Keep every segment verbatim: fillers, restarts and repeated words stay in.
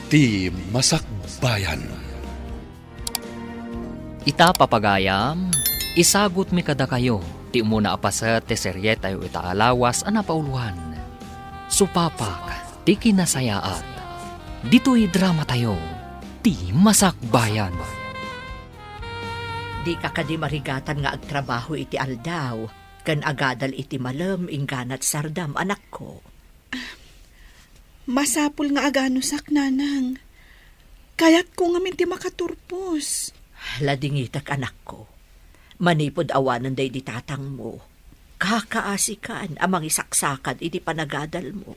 Ti Masakbayan. Ita, papagayam, isagutmi kadakayo ti umuna a paset ti serietayo ita a lawas a napauloan, Supapak ti Kinasayaat. Ditoy dramatayo, Ti Masakbayan. Dika kadi marigatan nga agtrabaho iti aldaw ken agadal iti malem inggana ti sardam, anakko? Masapul nga aganusak, nanang. Kayatko ngamin ti makaturpos. Ladingitek, anakko. Manipud awanen daydi tatangmo, kakaasikan a mangisaksakad iti panagadalmo.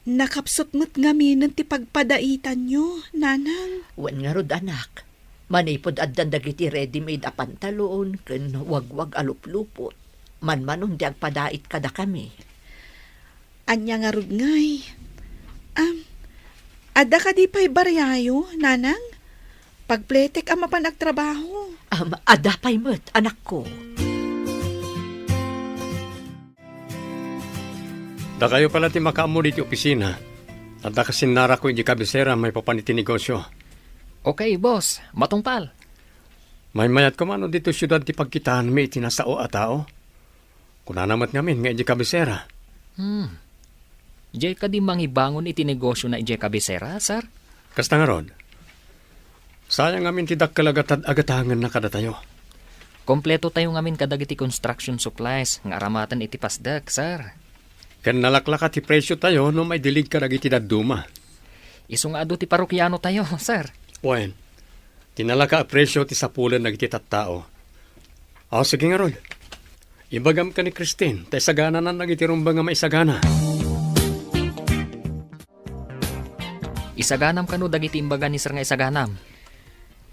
Nakapsut met ngaminen ti pagpadaitanyo, nanang. Wen ngarud, anak. Manipud addan dagiti ready-made a pantalon ken wagwag a luplupot, manmanon ti agpadait kadakami. Ania ngarud ngay? Am, adda kadi pay bariayo, nanang? Pagpletek a mapan agtrabaho. Am, adda pay met, anakko. Dakayo pala ti makaammo diti opisina. Adda kasinnarako iti kabisera maipapan iti negosio. Okay, boss. Matungpal. Maymayat koma no ditoy siudad ti pagkitaanmi iti nasao a tao? Kunana met ngamin nga idiay kabisera. Hmm. Diay kadi mangibangon iti negosiona idiay kabisera, sir? Kasta ngarud. Sayang ngamin ti dakkel a gatad-agatangenna kadatayo. Kompletotayo ngamin kadagiti construction supplies nga aramaten iti pasdek, sir. Ken nalaklaka ti presiotayo no maidilig kadagiti dadduma. Isu nga adu ti parokianotayo, sir. Wen, ti nalaka a presio ti sapulen dagiti tattao. Aw, sige ngarud. Ibagam ken ni Christine, ta isagananan dagiti rumbeng a maisagana. Isaganam kano dagiti imbaga ni sir nga isaganam?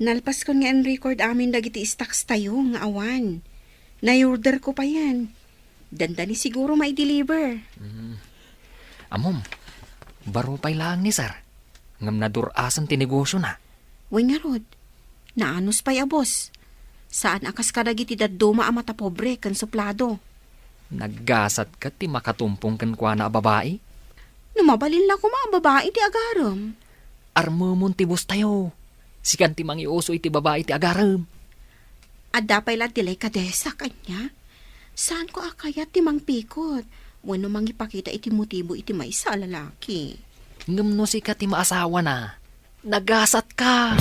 Nalpaskon nga in-record amin dagiti stocks tayo nga awan. Nay-order ko payen. Dandani siguro mai-deliver. Mm. Ammom, baro pay laeng ni sir. Ngem nadur-asen ti negosiona. Wen ngarud, naanus pay a boss. Saan a kas kadagiti dadduma a matapobre ken suplado. Naggasat ket ti makatumpong kenkuana a babai? No mabalin la koma a babai ti agarem. Armemon ti boss tayo. Sikan ti mangiuso iti babai ti agarem. Adda pay la delikadesa kaniak. Saanko a kayat ti mangpikot wenno mangipakita iti motibo iti maysa a lalaki. Ngem no sika ti maasawana, nagasatka.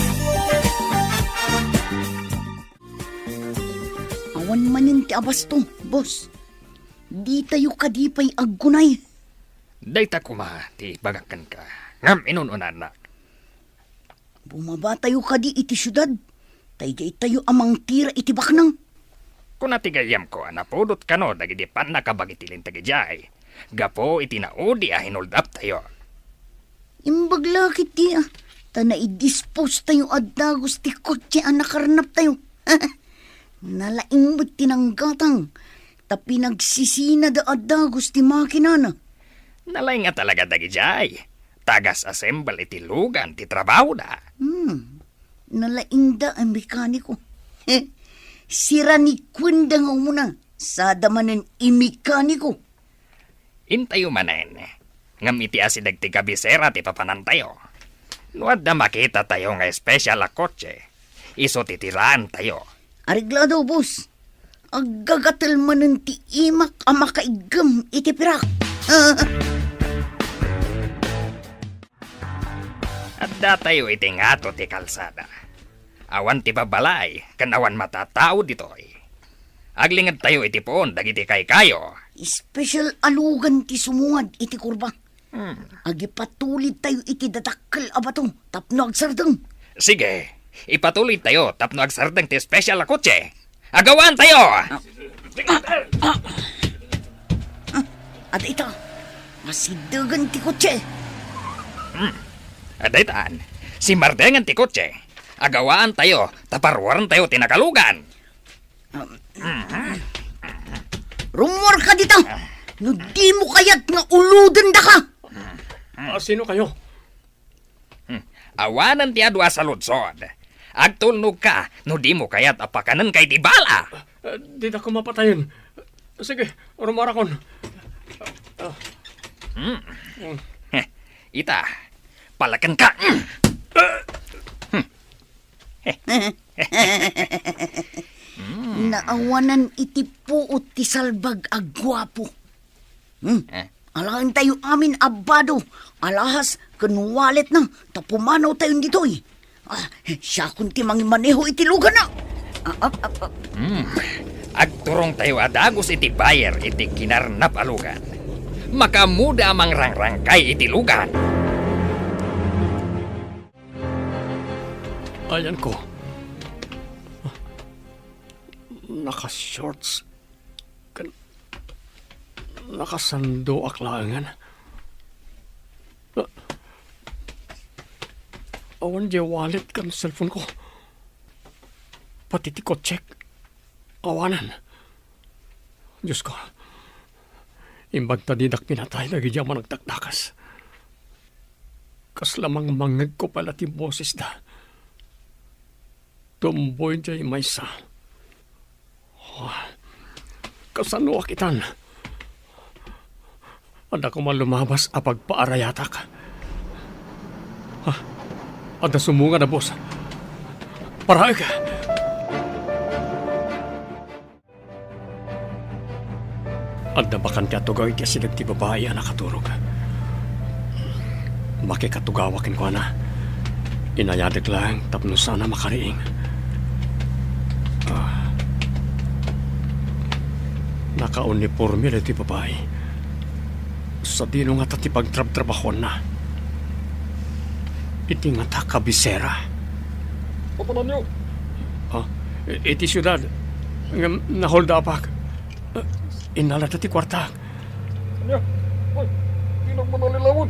Awan manen ti abasto, boss. Ditayo kadi pay aggunay. Dayta koma ti ibagak kenka. Ngem inun-unanak. Bumabatayo kadi iti siudad, ta idiay tayo a mangtira iti baknang. Kuna ti gayyemko a napudot kano dagiti pannakabag iti linteg idiay, gapu iti naudi a hinuldaptayo. Imbag la ketdi a, ta naidispose tayo a dagus ti kotse a nakarnaptayo. Nalaing met ti nanggatang, ta pinagsisinada a dagus ti makinana. Nalaing a talaga dagidiay. Tagas-assemble iti lugan ti trabahoda. Hmm. Nalaingda a mekaniko. Sira ni Kuenda nga umuna, sada manen i mekaniko. Intayo manen, ngem iti asideg ti kabisera ti papanantayo. No adda makitatayo nga espesyal a kotse, isu ti tiraentayo. Areglado, boss. Aggagatel manen ti imak a makaiggem iti pirak. Addatayo iti ngato ti kalsada. Awan ti babbalay ken awan matatao ditoy. Aglingedtayo iti puon dagiti kaykayo. Espesyal a lugan ti sumungad iti kurba. Hmm. Agipatulidtayo iti dadakkel a bato tapno agsardeng. Sige, ipatulidtayo tapno agsardeng ti espesyal a kotse. Agawaantayo! Ah, ah, ah. Ah, adda ita. Masiddegen ti kotse. Hmm. Adda itan. Simardengen ti kotse. Agawaantayo, ta paruarentayo ti nakalugan. Um, rummuarka dita. No dimo kayat nga ulodendaka. Ah, sino kayo? Hmm. Awanen ti adu a saludsod. Agtulnogka no dimo kayat a pakanenka iti bala. Ah, didako mapatayen. Sige, rummuarakon. Ah. Hmm. Hmm. Heh, ita, palakenka. Naawanan iti puot ti salbag a guapo. Hmm. Eh? Alaentayo amin a bado, alahas ken walletna, ta pumanawtayon ditoy. Ah, siakon ti mangimaneho iti luganna. Ah, ah, ah, ah. Hmm. Agturongtayo a dagus iti buyer iti kinarnap a lugan. Makaammoda a mangrangrangkay iti lugan. Ayanko. Naka-shorts. Kan-, nakasandoak laengen. A-, awan diay wallet ken cellphone ko. Pati ti kotsek. Awanen. Diosko, imbag ta dinak pinatay dagiti a managdakdakes. Kasla mangmangngegko pay la ti bosesda. Tumboy diay maysa. Oh, kasanoak itan? Adda koma lumabas a pagpaarayatak. Ha? Adda sumungad a bus. Paraek! Adda bakante a tugaw iti asideg ti babai a nakaturog. Makikatugawak kenkuana. Inayadek laeng tapno saan a makariing. Ah. Nakauniporme daytoy babai. Sadino ngata ti pagtrabtrabahuanna? Iti ngata kabisera. Papananyo? Ah, iti siudad. Ngem naholdapak. Innalada ti kuartak. Ania? Ay, dinak manalilawen.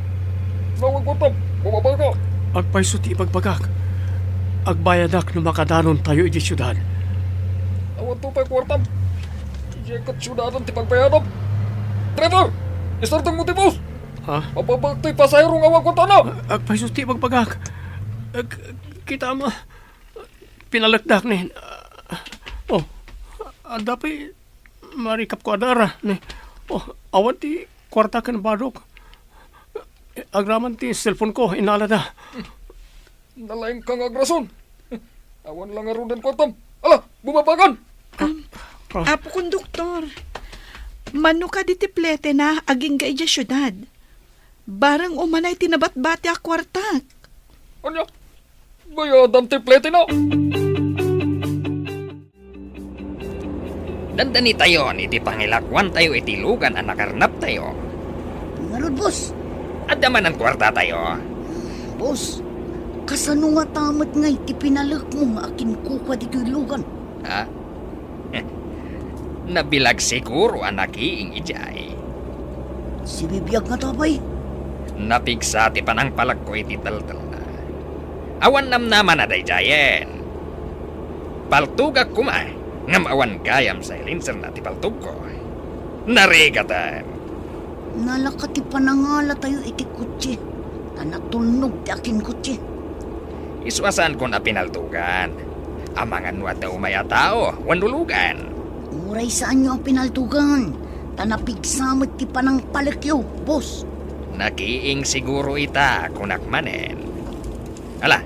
Nawan kuartam. Bumabaka. Agpayso ti ibagbagak. Agbayadak no makadanontayo iti siudad. Awan to pay kuartam. Idiay ket siudadan ti pagbayadam. Driver! Isardengmo ti bus! Ha? Mababak ti pasahero nga awan kuartana! Agpayso ti ibagbagak. Ag-, kita mo. Pinalekdak ni. Oh, adda pay marikapko a dara ni. Oh, awan ti kuarta ken badok. Agraman ti cellphone ko, inalada. Nalaingka nga agrason. Awan la ngaruden kuartam. Ala, bumabakan! Um, Ah. Apo Konduktor, mano kadi ti pletena agingga idiay siudad? Bareng umanay ti nabatbati a kuartak. Ania? Bayadam ti pletena? Dandanitayon iti pangilakuantayo iti lugan a nakarnaptayo. Ngarud, boss. Adda manen kuartatayo. Boss, kasano ngata met ngay ti pinalekmo nga akinkukua ditoy lugan? Ha? Nabilag siguro a nakiing idiay. Sibibiag ngata pay? Napigsa ti panangpalekko iti teltelna. Awan namnamana daydiayen. Paltogak koma, ngem awan gayam silencerna ti paltogko. Narigaten. Nalaka ti panangalatayo iti kotse, ta natulnog ti akinkotse. Isu a saankon a pinaltogan. Amangan no adda umay a tao wenno lugan. Uray saanyo a pinaltogan, ta napigsa met ti panangpalekyo, boss. Nakiing siguro ita, kunak manen. Ala,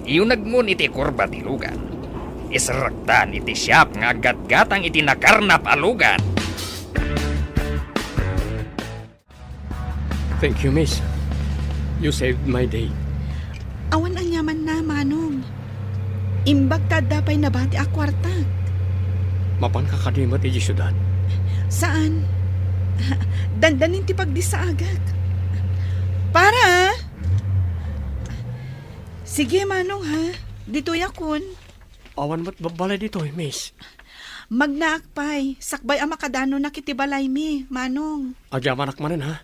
iyunegmon iti kurba ti lugan. Iserrektan iti siak nga aggatgatang iti nakarnap a lugan. Thank you, miss. You saved my day. Awan aniamanna, Manong. Imbag ta adda pay nabati a kuartak. Mapanka kadi met idiay siudad? Saan. Dandanin ti pagdissaagak. Para! Sige, Manong, ha? Ditoyakon. Awan met babbalay ditoy, miss. Magnaak pay, sakbay a makadanonak iti balaymi, Manong. Agyamanak manen, ha?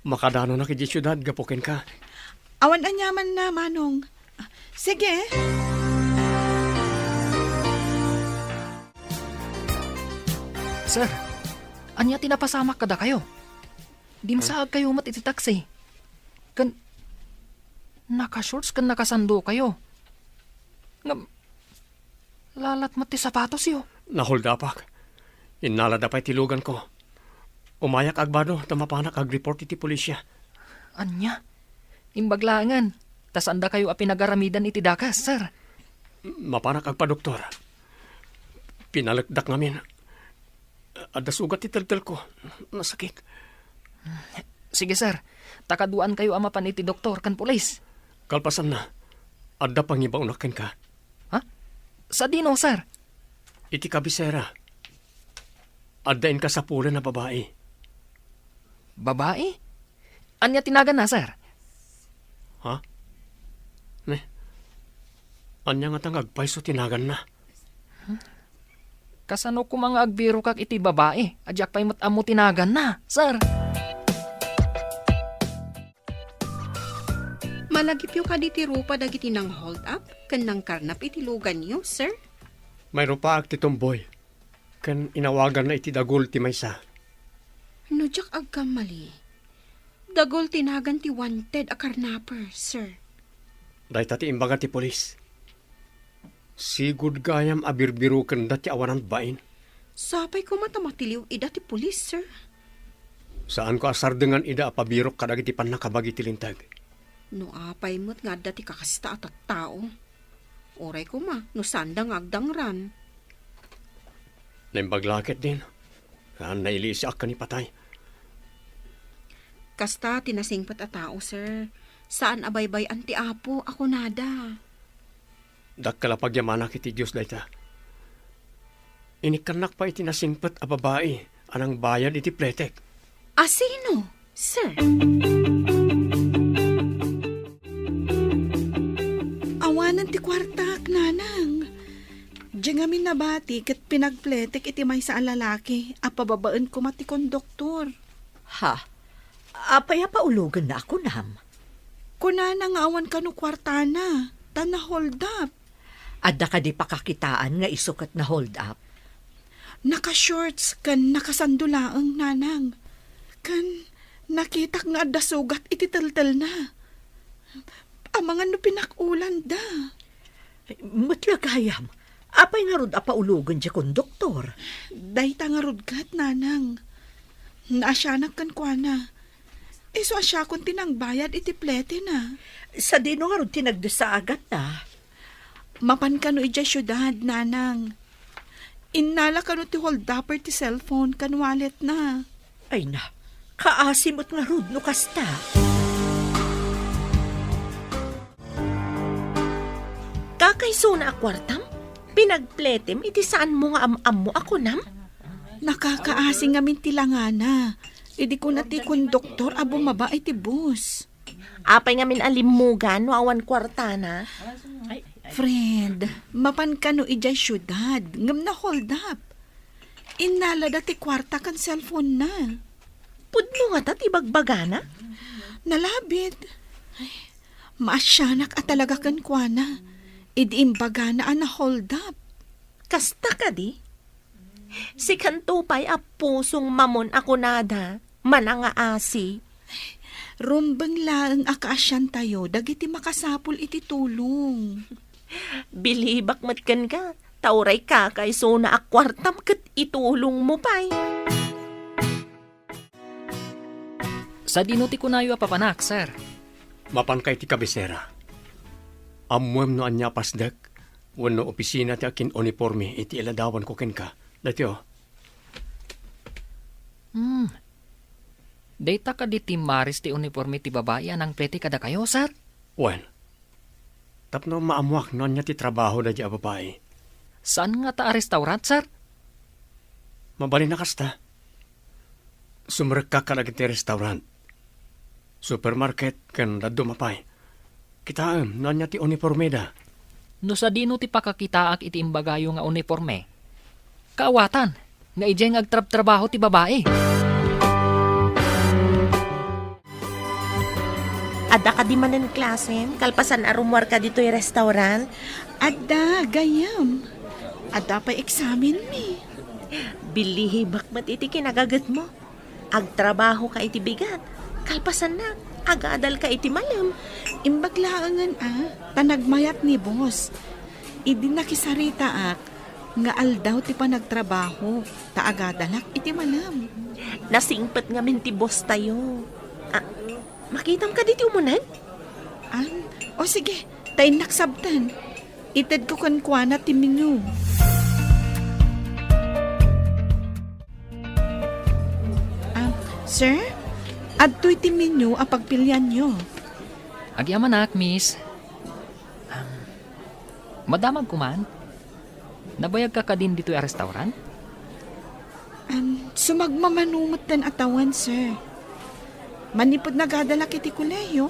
Makadanonak idiay siudad gapu kenka. Awan aniamanna, Manong. Sige. Sir, ania ti napasamak kadakayo? Dimsaagkayo met iti taksi. Ken naka-shorts ken nakasandokayo. Ngem, lalat met ti sapatosyo. Naholdapak. Innalada pay ti luganko. Umayak agbado ta mapanak agreport iti polisia. Ania? Imbag laengen, ta saandakayo a pinagaramidan iti dakes, sir. Mapanak agpadoktor. Pinalekdak ngamin. Adda sugat ti teltelko. Nasakit. Sige, sir. Ta kaduaankayo a mapan iti doktor ken pulis. Kalpasanna, adda pangibaonak kenka. Ha? Sadino, sir? Iti kabisera, adda inkasapulan a babai. Babai? Ania ti naganna, sir? Ha? Ne? Ania ngata nga agpayso ti naganna? Kasano koma nga agbirokak iti babai a diak pay met ammo ti naganna, sir? Malagipyo kadi ti rupa dagiti nang-hold up ken nangkarnap iti luganyo, sir? Mayrupaak ti tomboy, ken inawaganna iti dagul ti maysa. No diak agkamali, dagul ti nagan ti wanted a karnaper, sir. Dayta ti imbaga ti pulis. Sigud gayam a birbirokenda ti awanan bain. Sapay koma ta matiliw ida ti pulis, sir. Saanko a sardengan ida a pabirok kadagiti pannakabagi ti linteg. No apay met nga adda ti kakasta a tattao. Uray koma, no saanda nga agdangran. Naimbag la ketdin. Saan nailisiak ken ipatay. Kasta ti nasingpet a tao, sir. Saan a baybay-an ti Apo a kunada. Dakkel a pagyamanak iti Dios dayta. Inikkannak pay iti nasingpet a babai a nangbayad iti pletek. A sino, sir? Awanen ti kuartak, nanang. Diay ngamin nabati ket pinagpletek iti maysa a lalaki a pababaen koma ti konduktor. Ha? Apay a paulogenna a kunam? Kunana nga awan kano kuartana, ta na-hold up. Adda kadi pakakitaan nga isu ket na-hold up? Naka-shorts ken nakasando laeng, nanang. Ken nakitak nga adda sugat iti teltelna. Amangan no pinak-ulanda. Met la gayam, apay ngarud a paulogen diay konduktor? Dayta ngarud ket, nanang. Naasianak kenkuana. Isu a siakon ti nangbayad iti pletena. Sadino ngarud ti nagdesa a gatna? Mapan kano idiay siudad, nanang. Innala kano ti holdupper ti cellphone ken walletna. Ay na, kaasi met ngarud no kasta. Kakaisuna a kuartam? Pinagpletem iti saanmo nga am-ammo a kunam? Nakakaasi ngamin ti langana. Idi kuna ti konduktor a bumaba iti bus. Apay ngamin a limmugan no awan kuartana? Friend, mapan kano idiay siudad, ngem na-hold up. Innalada ti kuarta ken cellphone-na. Pudno ngata ti bagbagana? Nalabit. Ay, maasianak a talaga kenkuana. Idi imbagana a na-hold up. Kasta kadi? Sikanto pay a pusong mamon a kunada, manangaasi. Rumbeng laeng a kaasiantayo dagiti makasapul iti tulong. Bilibak met kenka, ta uray kakaisuna a kuartam ket itulongmo pay. Sadino ti kunayo a papanak, sir? Mapanka iti kabisera. Ammoem no ania a pasdek wenno opisina ti akin-uniporme iti iladawanko kenka. Daytoy, o. Hmm. Dayta kadi ti maris ti uniporme ti babai a nangplete kadakayo, sir? Wen, tapno maammoak no ania ti trabaho daydiay a babai. Saan ngata a restaurant, sir? Mabalin a kasta. Sumrekka kadagiti restaurant, supermarket, ken dadduma pay. Kitaem no ania ti unipormeda. No sadino ti pakakitaak iti imbagayo nga uniporme, kaawatan nga idiay nga agtrabtrabaho ti babai. Adda kadi manen klasem kalpasan a rummuarka ditoy restaurant? Adda, gayyem. Adda pay eksamenmi. Bilibak met iti kinagagetmo. Agtrabahoka iti bigat. Kalpasanna, agadalka iti malem. Imbag laengen a, ta nagmayat ni boss. Idi nakisaritaak nga aldaw ti panagtrabaho, ta agadalak iti malem. Nasingpet ngamin ti boss tayo. Ah, makitam kadi ti umuneg? Ah, o sige, ta innak sabten. Itedko kenkuana ti menu. Ah, sir, adtoy ti menu a pagpilianyo. Agyamanak, miss. Ah, madamagko man? Nabayagka kadin ditoy a restaurant? Am, sumagmamano metten a tawen, sir. Manipud nagadalak iti kolehiyo,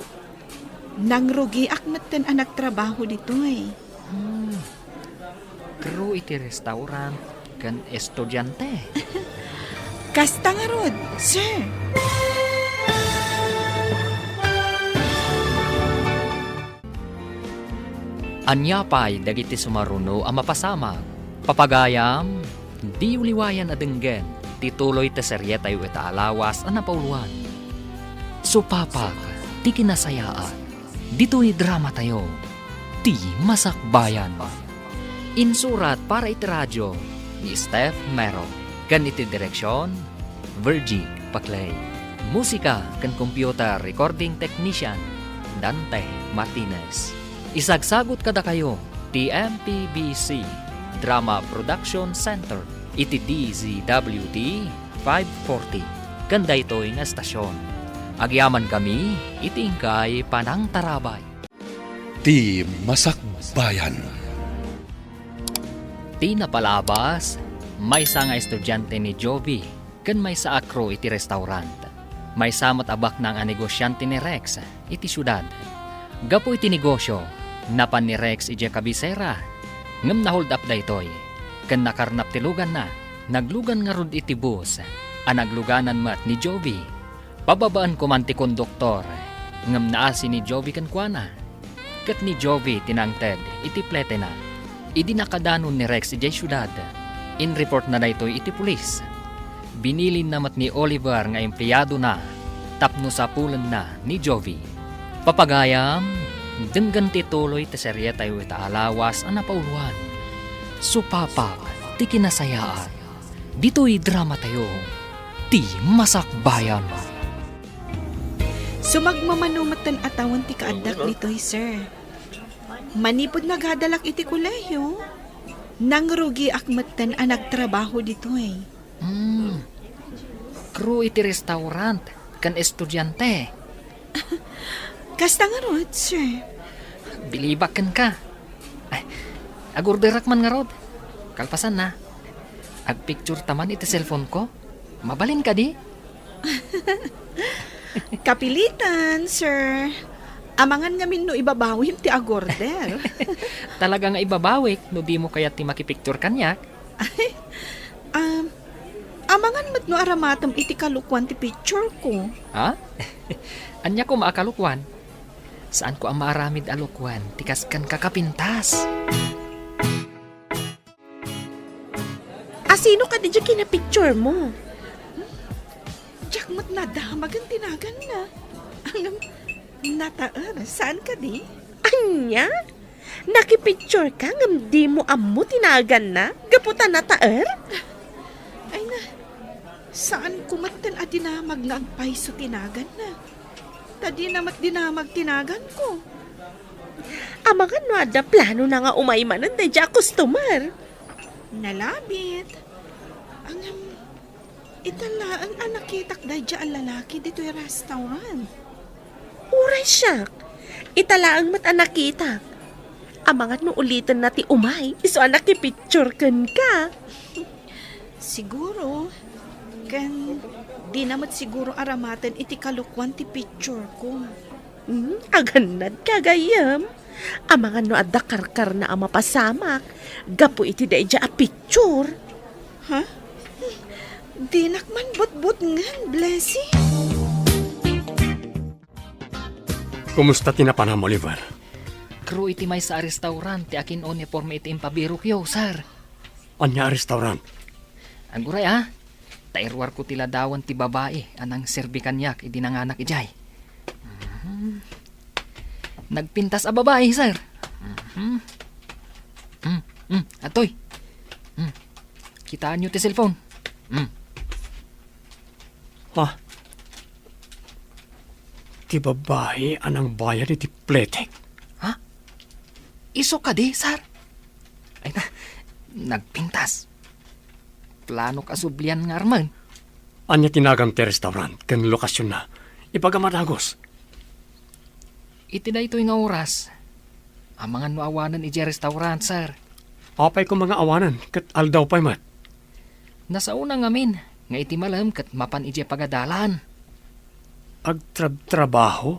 nangrugiak metten a nagtrabaho ditoy. Hmm. Crew iti restaurant ken estudiante. Kasta ngarud, sir. Ania pay dagiti sumaruno a mapasamak? Papagayam, diyo liwayan a denggen ti tuloy ti serietayo ita a lawas a napauloan. Supapak ti kinasayaat ditoy dramatayo, Ti Masakbayan. Insurat para iti radio ni Steph Mero ken iti direksion, Virgie Paclay. Musika ken computer recording technician, Dante Martinez. Isagsagut kadakayo ti M P B C Drama Production Center iti D Z W T five forty ken daytoy nga estasion. Agyamankami iti inkay panangtarabay. Ti Masakbayan. Ti napalabas, maysa nga estudiante ni Jovi ken maysa a crew iti restaurant. Maysa met a baknang a negosiante ni Rex iti siudad. Gapu iti negosio, napan ni Rex idiay kabisera, ngem na-hold up daytoy, ken nakarnap ti luganna. Naglugan ngarud iti bus a nagluganan met ni Jovi. Pababaenko man ti konduktor, ngem naasi ni Jovi kenkuana. Ket ni Jovi ti nangted iti pletena. Idi nakadanon ni Rex idiay siudad, inreportna daytoy iti pulis. Binilinna met ni Oliver nga empleadona tapno sapulenna ni Jovi. Papagayam, denggen ti tuloy ti serietayo ita a lawas a napauloan. Supapak ti kinasayaat. Ditoy dramatayo, Ti Masakbayan. Sumagmamano metten a tawen ti kaaddak ditoy, sir. Manipud nagadalak iti kolehiyo, nangrugiak metten a nagtrabaho ditoy. Hmm. Crew iti restaurant ken estudiante. Kasta ngarud, sir. Bilibak kenka. Ay, agorderak man ngarud. Kalpasanna, agpicture ta man iti cellphone ko. Mabalin kadi? Kapilitan, sir. Amangan ngamin no ibabawim ti agorder. Talaga nga ibabawik no dimo kayat ti makipicture kaniak. Ay, um, amangan met no aramatem iti kalukuan ti picture ko. Ha? Ania koma a kalukuan? Saanko a maaramid a lukuan ti kas ken kakapintas. Asino kadi diay kinapicture mo? Diak met nadamagen ti naganna. Ngem nataer, saan kadi? Ania? Nakipicture ka ngem dimo ammo ti naganna gapu ta nataer? Ay na, saan ko metten a dinamag nga agpayso ti naganna. Ta dina met dinamag ti naganko. Amangan no adda planona nga umay manen daydiay a customer. Nalabit. Ngem, ita laeng a nakitak daydiay a lalaki ditoy restaurant. Uray siak, ita laeng met a nakitak. Amangan no ulitenna ti umay, isu a nakipicture kenka. Siguro, ken dina met siguro aramaten iti kalukuan ti picture ko. Hmm, agannadka, gayyem. Amangan no adda karkarna a mapasamak gapu iti daydiay a picture. Ha? Dinak man butbutngen, Blessy. Kumusta ti napanam, Oliver? Crew iti maysa a restaurant ti akin-uniforme iti impabirokyo, sir. Ania a restaurant? Aguray, a. Ta iruarko ti ladawan ti babai a nangserbi kaniak idi nanganak idiay. Mhm. Nagpintas a babai, sir. Mhm. Mm, mm, atoy. Mm. Kitaenyo ti cellphone. Mm. Ha? ti babai a nangbayad iti pletek. Ha? Isu kadi, sir? Ay na, nagpintas. Planok a sublian nga armen. Ania ti nagan ti restaurant ken lokasionna? Ibagam a dagus. Iti daytoy nga oras, amangan no awanen idiay restaurant, sir. Apay koma nga awanen ket aldaw pay met? Nasaona ngamin nga iti malem ket mapan idiay pagadalan. Agtrabtrabaho?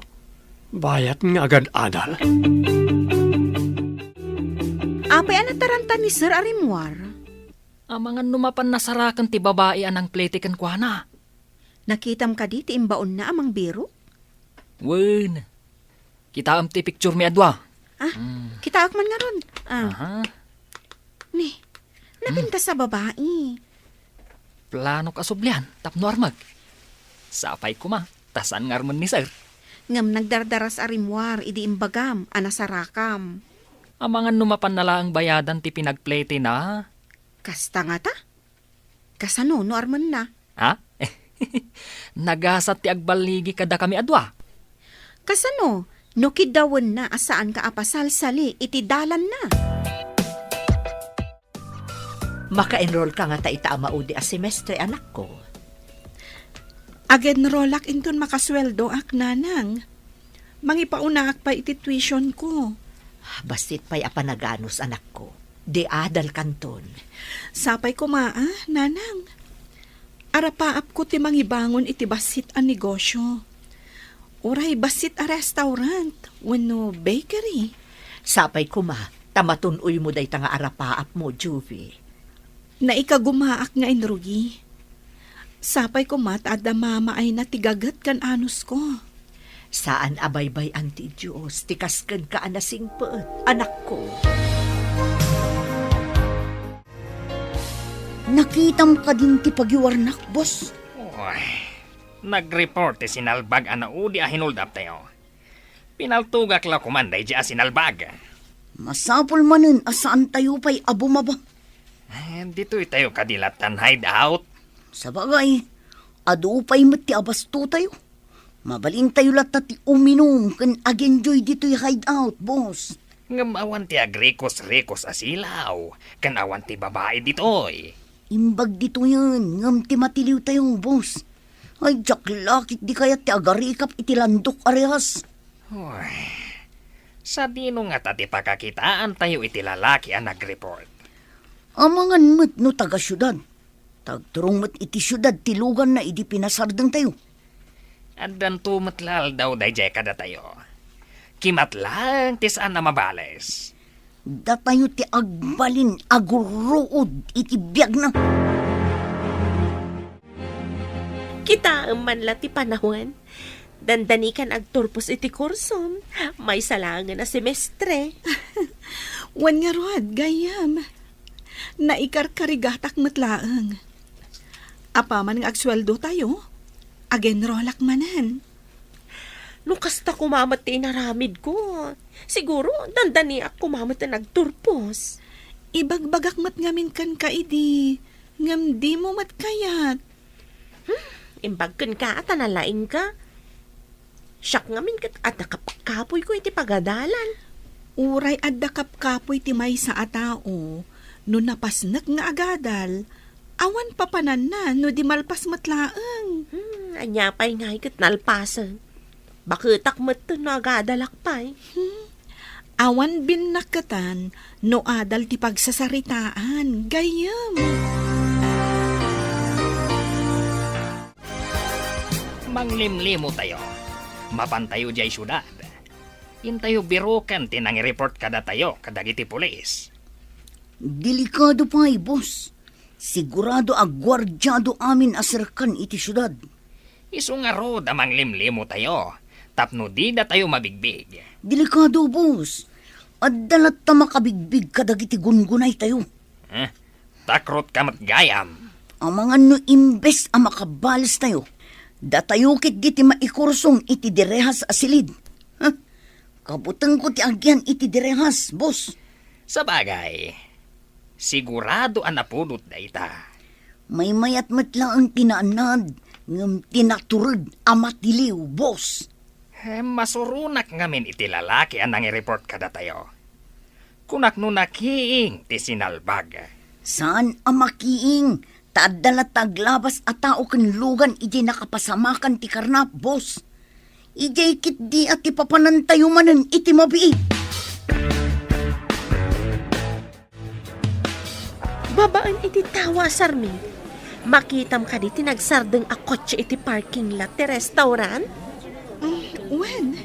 Bayat nga agad-adal? Apay a nataranta ni Sir a rimmuar? Amangan no mapan nasaraken ti babai a nangplete kenkuana. Nakitam kadi ti imbaonna a mangbirok? Wen. Kitaem ti picture mi a dua. Ah, kitaek man ngarud. Ah, Aha. Ni, napintas a babai. Planok a sublian tapno armek. Sapay koma, ta saan nga armen ni sir. Ngem nagdardaras a rimmuar idi imbagam a nasarakam. Amangan no mapanna laeng bayadan ti pinagpletena. Kasta ngata? Kasano no armenna? Ha? Nagasat ti agballigi kadakami a dua. Kasano no kiddawenna a saanka a pasalsali iti dalanna? Maka-enroll ka ngata ita a maudi a semestre, anakko? Ag-enrollak inton makasueldoak, nanang. Mangipaunakak pay iti tuition ko. Bassit pay a panaganus, anakko. Di adal kanton. Sapay koma, a, nanang. Arapaapko ti mangibangon iti bassit a negosyo. Uray bassit a restaurant wenno bakery. Sapay koma, ta matun-oymo dayta nga arapaapmo, Juvie. Naikagumaak nga inrugi. Sapay koma ta adda mamaayna ti gaget ken anusko. Saan a baybay-an ti Dios ti kas kenka a nasingpet, anakko. Nakitam kadin ti pagiwarnak, boss? Uy, nag-report ti sinalbag a naudi a hinuldaptayo. Pinaltogak la koman daydi a sinalbag. Masapul manen a saantayo pay a bumaba. Eh, ditoy tayo kadi latta hideout. Sabagay, adu pay met ti abastotayo. Mabalintayo latta ti uminum ken ag-enjoy ditoy hideout, boss. Ngem awan ti agrikos-rikos a silaw, ken awan ti babai ditoy. Imbag ditoyen, ngem ti matiliwtayo, boss. Ay, diak la ketdi kayat ti agarikap iti landok a rehas. Uy, sadino ngata ti pakakitaantayo iti lalaki a nag-report? Amangan met no taga-siudad. Tagturong met iti siudad ti luganna idi pinasardengtayo. Addanto met la aldaw daydiay kadatayo. Kimat laeng ti saan a mabales. Datayo ti agbalin a gurruod iti biagna. Kitaem man la ti panawen. Dandanikan agturpos iti kursom. Maysa laengen a semestre. Wen ngarud, gayyem. Naikarkarigatak met laeng. Apaman nga agsueldotayo, ag-enrollak manen. No kasta koma met ti inaramidko, siguro dandaniak koma met nga agturpos. Ibagbagak met ngamin kenka idi, ngem dimo met kayat. Hmm, imbag kenka a ta nalaingka. Siak ngamin ket adda kapkapuyko iti pagadalan. Uray adda kapkapuy ti maysa a tao, no napasnek nga agadal, awan papananna no di malpas met laeng. Hmm, ania pay ngay ket nalpasen? Baketak metten no agadalak pay. Hmm. Awan binnakketan no adal ti pagsasaritaan, gayyem. Manglimlimo tayo. Mapantayo diay siudad. Intayo biroken ti nangireport kadatayo kadagiti pulis. Delikado pay, boss. Sigurado a guardiado amin a serkan iti siudad. Isu ngarud a manglimlimo tayo tapno dida tayo mabigbig. Delikado, boss. Adda latta makabigbig kadagiti gungunay tayo. Eh, takrotka met gayam. Amangan no imbes a makabales tayo, datayo ketdi ti maikursong iti direhas a silid. Huh? Kabutengko ti agian iti direhas, boss. Sabagay, sigurado a napudot dayta. Maymayat met laeng ti naanad, ngem ti natureg a matiliw, boss. Eh, masuronak ngamin iti lalaki a nangi-report kadatayo. Kunak no nakiing ti sinalbag. Saan a makiing, ta adda latta aglabas a tao ken lugan idiay nakapasamakan ti karnap, boss. Idiay ketdi a ti papanantayo manen iti mabiit. Babaen iti tawa, Sarmi. Makitam kadi ti nagsardeng a kotse iti parking lot ti restaurant? Mm, wen.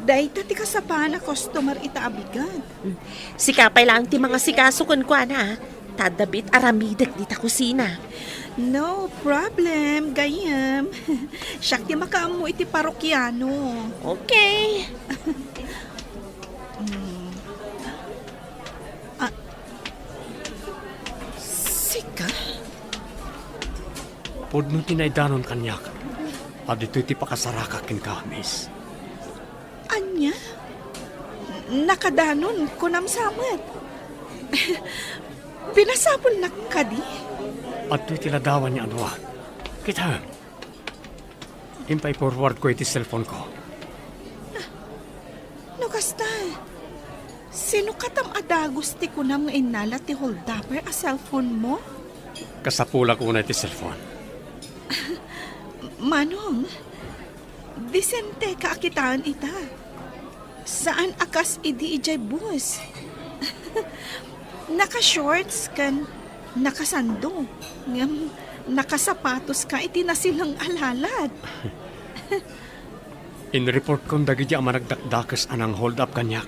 Dayta ti kasapaan a customer ita a bigat. Sika pay laeng ti mangasikaso kenkuana, ta adda biit aramidek dita kusina. No problem, gayyem. Siak ti makaammo iti parokiano. Okay. Mm. Ah, sika? Pudno ti naidanon kaniak a ditoy ti pakasarakak kenka, miss. Ania? Nakadanon, kunam sa met. Pinasapulnak kadi? Adtoy ti ladawan nga adua. Kitaem. Impay-forward ko iti cellphone ko. No kasta, sino katam a dagus ti kunam nga innala ti holdupper a cellphone mo? Kasapulak unay ti cellphone. Manong, disenteka a kitaen ita. Saan a kas idi idiay bus. Naka-shorts ken nakasando, ngem nakasapatoska iti nasileng a lalat. Inreportkon dagidi a managdakdakes a nang-hold up kaniak.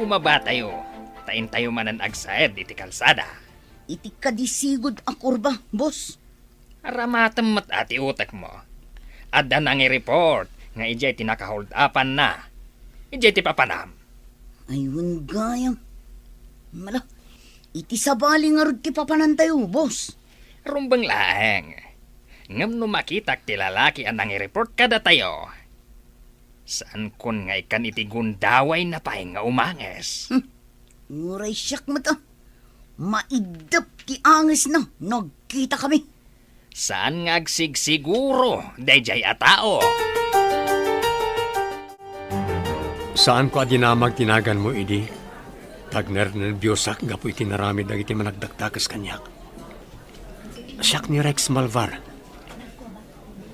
Bumabatayo, ta intayo manen agsaed iti kalsada. Iti kadi sigud a kurba, boss. Aramatem met a ti utekmo. Adda nangi-report nga idiay ti naka-hold upanna. Idiay ti papanam. Ay, wen gayam. Mala, iti sabali ngarud ti papanantayo, boss. Rumbeng laeng. Ngem no makitak ti lalaki a nangi-report kadatayo, saankon nga ikkan iti gundawayna pay nga umanges. Hmm. Uray siak met a. Maiddep ti angesna no agkitakami. Saan nga agsigsiguro daydiay a tao? Saanko a dinamag ti naganmo idi. Tagnernerbiosak gapu iti naramid dagiti managdakdakes kaniak. Siak ni Rex Malvar.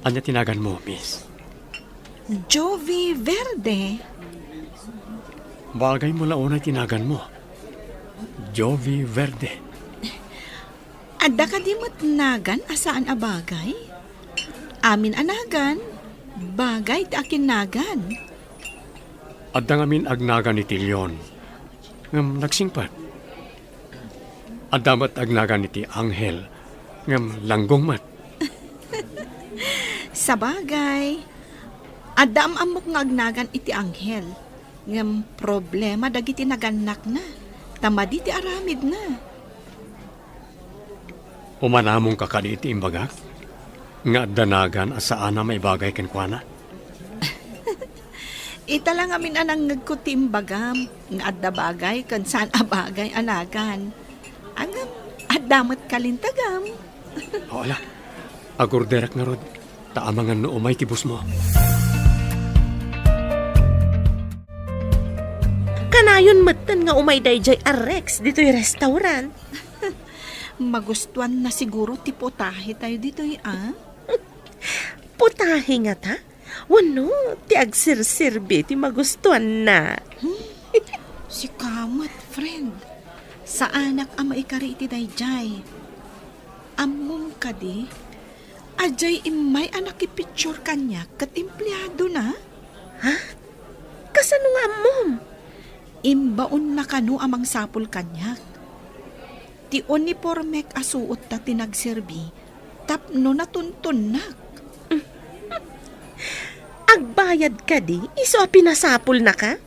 Ania ti naganmo, miss? Jovi Verde. Bagay mo la unay ti naganmo. Jovi Verde. Adda kadi met nagan a saan a bagay? Amin a nagan, bagay ti akinnagan. Adda ngamin agnagan iti leon, ngem nagsingpet. Adda met agnagan iti anghel, ngem langgong met. Sabagay, adda am-ammok nga agnagan iti anghel, ngem problema dagiti nagannakna, ta madi ti aramidna. Umanamonka kadi iti imbagak nga adda nagan a saan a maibagay kenkuana? Ita la ngamin a nangngegko ti imbagam nga adda bagay ken saan a bagay a nagan. Ngem, adda met kalintagam. O, ala, agorderak ngarud, ta amangan no umay ti busmo. Kanayon metten nga umay daydiay a Rex ditoy restaurant. Magustuanna siguro ti putahe tayo ditoy, a? Putahe ngata? Wenno ti agserserbi ti magustuanna? Hmm? Sika met, friend. Saanak a maikari iti daydiay. Ammom kadi, adiay immay a nakipicture kaniak ket empleadona? Ha? Kasano nga ammom? Imbaonna kano a mangsapul kaniak. Ti unipormek a suotta ti nagserbi tapno natuntonnak. Agbayad kadi isu a pinasapulnaka?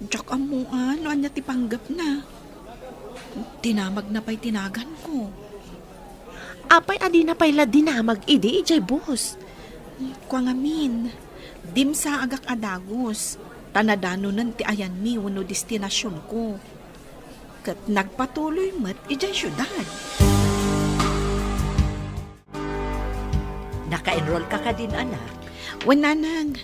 Diak ammo a no ania ti panggepna. Dinamagna pay ti naganko. Apay a dina pay la dinamag idi idiay bus? Kua ngamin, dimsaagak a dagus, ta nadanonen ti ayanmi wenno destinasionko. Ket nagpatuloy met idiay siudad. Ka-enroll ka kadin, anak? Wen, nanang.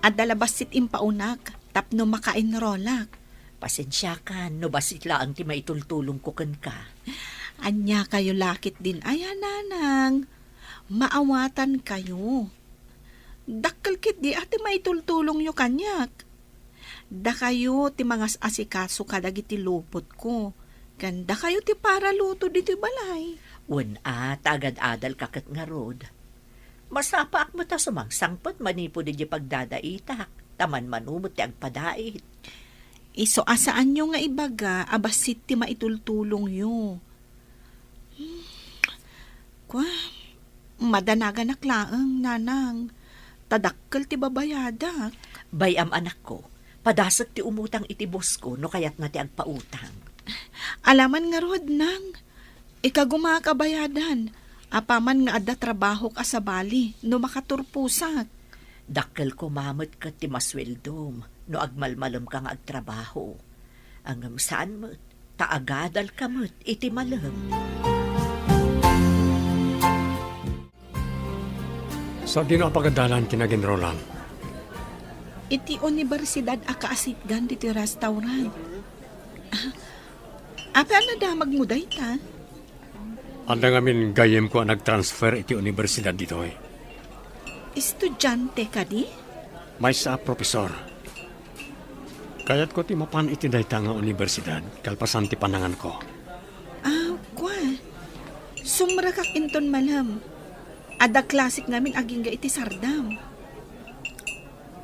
Adda la bassit impaunak tapno maka-enrollak. Pasensiakan no bassit laeng ti maitultulongko kenka. Ania kayo la ketdin aya, nanang? Maawatan kayo. Dakkel ketdi a ti maitultulongyo kaniak. Dakayo ti mangas-asikaso kadagiti lupotko, ken dakayo ti paraluto ditoy balay. Wen a, ta agad-adalka ket ngarud. Masapaak met a sumangsangpet manipud idiay pagdadaitak, ta manmano met ti agpadait. Isu a saanyo nga ibaga a bassit ti maitultulongyo. Hmm. Kua, madanaganak laeng, nanang, ta dakkel ti babayadak. Bay-am, anakko, padasek ti umutang iti bosko no kayatna ti agpautang. Alaman ngarud, nang, ikagumaak a bayadan, apaman nga adda trabahok a sabali no makaturposak. Dakkel koma met ket ti masueldom no agmalmalemka nga agtrabaho. Ngem saan met, ta agadalka met iti malem. Sadino a pagadalan ti nag-enrollam? Iti universidad a kaasitgan ditoy restaurant. Ah, apay a nadamagmo dayta? Adda ngamin gayyemko a nagtransfer iti universidad ditoy. Estudiante kadi? Maysa a profesor. Kayatko ti mapan iti dayta nga universidad kalpasan ti pananganko. Ah, kua. Sumrekak inton malem. Adda klasek ngamin agingga iti sardam.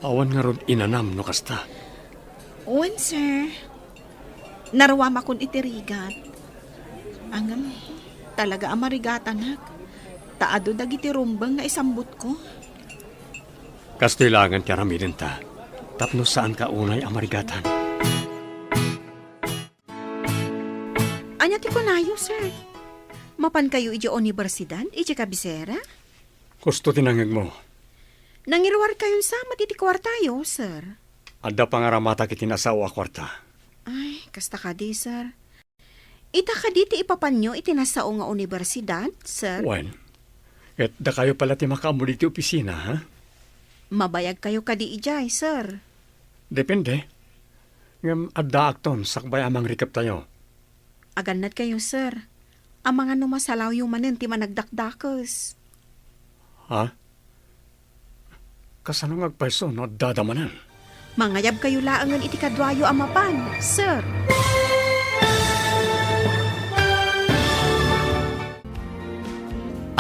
Awan ngarud inanam no kasta. Wen, sir. Naruamakon iti rigat. Ngem, talaga a marigatanak. Ta adu dagiti rumbeng nga isambutko. Kastoy laengen ti aramidenta, tapno saanka unay a marigatan. Ania ti kunayo, sir? Mapankayo idiay universidad, idiay kabisera? Kusto ti nangngegmo. Nangiruarkayon sa met iti kuartayo, sir. Adda pangaramatak iti nasao a kuarta. Ay, kasta kadi, sir. Ita kadi ti ipapanyo iti nasao nga universidad, sir? Wen, ket dakayo pay la ti makaammo ditoy opisina, ha? Mabayagkayo kadi idiay, sir? Depende. Ngem addaakton sakbay a mangrikeptayo. Agannadkayo, sir. Amangan no masalawyo manen ti managdakdakes. Ha? Kasano nga agpayso no addada manen? Mangayabkayo laengen iti kaduayo a mapan, sir.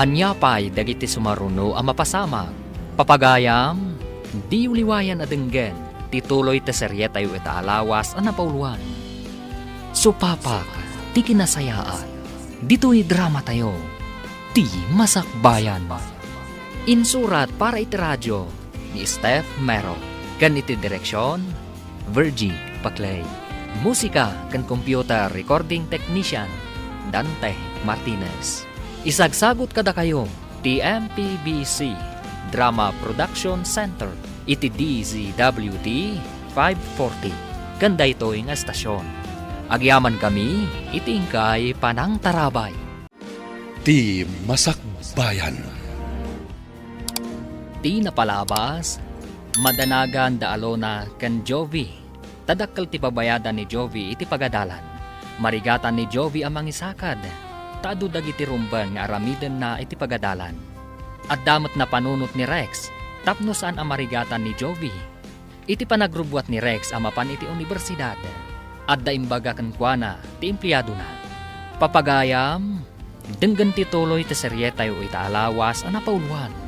Ania pay dagiti sumaruno a mapasamak? Papagayam, diyo liwayan a denggen ti tuloy ti serietayo ita a lawas a napauloan. Supapak ti kinasayaat ditoy dramatayo, Ti Masakbayan. Insurat para iti radio ni Steph Mero, ken iti direksion, Virgie Paclay. Musika ken computer recording technician, Dante Martinez. Isagsagut kadakayo ti M P B C Drama Production Center iti D Z W T five forty ken daytoy nga estasion. Agyamankami iti inkay panangtarabay. Ti Masakbayan. Ti napalabas, madanagan da Alona ken Jovi. Ta dakkel ti babayadan ni Jovi iti pagadalan. Marigatan ni Jovi a mangisakad, ta adu dagiti rumbeng nga aramidenna iti pagadalan. Adda met napanunot ni Rex tapno saan a marigatan ni Jovi. Iti panagrubbuat ni Rex a mapan iti unibersidad, adda imbaga kenkuana ti empleadona. Papagayam, denggen ti tuloy ti serietayo ita a lawas a napauloan.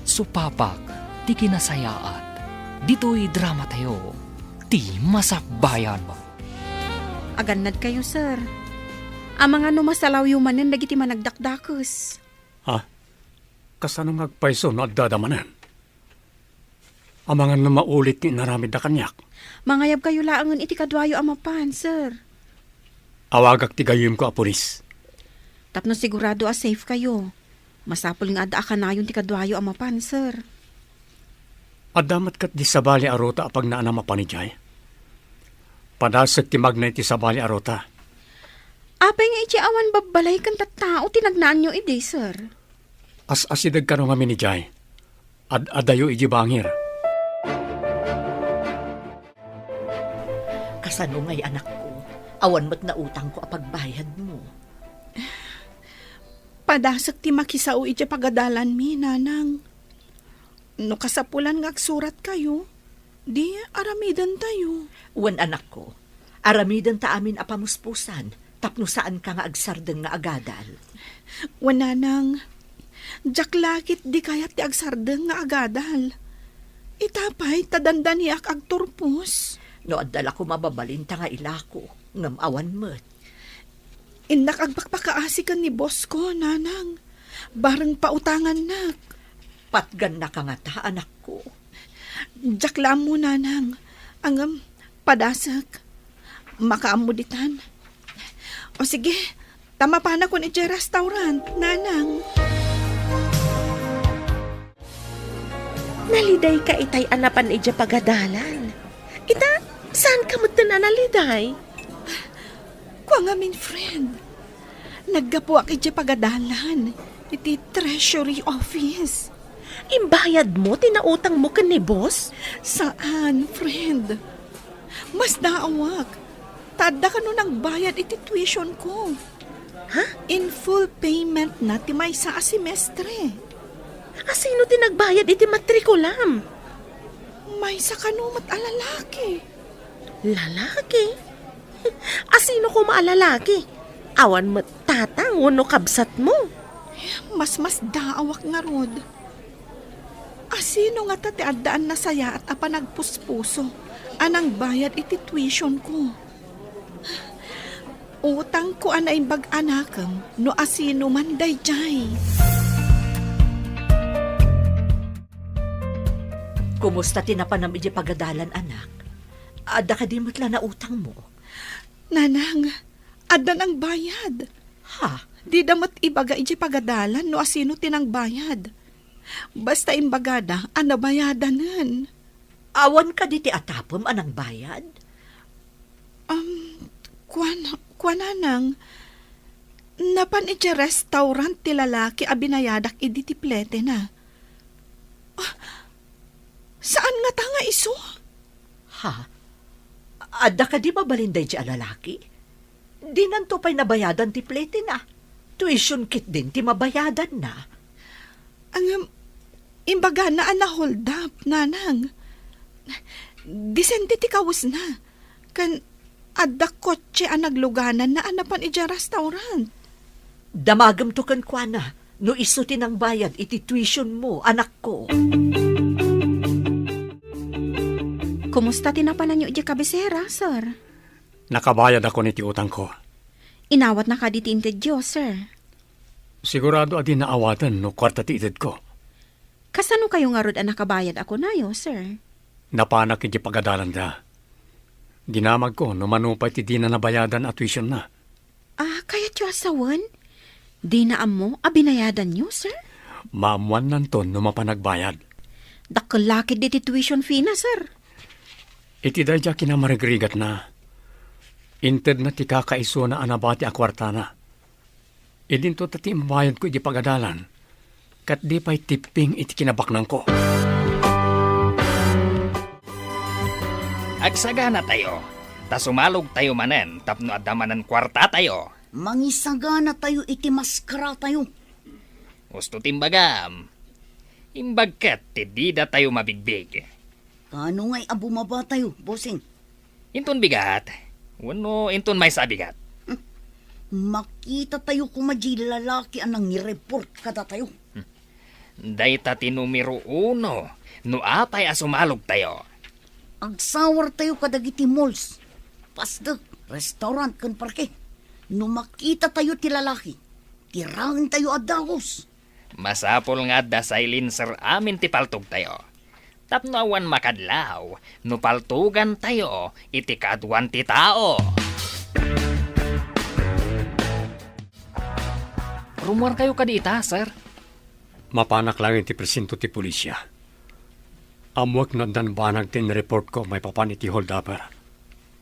Supapak ti kinasayaat ditoy dramatayo, Ti Masakbayan. Agannadkayo, sir. Amangan no masalawyo manen dagiti managdakdakes. Ha? Kasano nga agpayso no addada manen? Amangan no maulit ti inaramidda kaniak. Mangayabkayo laengen iti kaduayo a mapan, sir. Awagak ti gayyemko a pulis. Tapno sigurado a safe kayo, masapul nga adda a kanayon ti kaduayo a mapan, sir. Adda met ket di sabali a ruta a pagnaanam a mapan idiay. Padasek ti magna iti sabali a ruta. Apay nga iti awan babbalay ken tattao ti nagnaanyo idi, sir? As-asideg kano ngamin idiay. Ad-adayo idiay bangir. Kasano ngay, anakko? Awan met nautangko a pagbayadmo. Padasek ti makisao idiay pagadalanmi, nanang. No kasapulan nga agsuratkayo, di aramidentayo. Wen, anakko, aramidenta amin a pamuspusan tapno saanka nga agsardeng nga agadal. Wen, nanang, diak la ket di kayat ti agsardeng nga agadal. Ita pay ta dandaniak agturpos. No adda la koma mababalinta nga ilako, ngem awan met. Innak agpakpakaasi ken ni boss ko, nanang. Bareng pautangannak. Patgannaka ngata, anakko? Diak la ammo, nanang. Ngem, padasek. Makaammo ditan. O sige, ta mapanakon idiay restaurant, nanang. Nalidayka itay a napan idiay pagadalan. Ita, saanka metten a naliday? Kua ngamin, friend. Naggapuak idiay pagadalan iti treasury office. Imbayadmo ti nautangmo ken ni boss? Saan, friend. Masdaawak. Ta adda kano nagbayad iti tuition ko. Ha? In full payment na ti maysa a semestre. Asino ti nagbayad iti matrikulam? Maysa kano met a lalaki. Lalaki? Asino koma a lalaki? Awan met tatang wenno kabsatmo? Masmasdaawak ngarud. Asino ngata ti addaan nasayaat a panagpuspuso a nangbayad iti tuition ko? Utangko a naimbag a nakem no asino man daydiay. Kumusta ti napanam idiay pagadalan, anak? Adda kadi met la nautangmo? Nanang, adda nangbayad. Ha? Dida met ibaga idiay pagadalan no asino ti nangbayad. Basta imbagada a nabayadanen. Awan kadi ti atapem a nangbayad? Um, kuan, kuan, nanang, napan idiay restaurant ti lalaki a binayadak idi ti pletena. Ah, saan ngata nga isu? Ha? Adda kadi mabalin daydiay a lalaki? Dinanto pay nabayadan ti pletena. Tuition ketdin ti mabayadanna. Ngem, imbagana a na-hold up, nanang. Disente ti kawesna. Ken adda kotse a naglugananna a napan idiay restaurant. Damagemto kenkuana no isu ti nangbayad iti tuitionmo, anakko. Kumusta ti napananyo idiay kabisera, sir? Nakabayadakon iti utangko. Inawatna kadi ti intedyo, sir? Sigurado a dina awaten no kuarta ti itedko. Kasano kayo ngarud a nakabayad a kunayo, sir? Napanak iti pagadalanda. Dinamagko no mano pay ti dina nabayadan a tuitionna. Ah, kayatyo a sawen? Dina ammo a binayadanyo, sir? Maammuannanton no mapan agbayad. Dakkel la ketdi ti tuition fee na, sir. Iti daydiay a kinamarigrigatna, intedna ti kakaisuna a nabati a kuartana. Idinto ta ti imbayadko iti pagadalan, ket di pay tipping iti kinabaknangko. Agsaganatayo, ta sumalogtayo manen tapno adda manen kuartatayo. Mangisaganatayo iti maskaratayo. Husto ti imbagam. Imbag ket ti didatayo mabigbig. Kaano ngay a bumabatayo, bossing? Inton bigat, wenno inton maysa a bigat? Hmm. Makitatayo koma diay lalaki a nangireport kadatayo. Hmm. Dayta ti numero uno no apay a sumalogtayo. Agsawartayo kadagiti malls, pasdek, restaurant ken parke. No makitatayo ti lalaki, tiraentayo a dagus. Masapul nga adda silencer amin ti paltogtayo. Tapno awan makadlaw no paltogantayo iti kaaduan ti tao. Rummuarkayo kadi ita, sir? Mapanak laeng iti presinto ti pulisia. Ammoak no addan banag ti inreportko maipapan iti holdupper.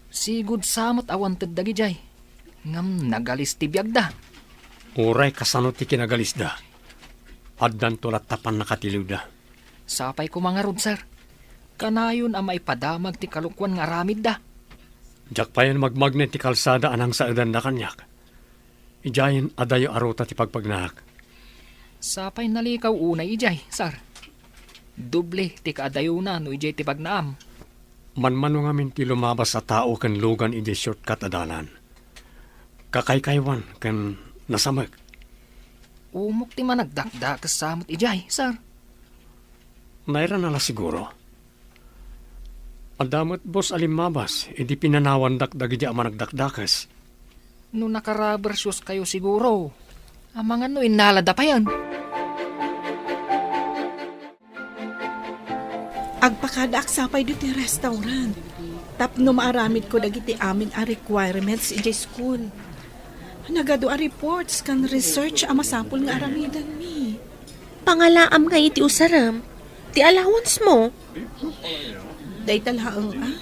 Sigud sa met a wanted dagidiay. Ngem nagalis ti biagda. Uray kasano ti kinagalisda, Addanto latta pannakatiliwda. Sapay koma ngarud, sir. Kanayon a maipadamag ti kalokuan nga aramidda. Diak payen magmagna iti kalsada a nangsaedanda kaniak. Idiayen adayo a ruta ti pagpagnaak. Sapay nalikaw unay idiay, sir. Doble ti kaadayona no idiay ti pagnaam. Manmano ngamin ti lumabas a tao ken lugan idiay shortcut a dalan. Kakaykaywan ken nasamek. Umok ti managdakdakes sa met idiay, sir. Nairana la siguro. Adda met bus a limmabas idi pinanawandak dagidi a managdakdakes. No naka-rubber shoes kayo siguro, amangan no innalada payen. Agpakadaak sapay ditoy restaurant tapno maaramidko dagiti amin a requirements idiay school. Nagadu a reports ken research a masapul nga aramidenmi. Pangalaam nga iti usarem, ti allowance mo. Dayta laeng, ah.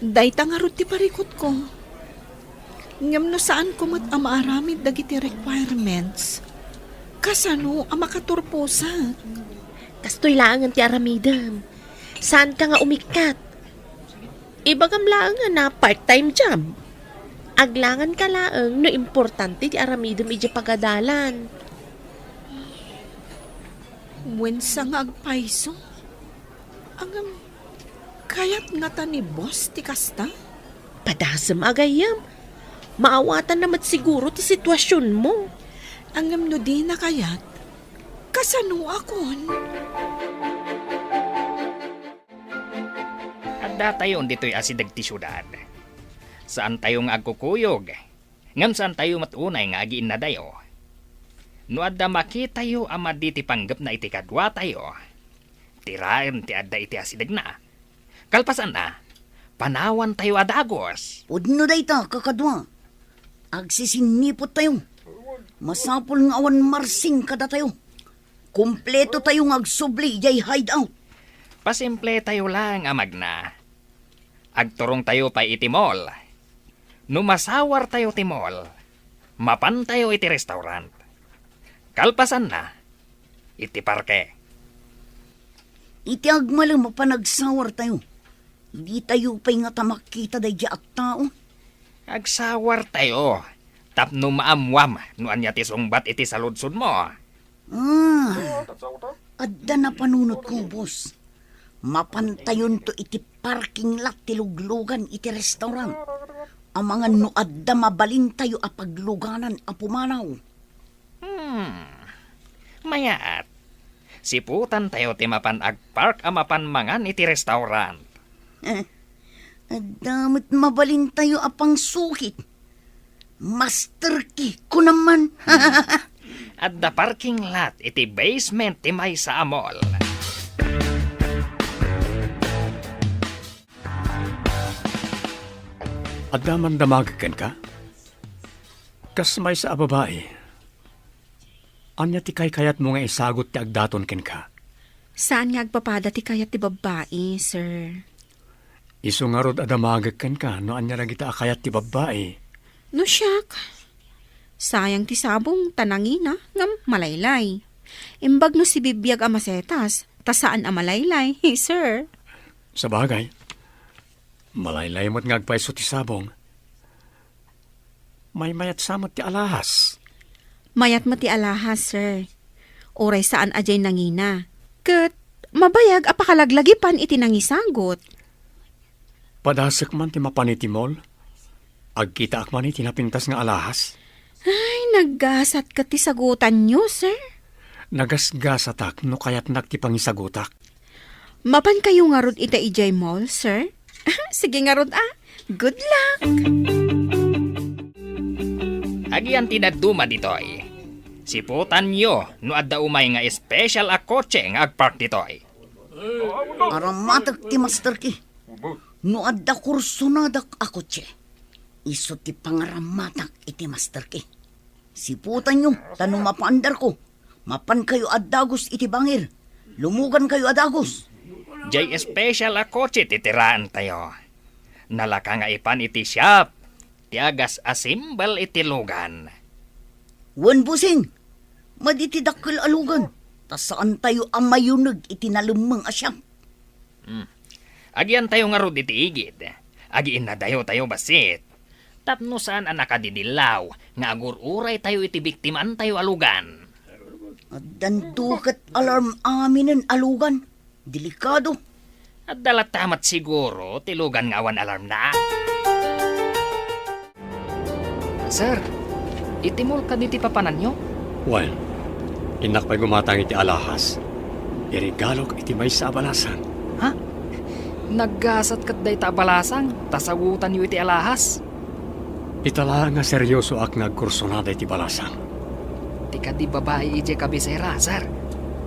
Dayta ngarud ti parikutko. Ngem no saanko met a maaramid dagiti requirements, kasano a makaturposak? Kastoy laengen ti aramidem. Saanka nga umikkat. Ibagam laeng a na part-time job. Aglanganka laeng no importante ti aramidem idiay pagadalan. Wen sa nga agpayso? Ngem, kayat ngata ni boss ti kasta? Padasem a gayyem. Maawatanna met siguro ti situasionmo. Ngem no dina kayat, kasanoakon? Addatayon ditoy asideg ti siudad. Saantayo nga agkukuyog, ngem saantayo met unay nga agiinnadayo. No adda makitayo a madi ti panggepna iti kaduatayo, tiraem ti adda iti asidegna. Kalpasanna, panawantayo a dagus. Pudno dayta, kakadua. Agsisinniput tayo. Masapul nga awan marsing kadatayo. Kompleto tayo nga agsubli idiay hideout. Pasimpletayo laeng a magna. Agturongtayo pay iti mall. No masawartayo ti mall, mapantayo iti restaurant. Kalpasanna, iti parke. Iti agmalem a panagsawartayo, ditayo pay ngata makita daydiay a tao. Agsawartayo tapno maammuam no ania ti sungbat iti saludsodmo. Ah, adda napanunotko, boss. Mapantayonto iti parking lot ti luglugan iti restaurant. Amangan no adda mabalintayo a pagluganan a pumanaw. Hmm. Mayat. Siputantayo ti mapan agpark a mapan mangan iti restaurant. Eh, adda met mabalintayo a pangsukit. Master key ko naman. Adda parking lot iti basement ti maysa a mall. Adda man damagek kenka? Kas maysa a babai, ania ti kaykayatmo nga isagut ti agdaton kenka? Saan nga agpapada ti kayat ti babbai, sir. Isu ngarud a damagek kenka no ania dagita a kayat ti babbai. No siak, sayang ti sabong ta nangina ngem malaylay. Imbag no sibibiag a masetas ta saan a malaylay, sir. Sabagay, malaylay met nga agpayso ti sabong. Maymayat sa met ti alahas. Mayat met ti alahas, sir. Uray saan a diay nangina. Ket mabayag a pakalaglagipan iti nangisagut. Padasek man ti mapan iti mall. Agkitaak man iti napintas nga alahas. Ay, naggasat ket ti sagutanyo, sir. Nagasgasatak no kayatnak ti pangisagutak. Mapankayo ngarud ita idiay mall, sir? Sige ngarud, ah. Good luck! Agian ti dadduma ditoy. Siputanyo no adda umay nga special a kotse nga agpark ditoy. Aramatek ti master key. No adda kursonadak a kotse, isu ti pangaramatak iti master key. Siputanyo, ta no mapaandarko, mapankayo a dagus iti bangir. Lumugankayo a dagus. Jay special a kotse ti tiraentayo. Nalaka nga ipan iti shop ti agas a simbal iti lugan. Wen, busing. madi ti dakkel a lugan, ta saantayo a mayuneg iti nalemmeng a siak. Hmm. Agyantayo ngarud iti igid. Agiinnadayotayo bassit. Tapno saan a nakadidillaw nga agur-uraytayo iti biktimantayo a lugan. Addanto ket alarm aminen a lugan. Delikado. Adda latta met siguro ti lugan nga awan alarmna. Sir, iti mall kadi ti papananyo? Wen, innak pay gumatang iti alahas. Iregalok iti maysa a balasang. Ha? Naggasat ket dayta a balasang, ta sagutanyo iti alahas. Ita laeng nga seriosoak nga agkursunada iti balasang. Ti kadi babai idiay kabisera, sir.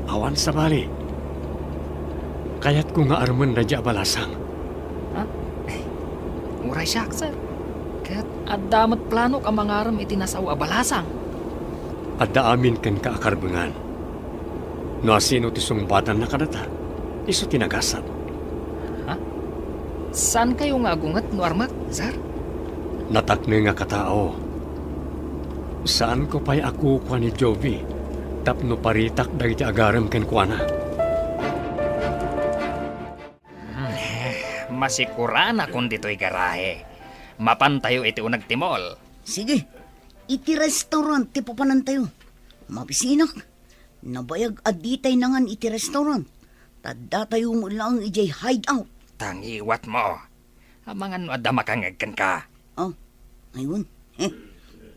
Awan sabali. Kayatko nga armen daydiay a balasang. Ha? Uray siak, sir. Ket adda met planok a mangarem iti nasao a balasang. Adda amin kenka a karbengan. No asino ti sungbatanna kadata, isu ti nagasat. Ha? Saankayo nga agunget no armek, sir? Natakneng a katao. Saanko pay a kukua ni Jovi tapno paritak dagiti agarem kenkuana. Hmm, masikuranakon ditoy garahe. Mapantayo iti uneg ti mall. Sige, iti restaurant ti papanantayo. Mabisinak, nabayag a ditay nangan iti restaurant. Ta datayo met laeng idiay hideout. Tangiwatmo. Amangan no adda makangngeg kenka. Ah, aywan. Eh,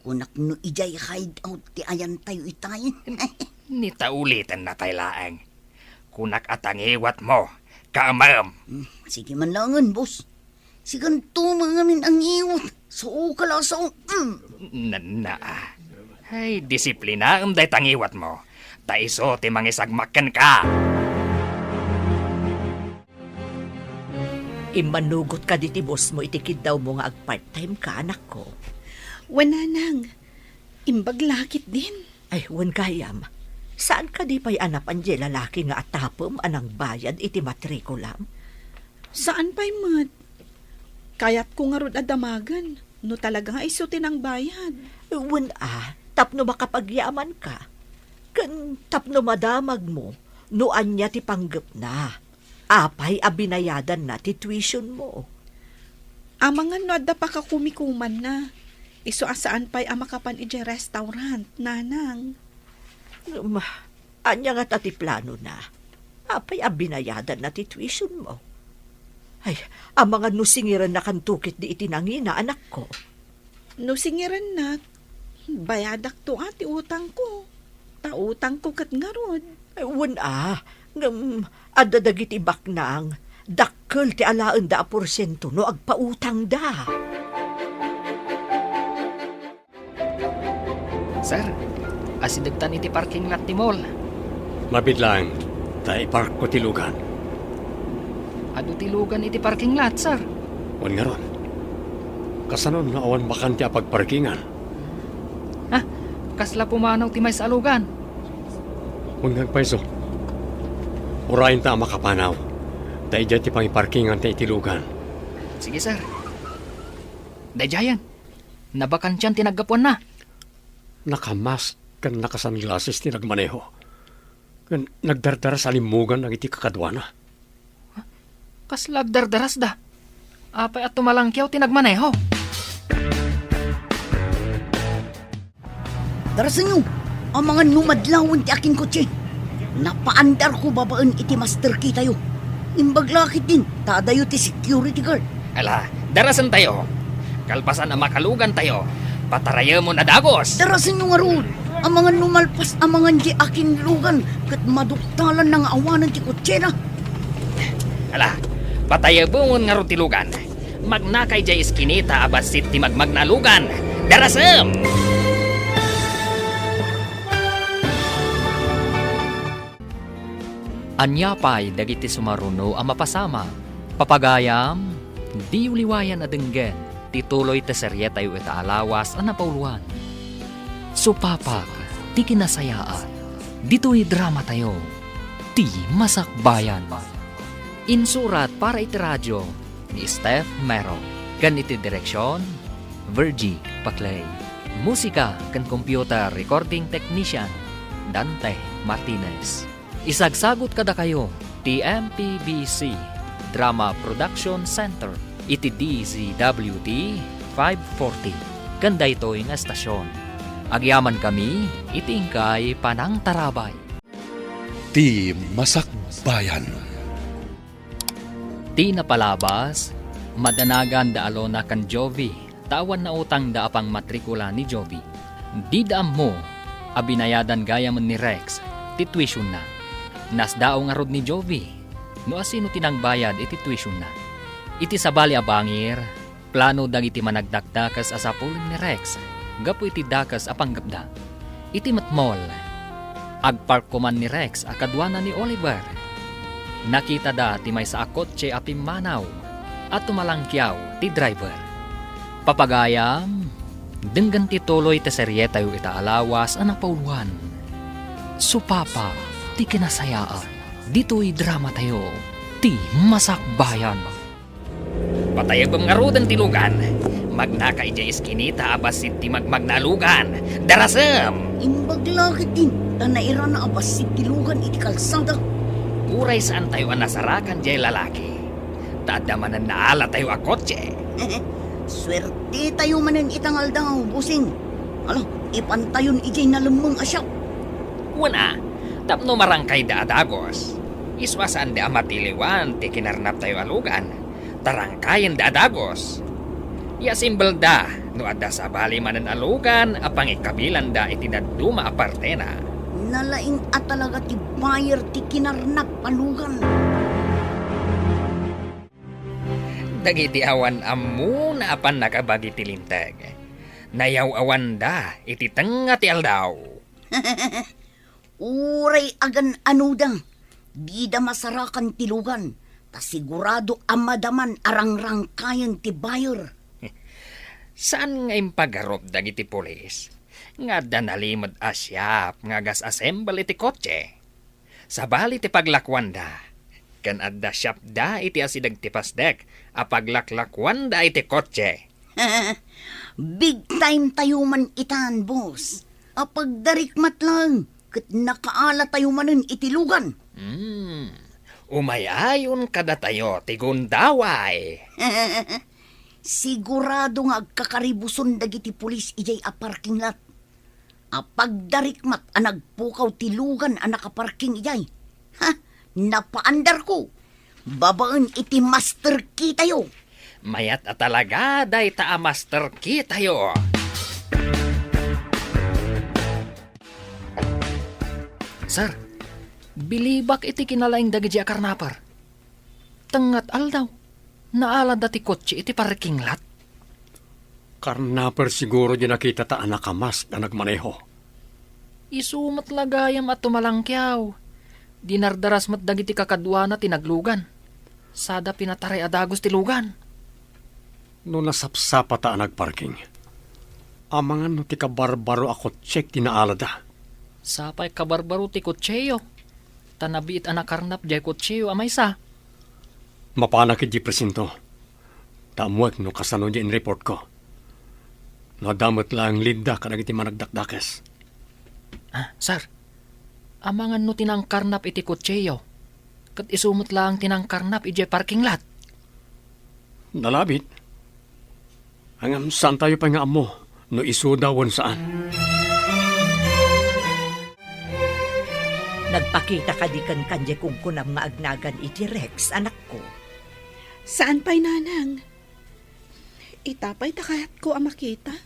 kunak no idiay hideout ti ayantayo itay. Ni ta ulitennatay laeng. Kunak a tangiwatmo, kaamem. Hmm, sige man laengen, boss. Sikanto mangamin a ngiwat. Sao ka la, sao. Mm. Nanna, ah. Ay, disiplinaem dayta ngiwatmo. Ta isu ti mangisagmak kenka. Immanugot kadi ti boss mo iti kiddawmo nga agpart-time ka, anakko? Wen, nanang. Imbag la ketdin. Ay, wen gayam. Saan kadi pay a napan diay lalaki nga atapem a nangbayad iti matrikulam? Saan pay met. Kayatko ngarud a damagen no talaga nga isu ti nangbayad. Wen a, tapno makapagyamanka. Ken tapno madamagmo no ania ti panggepna. Apay a binayadanna ti tuition mo? Amangan no adda pakakumikumanna. Isu a saan pay a makapan idiay restaurant, nanang. Ngem, ania ngata ti planona? Apay a binayadanna ti tuition mo? Ay, amangan no singirennakanto ketdi iti nangina, anakko. No singirennak, bayadakto a ti utangko. Ta utangko ket ngarud. Ay, wen a, ngem adda dagiti baknang, dakkel ti alaenda a porsiento no agpautangda. Sir, asidegtan iti parking lot ti mall. Mabiit laeng, ta iparkko ti lugan. Adu ti lugan iti parking lot, sir. Wen ngarud. Kasano no awan bakante a pagparkingan? Ha? Kasla pumanaw ti maysa a lugan. Wen nga agpayso. Urayenta a makapanaw. Ta idiay ti pangiparkinganta iti lugan. Sige, sir. Daydiayen. Nabakantian ti naggapuanna. Nakamask ken nakasunglasses ti nagmaneho. Ken nagdardaras a limmugan dagiti kakaduana. Kasla agdardarasda? Apay a tumalangkiaw ti nagmaneho? Darasenyo, amangan no madlawen ti akinkotse. Napaandarko babaen iti master key tayo. Imbag la ketdin, ta adayo ti security guard. Ala, darasentayo. Kalpasan a makalugantayo, patarayemon a dagus. Darasenyo ngarud, amangan no malpas amangan diay akinlugan ket maduktalanna nga awanen ti kotsena. Ala, patayebemon ngarud ti lugan. Magnaka idiay iskinita a bassit ti magmagna a lugan. Darasem! Ania pay dagiti sumaruno a mapasamak? Papagayam, diyo liwayan a denggen ti tuloy ti serietayo ita a lawas a napauluan. Supapak ti kinasayaat ditoy dramatayo, Ti Masakbayan. Insurat para iti radio ni Steph Mero, ken iti direksion, Virgie Paclay. Musika ken computer recording technician, Dante Martinez. Isagsagut kadakayo ti M P B C Drama Production Center iti D Z W T five forty ken daytoy nga estasion. Agyamankami iti inkay panangtarabay. Ti Masakbayan. Ti napalabas, madanagan da Alona ken Jovi, ta awan nautangda a pangmatrikula ni Jovi. Dida ammo a binayadan gayamen ni Rex ti tuitionda. Nasdaaw ngarud ni Jovi no asino ti nangbayad iti tuitionda. Iti sabali a bangir, plano dagiti managdakdakes a sapulen ni Rex gapu iti dakes a panggepda. Iti met mall, agpark koman ni Rex a kaduana ni Oliver. Nakitada ti maysa a kotse a pimmanaw a tumalangkiaw ti driver. Papagayam, denggen ti tuloy ti serietayo ita a lawas a napauluan. Supapa ti kinasayaan. Ditoy dramatayo, ti Masakbayan. Patayabem ngaruden ti lugan. Magnaka idiay iskinita a bassit ti magmagna a lugan. Darasem! Imbag la ketdin, ta nairana a bassit ti lugan iti kalsada. Uray saantayo a nasarakan diay lalaki, ta adda manen naalatayo a kotse. Suertetayo manen ita nga aldaw, bossing. Ala, ipantayon idiay nalemmeng a shop. Wen a, tapno marangkayda a dagus. Isu a saanda a matiliwan ti kinarnaptayo a lugan. Tarangkayenda a dagus. Iasimbelda no adda sabali manen a lugan a pangikabilanda iti dadduma a partena. Nalaing a talaga ti buyer ti kinarnap a lugan. Dagiti awan ammona a pannakabagi ti linteg, nayaw-awanda iti tengnga ti aldaw. Uray agan-anoda, dida masarakan ti lugan, ta sigurado a madaman a rangrangkayen ti buyer. Saan nga impagarup dagiti pulis nga adda nalimed a shop nga agas-assemble iti kotse? Sabali ti paglakuanda, ken adda shopda iti asideg ti pasdek a paglaklakuanda iti kotse. Big time tayo man itan, boss. Apagdarikmat lang, ket nakaala tayo manen iti lugan. Hmm. Umay-ayon kadatayo ti gundaway. Sigurado nga agkakaribuson dagiti pulis idiay a parking lot. Apagdarikmat a nagpukaw ti lugan a nakaparking idiay. Ha? Napaandarko. Babaen iti master key tayo. Mayat a talaga dayta a master key tayo. Sir, bilibak iti kinalaing dagiti a karnaper. Tengnga ti aldaw, naalada ti kotse iti parking lot. Karnaper siguro di nakita ta a nakamask a nagmaneho. Isu met la gayam a tumalangkiaw. Dinardaras met dagiti kakaduana ti naglugan. Sada pinataray a dagus ti lugan. No nasapsapata a nagparking, amangan no ti kabarbaro a kotsek ti naalada. Sapay kabarbaro ti kotseyo, ta nabiit a nakarnap diay kotseyo a maysa. Mapanak idiay presinto, ta ammoek no kasano diay inreportko. No adda met laeng leadda kadagiti managdakdakes. Ah, sir, amangan no ti nangkarnap iti kotseyo, ket isu met laeng ti nangkarnap idiay parking lot. Nalabit. Ngem saantayo pay nga ammo no isuda wen saan. Nagpakita kadi kenka diay kunkunam nga agnagan iti Rex, anakko? Saan pay, nanang. Ita pay ta kayatko a makita.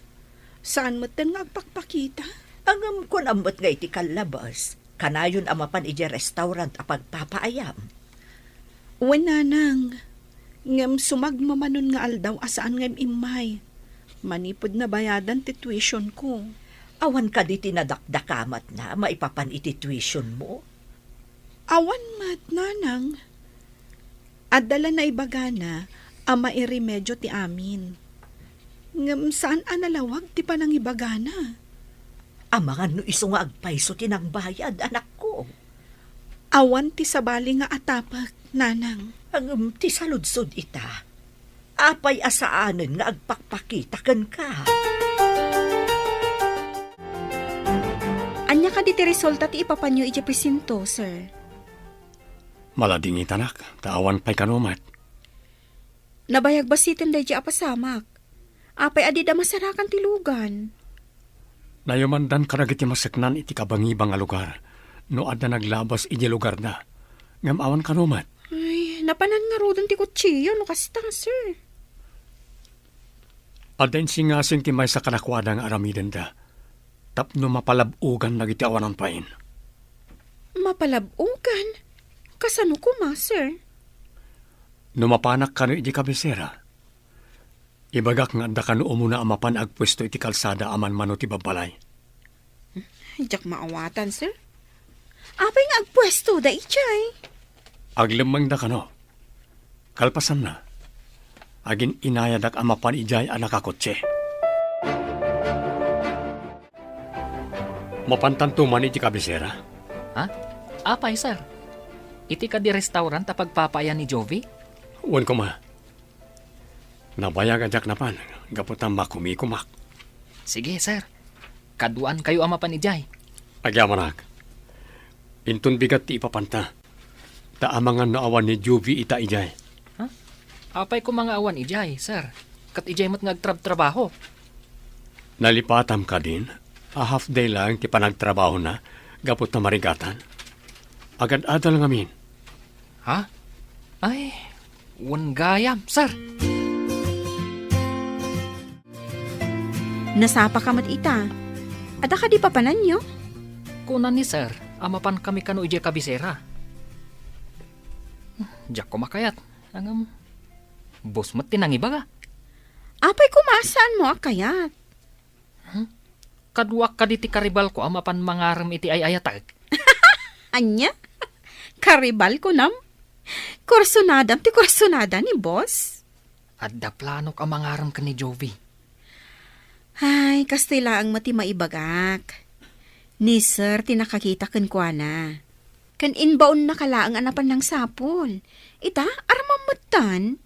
Saan metten nga agpakpakita? Ngem kunam met nga iti kallabas, kanayon a mapan idiay restaurant a pagpapaayam. Wen, nanang. Ngem sumagmamanon nga aldaw a saan nga im-immay. Manipud nabayadan ti tuitionko. Awan kadi ti nadakdakamatna maipapan iti tuitionmo? Awan met, nanang. Adda la naibagana a mairemedio ti amin. Ngem saan a nalawag ti panangibagana. Amangan no isu nga agpayso ti nangbayad, anakko. Awan ti sabali nga atapek, nanang. Ngem ti saludsod ita, apay a saanen nga agpakpakita kenka? Ania Ania kadi ti resulta ti ipapanyo idiay presinto, sir? Maladingitanak, ta awan pay kano met. Nabayag bassiten daydi a pasamak. Apay a dida masarakan ti lugan? Nayumandan kadagiti maseknan iti kabangibang a lugar no adda naglabas idiay lugarda. Ngem awan kano met. Ay, napanan ngaruden ti kutsiyo no kasta, sir. Adda insingasing ti maysa kadakuada nga aramidenda tapno mapalab-ogan dagiti awanan pain. Mapalab-ogan? Kasano koma, sir? No mapanak kano idiay kabisera, ibagak nga adda kano umuna a mapan agpuesto iti kalsada a manmano ti babbalay. Diak maawatan, sir. Apay nga agpuestoda idiay? Aglemmengda kano. Kalpasanna, agin-inayadak a mapan idiay a nakakotse. Mapantanto man iti kabisera? Ha? Apay, sir? Iti kadi restaurant a pagpapaayan ni Jovi? Wen koma. Nabayag a diak napan, gapu ta makumikomak. Sige, sir. Kaduaankayo a mapan idiay. Agyamanak. Inton bigat ti ipapanta. Ta amangan no awan ni Juvie ita idiay. Ha? Apay koma nga awan idiay, sir? Ket idiay met nga agtrabtrabaho. Nalipatam kadin a half day laeng ti panagtrabahona gapu ta marigatan. Agad-adal ngamin. Ha? Ay, wen gayam, sir. Nasapaka met ita. Adda kadi papananyo? Kuna ni sir a mapankami kano idiay kabisera. Diak koma kayat. Ngem, boss met ti nangibaga. Apay koma a saanmo a kayat? Hmm? Kaduak kadi ti karibalko a mapan mangarem iti ay-ayatek. Ania? Karibal kunam? Kursunadam ti kursunada ni boss? Adda planok a mangarem ken ni Jovi. Ay, kastoy laeng met ti maibagak. Ni sir ti nakakita kenkuana. Ken imbaonnaka laeng a napan nangsapul. Ita, aramam metten.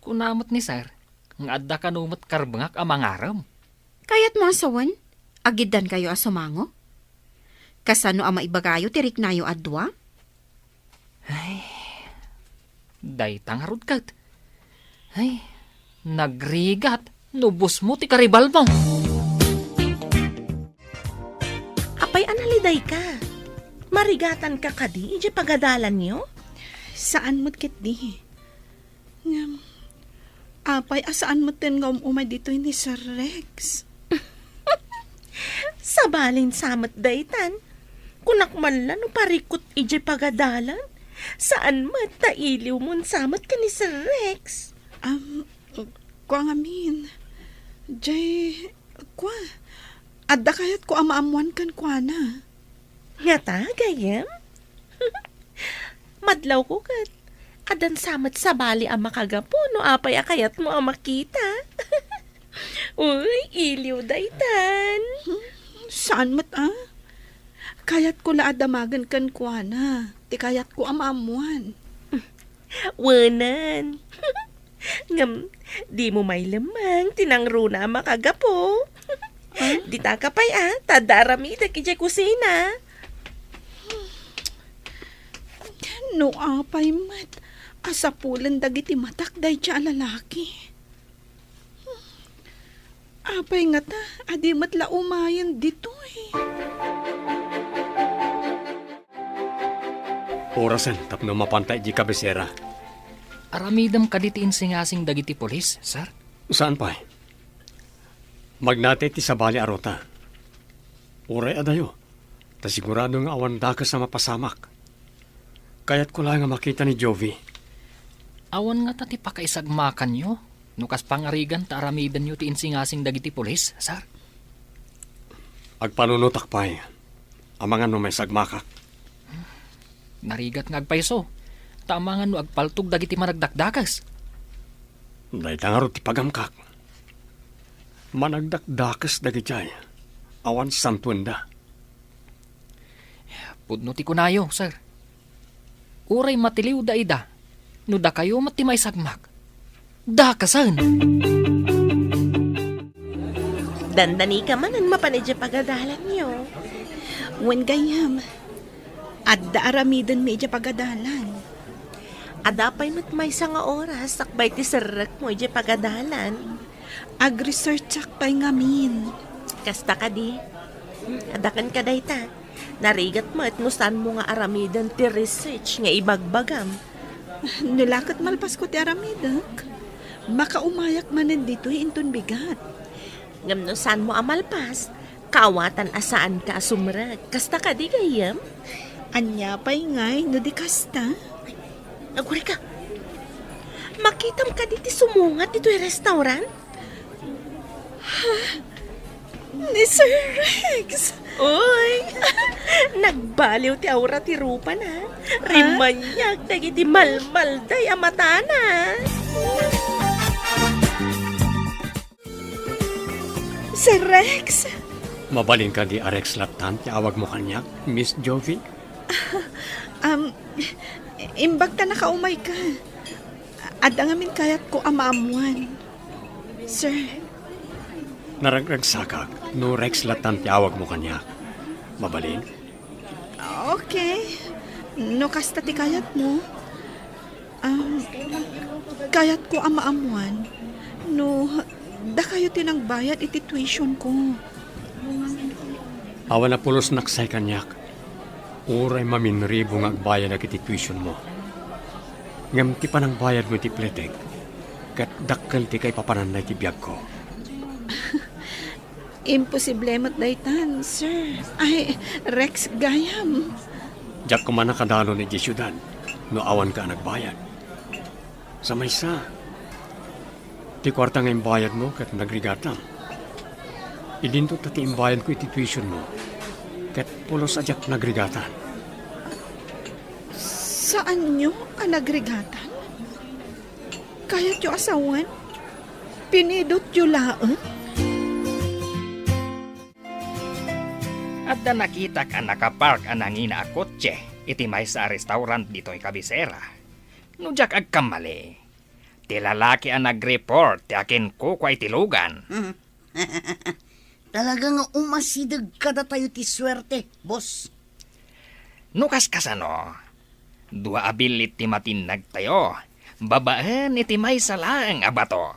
Kuna met ni sir nga adda kano met karbengak a mangarem. Kayatmo a sawen, agiddankayo a sumango? Kasano a maibagayo ti riknayo a dua? Ay, dayta ngarud ket. Ay, nagrigat no boss mo ti karibalmo. Apay a nalidayka? Marigatanka kadi idiay pagadalanyo? Saan met ketdi. Ngem, apay a saan metten nga um-umay ditoy ni Sir Rex? Sabalin sa met daytan. Kunak man la no parikut idiay pagadalan. Saan met ta iliwmon sa met ken ni Sir Rex. Am, kua ngamin. Jay, kua, adda kayatko a maammoan kenkuana. Ngata, gayyem? Madlawko ket addan sa met sabali a makagapu no apay a kayatmo a makita. Uy, iliw daytan. Saan met a? Kayatko la a damagen kenkuana ti kayatko a maammoan. Wenan. Ngem, dimo mailemmeng ti nangruna a makagapu. Ah? Ditaka pay a, ta adda aramidek idiay kusina. No apay met a sapulen dagiti matak dayta a lalaki. Apay ngata a di met la umayen ditoy? Orasen tapno mapanta idiay kabisera. Aramidem kadi ti insingasing dagiti pulis, sir? Saan pay? Magnati ti sabali a ruta. Uray adayo, ta sigurado nga awan dakes a mapasamak. Kayatko la nga makita ni Jovi. Awan ngata ti pakaisagmakanyo no kas pangarigan ta aramidenyo ti insingasing dagiti pulis, sir? Agpanunotak pay, amangan no maisagmakak. Narigat nga agpayso, ta amangan no agpaltog dagiti managdakdakes. Dayta ngarud ti pagamkak. Managdakdakes dagijay, awan santuenda. Pudno ti kunayo, sir. Uray matiliwda ida, no dakayo met ti maisagmak, dakesen. Dandanika manen mapan idiay pagadalanyo. Wen gayyem, adda aramidenmi idiay pagadalan. Adda pay met maysa nga oras sakbay ti serrekmo idiay pagadalan. Agresearchak pay ngamin. Kasta kadi? Adda kenka dayta. Narigat met no saanmo nga aramiden ti research nga ibagbagam. No la ket malpasko ti aramidek, makaumayak manen ditoy inton bigat. Ngem no saanmo a malpas, kaawatan a saanka a sumrek. Kasta kadi, gayyem? Ania pay ngay no di kasta? Agurayka. Makitam kadi ti sumungat ditoy restaurant? Ha? Ni Sir Rex? Uy! Nagbaliw ti aura ti rupana. Rimaniag dagiti malmalday a matana. Sir Rex? Mabalin kadi a Rex lattan ti awagmo kaniak, Miss Jovi? Um, imbag ta nakaumayka. Adda ngamin kayatko a maammuan, sir. Naragragsakak no Rex lattan ti awagmo kaniak. Mabalin? Okay. No kasta ti kayatmo. Um, kayatko a maammuan no dakayo ti nagbayad iti tuition ko. Awan a pulosnak say kaniak. Uray maminribo nga agbayadak iti tuitionmo. Ngem ti panangbayadmo iti pletek, ket dakkel ti kaipapananna iti biagko. Imposible met daytan, sir. Ay, Rex, gayam. Diak koma nakadalon idiay siudad no awanka a nagbayad. Sa maysa, ti kuarta nga imbayadmo ket nagrigatam. Idinto ta ti imbayadko iti tuitionmo, ket pulos a diak nagrigatan. Saanyo a nagrigatan? Kayatyo a sawen? Pinidotyo laeng? Adda nakitak a nakapark a nangina a kotse iti maysa a restaurant ditoy kabisera. No diak agkammali, ti lalaki a nagreport ti akinkukua iti lugan. Mhm. Talaga nga umasideg kadatayo ti suerte, boss. No kaskasano, dua a billit ti matinnagtayo, babaen iti maysa laeng a bato.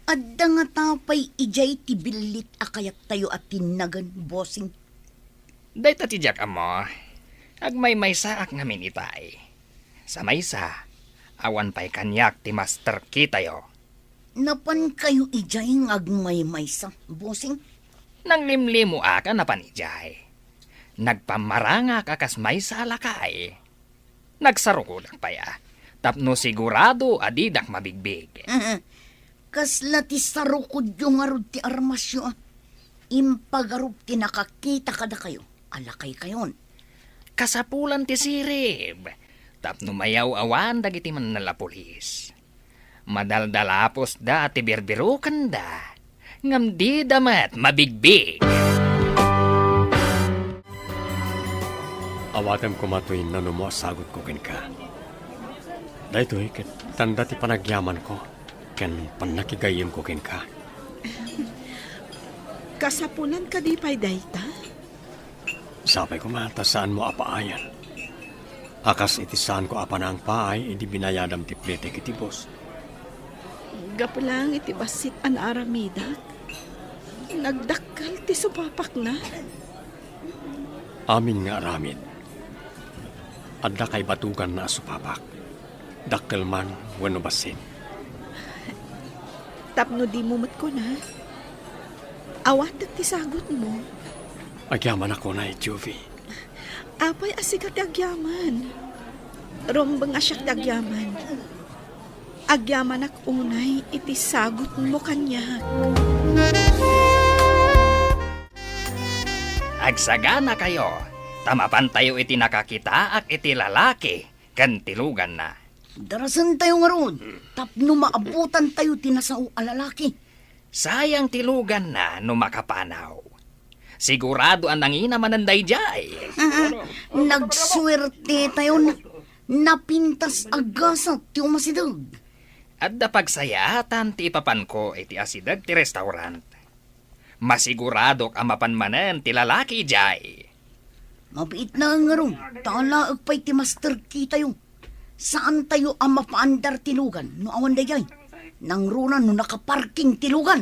Adda ngata pay idiay ti billit a kayattayo a tinnagen, bossing? Dayta ti diak ammo. Agmaymaysaak ngamin itay. Sa maysa, awan pay kaniak ti master key tayo. Napankayo idiay nga agmaymaysa, bossing? Nanglimlimoak a napan idiay. Nagpammarangak a kas maysa a lakay. Nagsarukodak pay a, tapno sigurado a didak mabigbig. Kasla ti sarukodyo ngarud ti armasyo a. Impagarup ti nakakita kadakayo a lakaykayon. Kasapulan ti sirib, tapno mayaw-awan dagiti mannalapulis. Madaldalapusda ti birbirukenda, ngem dida met mabigbig. Awatem koma toy nanumo a sagutko kenka. Daytoy ket tanda ti panagyamanko ken pannakigayyemko kenka. Kasapulan kadi pay dayta? Sapay koma ta saanmo a paayan. A kas iti saanko a panaangpaay idi binayadam ti pletek iti boss. Gapu laeng iti bassit a naaramidak, nagdakkel ti supapakna. Amin nga aramid, adda kaibatuganna a supapak. Dakkel man wenno bassit. Tapno dimo met kuna, awatek ti sagutmo. Agyamanak unay, Juvie. Apay a sika ti agyaman? Rumbeng a siak ti agyaman. Agyamanak unay iti sagutmo kaniak. Agsaganakayo, ta mapantayo iti nakakitaak iti lalaki ken ti luganna. Darasentayo ngarud tapno maabutantayo ti nasao a lalaki. Sayang ti luganna no makapanaw. Sigurado a nangina manen daydiay. Ah, nagsuertetayon. Napintas a gasat ti umasideg. Adda pagsayaatan ti ipapanko iti asideg ti restaurant. Masiguradok a mapan manen ti lalaki idiay. Mabiit na ngarud, ta alaek pay ti master key tayo. Saan tayo a mapaandar ti lugan no awan daydiay? Nangruna no nakaparking ti lugan.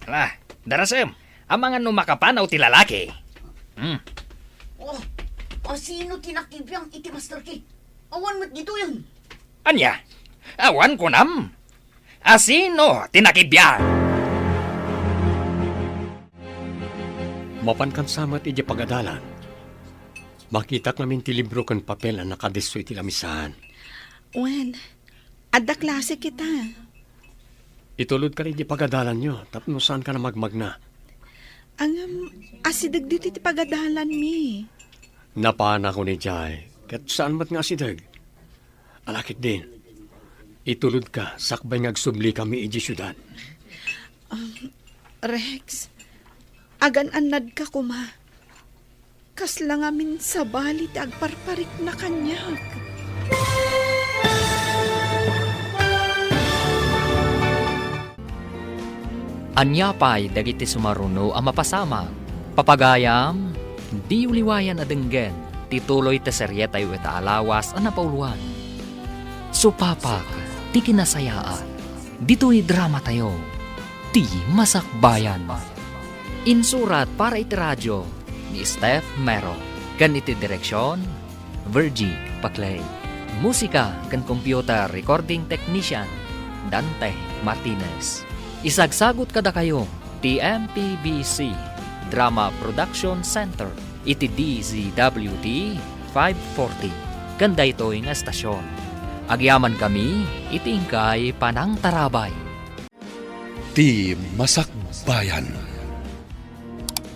Ala, darasem, amangan no makapanaw ti lalaki. Hmm. Oh, asino ti nakibiang iti master key? Awan met ditoyen. Ania? Awan kunam? Asino ti nakibiang? Mapan kansa met idiay pagadalan. Makitak ngamin ti libro ken papel a nakadisso iti lamisaan. Wen, adda klase kita. Itulodka idiay pagadalanyo tapno saanka a magmagna. Ngem, asideg ditoy ti pagadalanmi. Napaanakon idiay, ket saan met nga asideg. Ala ketdin, itulodka sakbay nga agsublikami idiay siudad. Um, Rex, agan-annadka koma. Kasla ngamin sabali ti agparparikna kaniak. Ania pay dagiti sumaruno a mapasamak? Papagayam, diyo liwayan a denggen ti tuloy ti serietayo ita a lawas a napauloan. Supapak ti kinasayaat ditoy dramatayo, Ti Masakbayan. Insurat para iti radio ni Steph Mero, ken iti direksion, Virgie Paclay. Musika ken computer recording technician, Dante Martinez. Isagsagut kadakayo ti M P B C Drama Production Center iti D Z W T five forty ken daytoy nga estasion. Agyamankami iti inkay panangtarabay. Ti Masakbayan.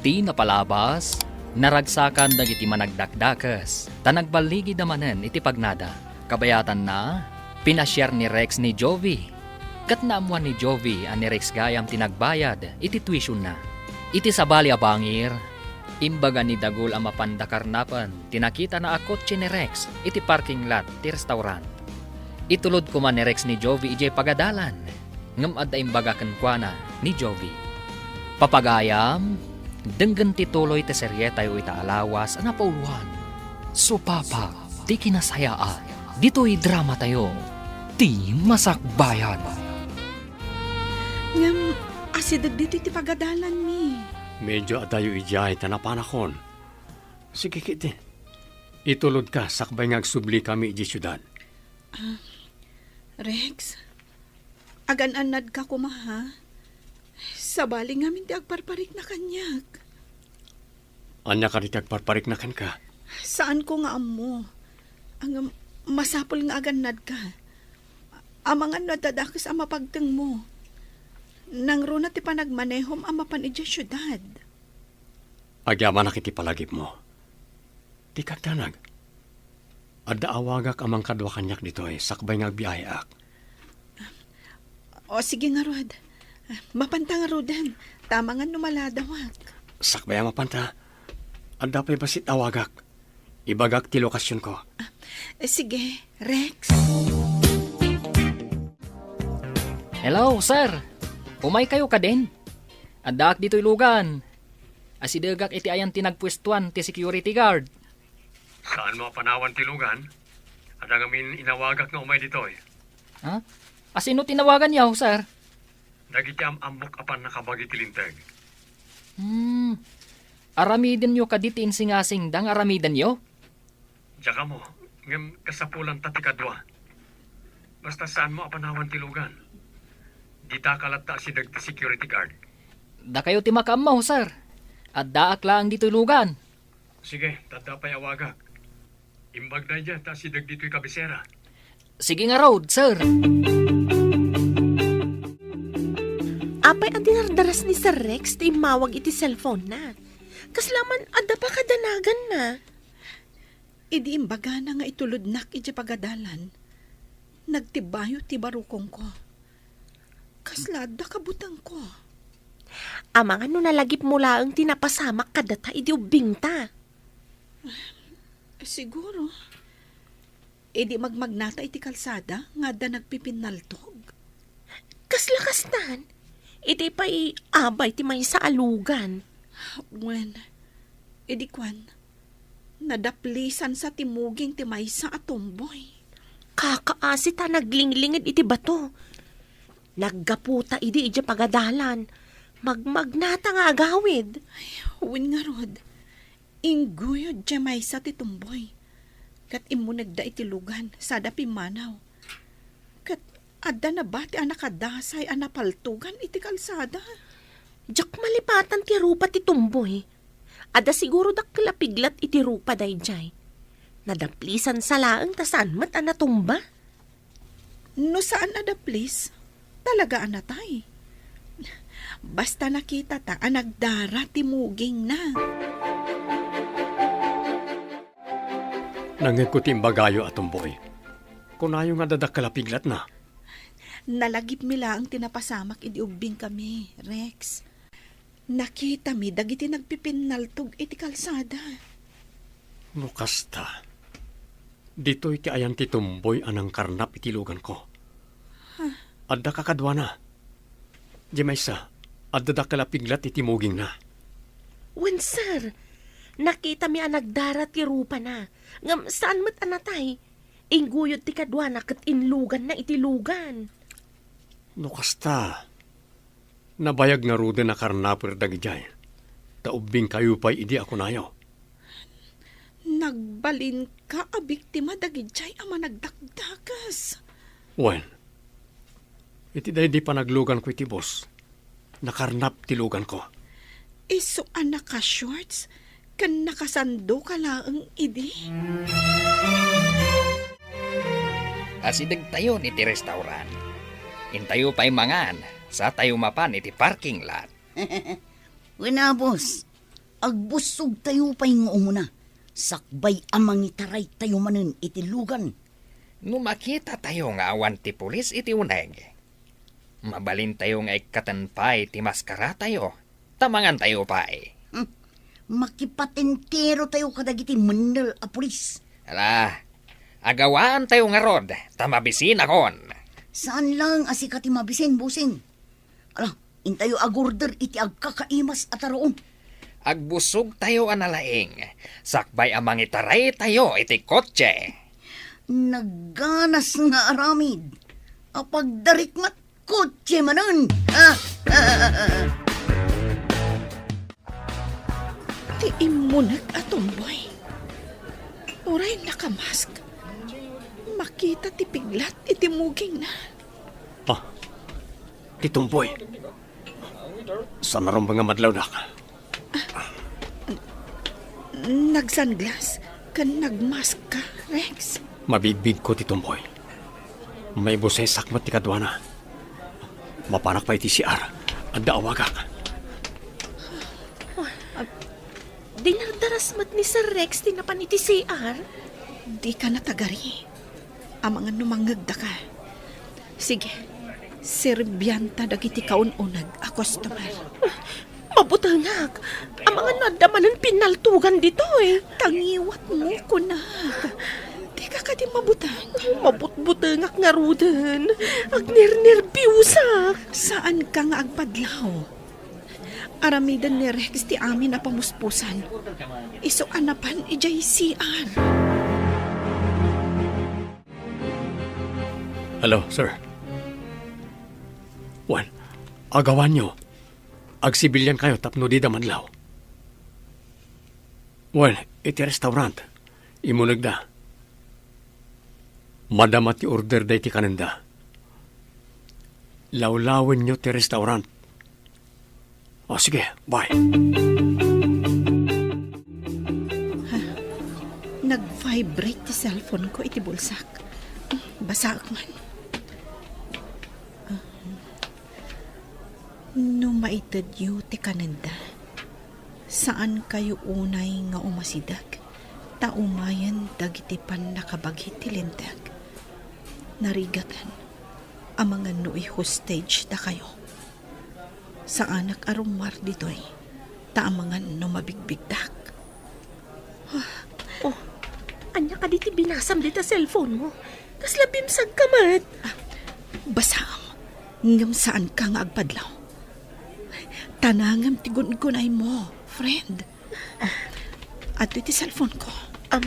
Ti napalabas, naragsakan dagiti managdakdakes, ta nagballigida manen iti pagnada. Kabayatanna, pinasiar ni Rex ni Jovi. Ket naammuan ni Jovi a ni Rex gayam ti nagbayad iti tuitionda. Iti sabali a bangir, imbaga ni Dagul a mapanda karnapen ti nakitana a kotse ni Rex iti parking lot ti restaurant. Itulod koma ni Rex ni Jovi idiay pagadalan, ngem adda imbaga kenkuana ni Jovi. Papagayam, denggen ti tuloy ti serietayo ita a lawas a napauloan. Supapak ti kinasayaat ditoy dramatayo, Ti Masakbayan. Ngem, asideg ditoy ti pagadalanmi. Medyo adayo idiay ta napanakon. Sige, kiti. Itulodka sakbay nga agsublikami idiay siudad. Ah, Rex, agan-annadka koma, ha? Sabali ngamin ti agparparikna kaniak. Ania kadi ti agparparikna kenka? Saanko nga ammo. Ngem, masapul nga agannadka. Amangan no adda dakes a mapagtengmo. Nangruna ti panagmanehom a mapan idiay siudad. Agyamanak iti palagipmo. Dika agdanag. Adda awagak a mangkadua kaniak ditoy sakbay nga agbiaheak. O, sige ngarud. Mapanta ngaruden, ta amangan no maladawak. Sakbay a mapanta, adda pay bassit awagak. Ibagak ti lokasionko. Eh, sige, Rex. Hello, sir. Umaykayo kadin? Addaak ditoy lugan. Asidegak iti ayan ti nagpuestuan ti security guard. Saanmo a panawan ti lugan? Adda ngamin inawagak nga umay ditoy. Ha? Asino ti nawaganyo, sir? Dagiti am-ammok a pannakabagi ti linteg. Hmm. Aramidenyo kadi ti insingasingda nga aramidenyo? Diak ammo, ngem kasapulanta ti kadua. Basta saanmo a panawan ti lugan. Ditaka latta asideg ti security guard. Dakayo ti makaammo, sir. Addaak laeng ditoy lugan. Sige, ta adda pay awagak. Imbag daydiay ta asideg ditoy kabisera. Sige ngarud, sir. Apay a dinardaras ni Sir Rex ti immawag iti cellphone-na? Kasla man adda pakadanaganna. Idi imbagana nga itulodnak idiay pagadalan, nagtibbayo ti barukongko. Kasla adda kabutengko. Amangan no nalagipmo laeng ti napasamak kadata idi ubbingta. Siguro. Idi magmagnata iti kalsada nga adda nagpipinnaltog. Kasla kastan, iti pay abay ti maysa a lugan. Wen, idi kuan, nadaplisansa ti muging ti maysa a tumboy. Kakaasi ta naglinglinged iti bato. Naggaputa idi idiay pagadalan. Magmagnata nga agawid. Wen ngarud, ingguyod diay maysa ti tumboy. Ket immunegda iti lugan, sada pimmanaw. Ket adda nabati a nakadasay a napaltugan iti kalsada. Diak malipatan ti rupa ti tumboy. Adda siguro dakkel a piglat iti rupa daydiay. Nadaplisansa laeng ta saan met a natumba. No saan a daplis, talaga a natay. Basta nakitata a nagdara ti mugingna. Nangngegko ti imbagayo a tumboy. Kunayo nga adda dakkel a piglatna. Nalagipmi laeng ti napasamak idi ubbingkami, Rex. Nakitami dagiti nagpipinnaltog iti kalsada. No kasta, ditoy ti ayan ti tumboy a nangkarnap iti luganko. Adda kakaduana. Diay maysa, adda dakkel a piglat iti mugingna. Wen, sir. Nakitami a nagdara ti rupana. Ngem saan met a natay. Ingguyod ti kaduana ket inluganna iti lugan. No kasta, nabayag ngaruden a karnaper dagidiay, ta ubbingkayo pay idi a kunayo. Nagbalinka a biktima dagidiay a managdakdakes. Wen, iti daydi panagluganko iti bus, nakarnap ti luganko. Isu a naka-shorts ken nakasandoka laeng idi? Asidegtayon iti restaurant. Intayo pay mangan, satayo mapan iti parking lot. Wen, a, boss. Agbussogtayo pay nga umuna, sakbay a mangitaraytayo manen iti lugan. No makitatayo nga awan ti pulis iti uneg, mabalintayo nga ikkaten pay ti maskaratayo, ta mangantayo pay. Hmm. Makipatenterotayo kadagiti mennel a pulis. Ala, agawaantayo ngarud, ta mabisinakon. Saan laeng a sika ti mabisin, bossing. Ala, intayo agorder iti agkakaimas a taroon. Agbussogtayo a nalaing, sakbay a mangitaraytayo iti kotse. Nagganas nga aramid. Apagdarikmat kotse manen. Ah, ah, ah, ah. Ti immuneg a tumboy. Uray nakamask. Makita ti piglat iti mugingna. Ah, ti tumboy. Saan a rumbeng a madlawnak. Nagsunglass ken nagmask ka, Rex? Mabigbigko ti tumboy. Maibusesak met ti kaduana. Mapanak pay iti C R. Adda awagak. Dinardaras met ni Sir Rex ti napan iti C R? Dika natagari. Amangan no mangngegdaka. Sige, serbianta dagiti kaun-uneg a customer. Mabutengak. Amangan no adda manen pinnaltugan ditoy. Tangiwatmo, kunak. Dika kadi mabuteng? Mabutbutengak ngaruden. Agnernerbiusak. Saanka nga agpadlaw. Aramiden ni Rex ti amin a pamuspusan. Isu a napan idiay C R. Hello, sir. Wen, agawanyo. Agsibiliankayo tapno dida madlaw. Wen, iti restaurant. Immunegda. Madama ti order daydi kanenda. Lawlawenyo ti restaurant. O, sige, bye. Nag-vibrate ti cellphone ko iti bulsak. Basaek man. No maitedyo ti kanenda, saankayo unay nga umasideg, ta umayen dagiti pannakabagi ti Linteg. Narigaten, amangan no i-hostage dakayo. Saanak a rummuar ditoy, ta amangan no mabigbigdak. Oh, ania kadi ti binasam dita cellphone mo? Kasla bimsag ka met. Ah, basaam, ngem saanka nga agpadlaw. Tanangem ti gun-unay mo. friend. Oh, adtoy ti cellphone ko. Um,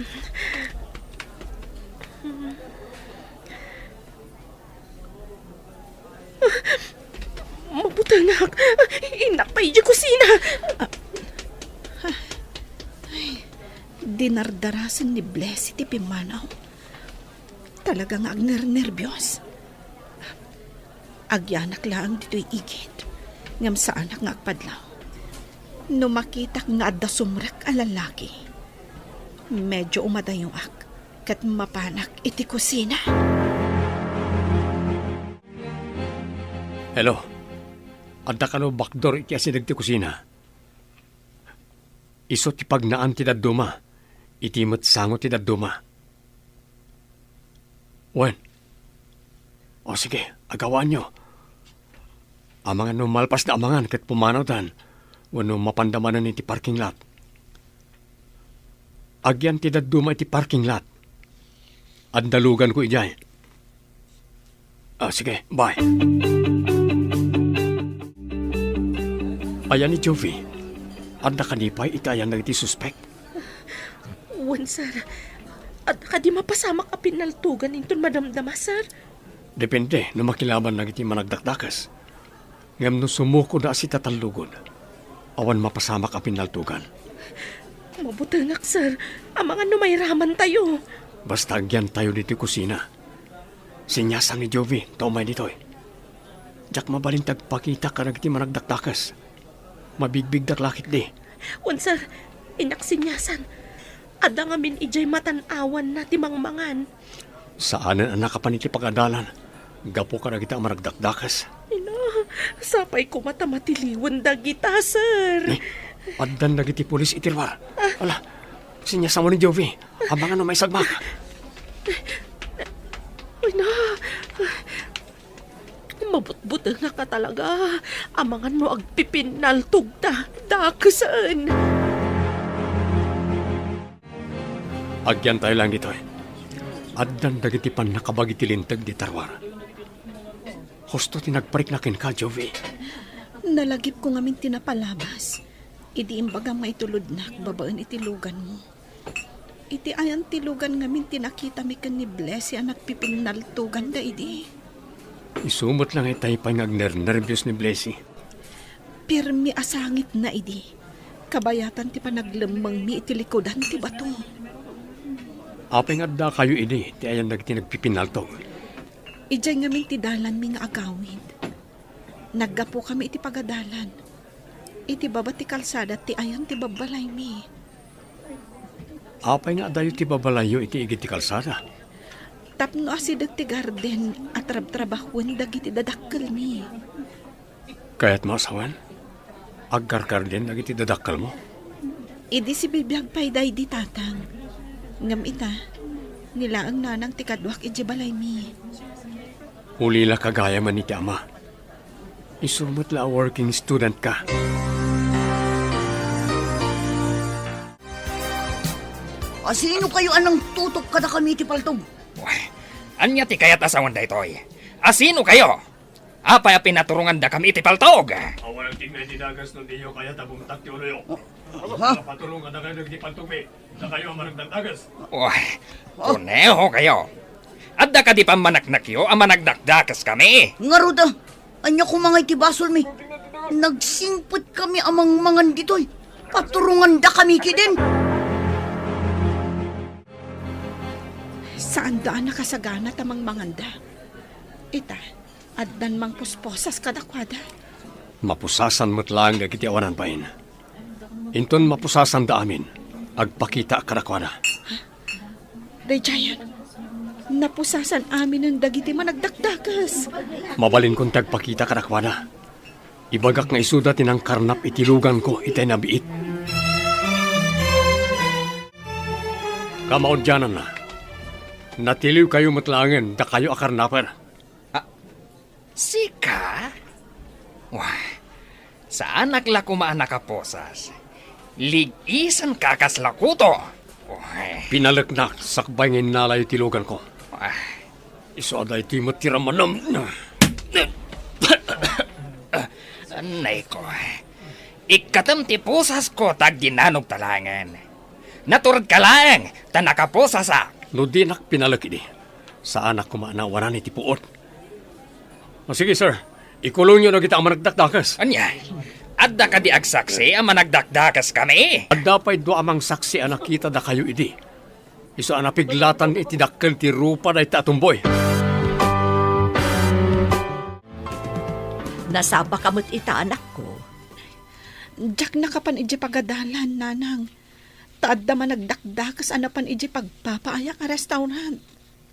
Mabutengak. Innak pay idiay kusina. Ah, ay, dinardarasen ni Blessy ti pimmanaw. Talaga nga agnernerbios. Agyanak laeng ditoy igid, ngem saanak nga agpadlaw. No makitak nga adda sumrek a lalaki, medyo umadayoak ket mapanak iti kusina. Hello. Adda kano backdoor iti asideg ti kusina? Isu ti pagnaan ti dadduma, iti met sango ti dadduma. Wen. O sige, agawaanyo. Amangan no malpasda amangan ket pumanawdan, wenno mapanda manen iti parking lot. Agyan ti dadduma iti parking lot. Adda luganko idiay. Ah, sige, bye. Ayan ni Jovi. Adda kadi pay iti ayan dagiti suspek? Wen, sir. Adda kadi mapasamak a pinnaltogan inton madamdama, sir? Depende no makilaban dagiti managdakdakes. Ngem no sumukoda a sitatallugod, awan mapasamak a pinnaltogan. Mabutengak, sir. Amangan no mairamantayo. Basta agyantayo ditoy kusina. Sinyasan ni Jovi ta umay ditoy. Diak mabalin ti agpakita kadagiti managdakdakes. Mabigbigdak la ketdi. Wen, sir. Innak sinyasan. Adda ngamin idiay matan-awanna ti mangmangan. Saanen a nakapan iti pagadalan gapu kadagita a managdakdakes. Ina, sapay koma ta matiliwen dagita, sir. Eh, addan dagiti pulis iti lugar. Ala, sinyasan ni Jovi. Amangan no maisagmak. Ina, mabutbutengak a talaga. Amangan no agpipinnaltogda, dakesen. Agyantayo laeng ditoy. Addan dagiti pannakabagi ti linteg dita ruar. Husto ti nagparikna kenka, Jovi. Nalagipko ngamin ti napalabas idi imbagam nga itulodnak babaen iti luganmo. Iti ayan ti lugan ngamin ti nakitami ken ni Blessy a nagpipinnaltoganda idi. Isu met la nga itay pay nga agnernerbios ni Blessy. Pirmi a sangitna idi. Kabayatan ti panaglemmengmi iti likudan ti bato. Apay nga addakayo idi ti ayan dagiti nagpipinnaltog? Idiay ngamin ti dalanmi nga agawid. Naggapukami iti pagadalan. Iti baba ti kalsada ti ayan ti babbalaymi. Apay nga adayo ti babbalayyo iti igid ti kalsada? Tapno asideg ti garden a trabtrabahoen dagiti dadakkelmi. Kayatmo a sawen? Aggargarden dagiti dadakkelmo? Idi sibibiag pay daydi, Tatang. Ngem ita, ni laeng nanang ti kaduak idiay balaymi. Ulila ka gayamen iti ama. Isu met la a working student ka. Asino kayo a nangtutok kadakami iti paltog? Uy, ania ti kayat a sawen daytoy? Asino kayo? Apay a pinaturongandakami iti paltog? Awan tingna iti dagas no diyo kayat a bumtak ti uloyo. Ha? Paturongandakayo dagiti paltogmi. Dakayo a managdakdakes. Uy, kuneho kayo. Adda kadi pammanaknakyo a managdakdakes kami? Ngarud a, ania koma nga iti basolmi? Nagsingpet kami a mangmangan ditoy. Paturonganda kami kidin. Saanda a nakasagana ta mangmanganda. Ita, addan mangpusposas kadakuada. Mapusasan met laeng dagiti awanan bain. Inton mapusasanda amin, agpakitaak kadakuada. Daydiayen, napusasan aminen dagiti managdakdakes. Mabalinkon ti agpakita kadakuada. Ibagak nga isuda ti nangkarnap iti luganko itay nabiit. Kamaudiananna, natiliwkayo met laengen dakayo a karnaper. Ah, sika? Wah, saanak la koma a nakaposas. Lig-isanka a kasla kuto. Wah. Pinaleknak sakbay nga innalayo ti luganko. Wah. Isu a daytoy met ti rammanem. Nay ko. Ikkatem ti pusasko ta agdinanog talaengen. Naturedka laeng ta nakapusasak. No dinak pinalek idi, saanak koma a nawanan iti puot. O sige, sir. Ikulongyo dagita a managdakdakes. Ania? Adda kadi agsaksi a managdakdakes kami? Adda pay dua a mangsaksi a nakita dakayo idi. Isu a napiglatan iti dakkel ti rupa dayta a tumboy. Nasapa ka met ita, anakko. Diak nakapan idiay pagadalan, nanang. Ta adda managdakdakes a napan idiay pagpapaayak a restaurant.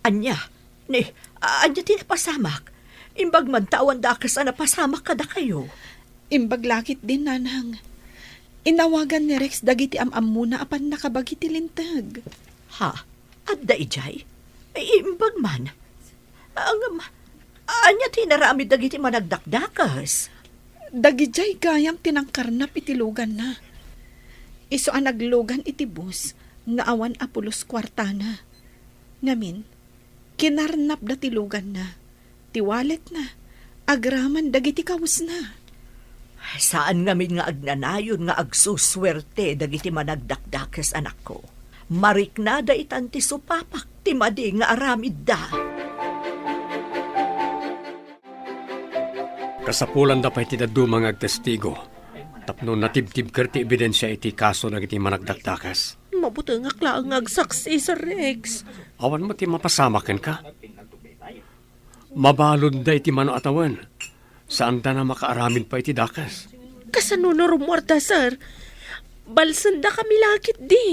Ania? Ni, ania ti napasamak? Imbag man ta awan dakes a napasamak kadakayo. Imbag la ketdin, nanang. Inawagan ni Rex dagiti am-ammona a pannakabagi ti linteg. Ha? Adda idiay? Imbag man. Ngem, ania ti inaramid dagiti managdakdakes? Dagidiay gayam ti nangkarnap iti luganna. Isu a naglugan iti bus nga awan a pulos kuartana. Ngamin, kinarnapda ti luganna, ti walletna, agraman dagiti kawesna. Saan ngamin nga agnanayon nga agsusuerte dagiti managdakdakes, anakko. Mariknada itan ti supapak ti madi nga aramidda. Kasapulanda pay ti dadduma nga agtestigo tapno natibtibker ti ebidensia iti kaso dagiti managdakdakes. Mabutengak laeng nga agsaksi, Sir Rex. Awan met ti mapasamak kenka. Mabaludda iti mano a tawen. Saanda a makaaramid pay iti dakes. Kasano no rummuarda, sir? Balsendakami la ketdi.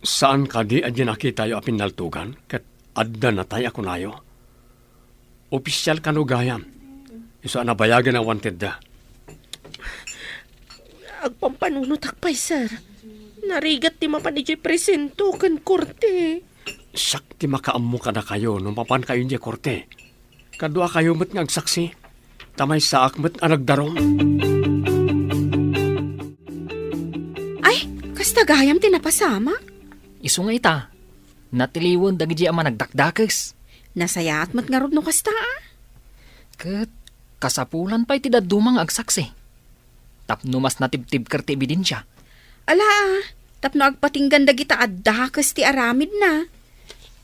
Saan kadi a diay nakitayo a pinnaltogan ket adda natay a kunayo? Opisial kano gayam? Isu a nabayagen a wantedda. Agpampanunotak pay, sir. Narigat ti mapan idiay presinto ken korte. Siak ti makaammo kadakayo no mapankayo idiay korte. Kaduakayo met nga agsaksi, ta maysaak met a nagdarum. Ay, kasta gayam ti napasamak? Isu nga ita, natiliwen dagiti a managdakdakes. Nasayaat met ngarud no kasta, a? Ket kasapulan pay ti dadduma nga agsaksi. Tapno mas natibtibker ti ebidensia. Ala, a, tapno agpatinggan dagita a dakes ti aramidna.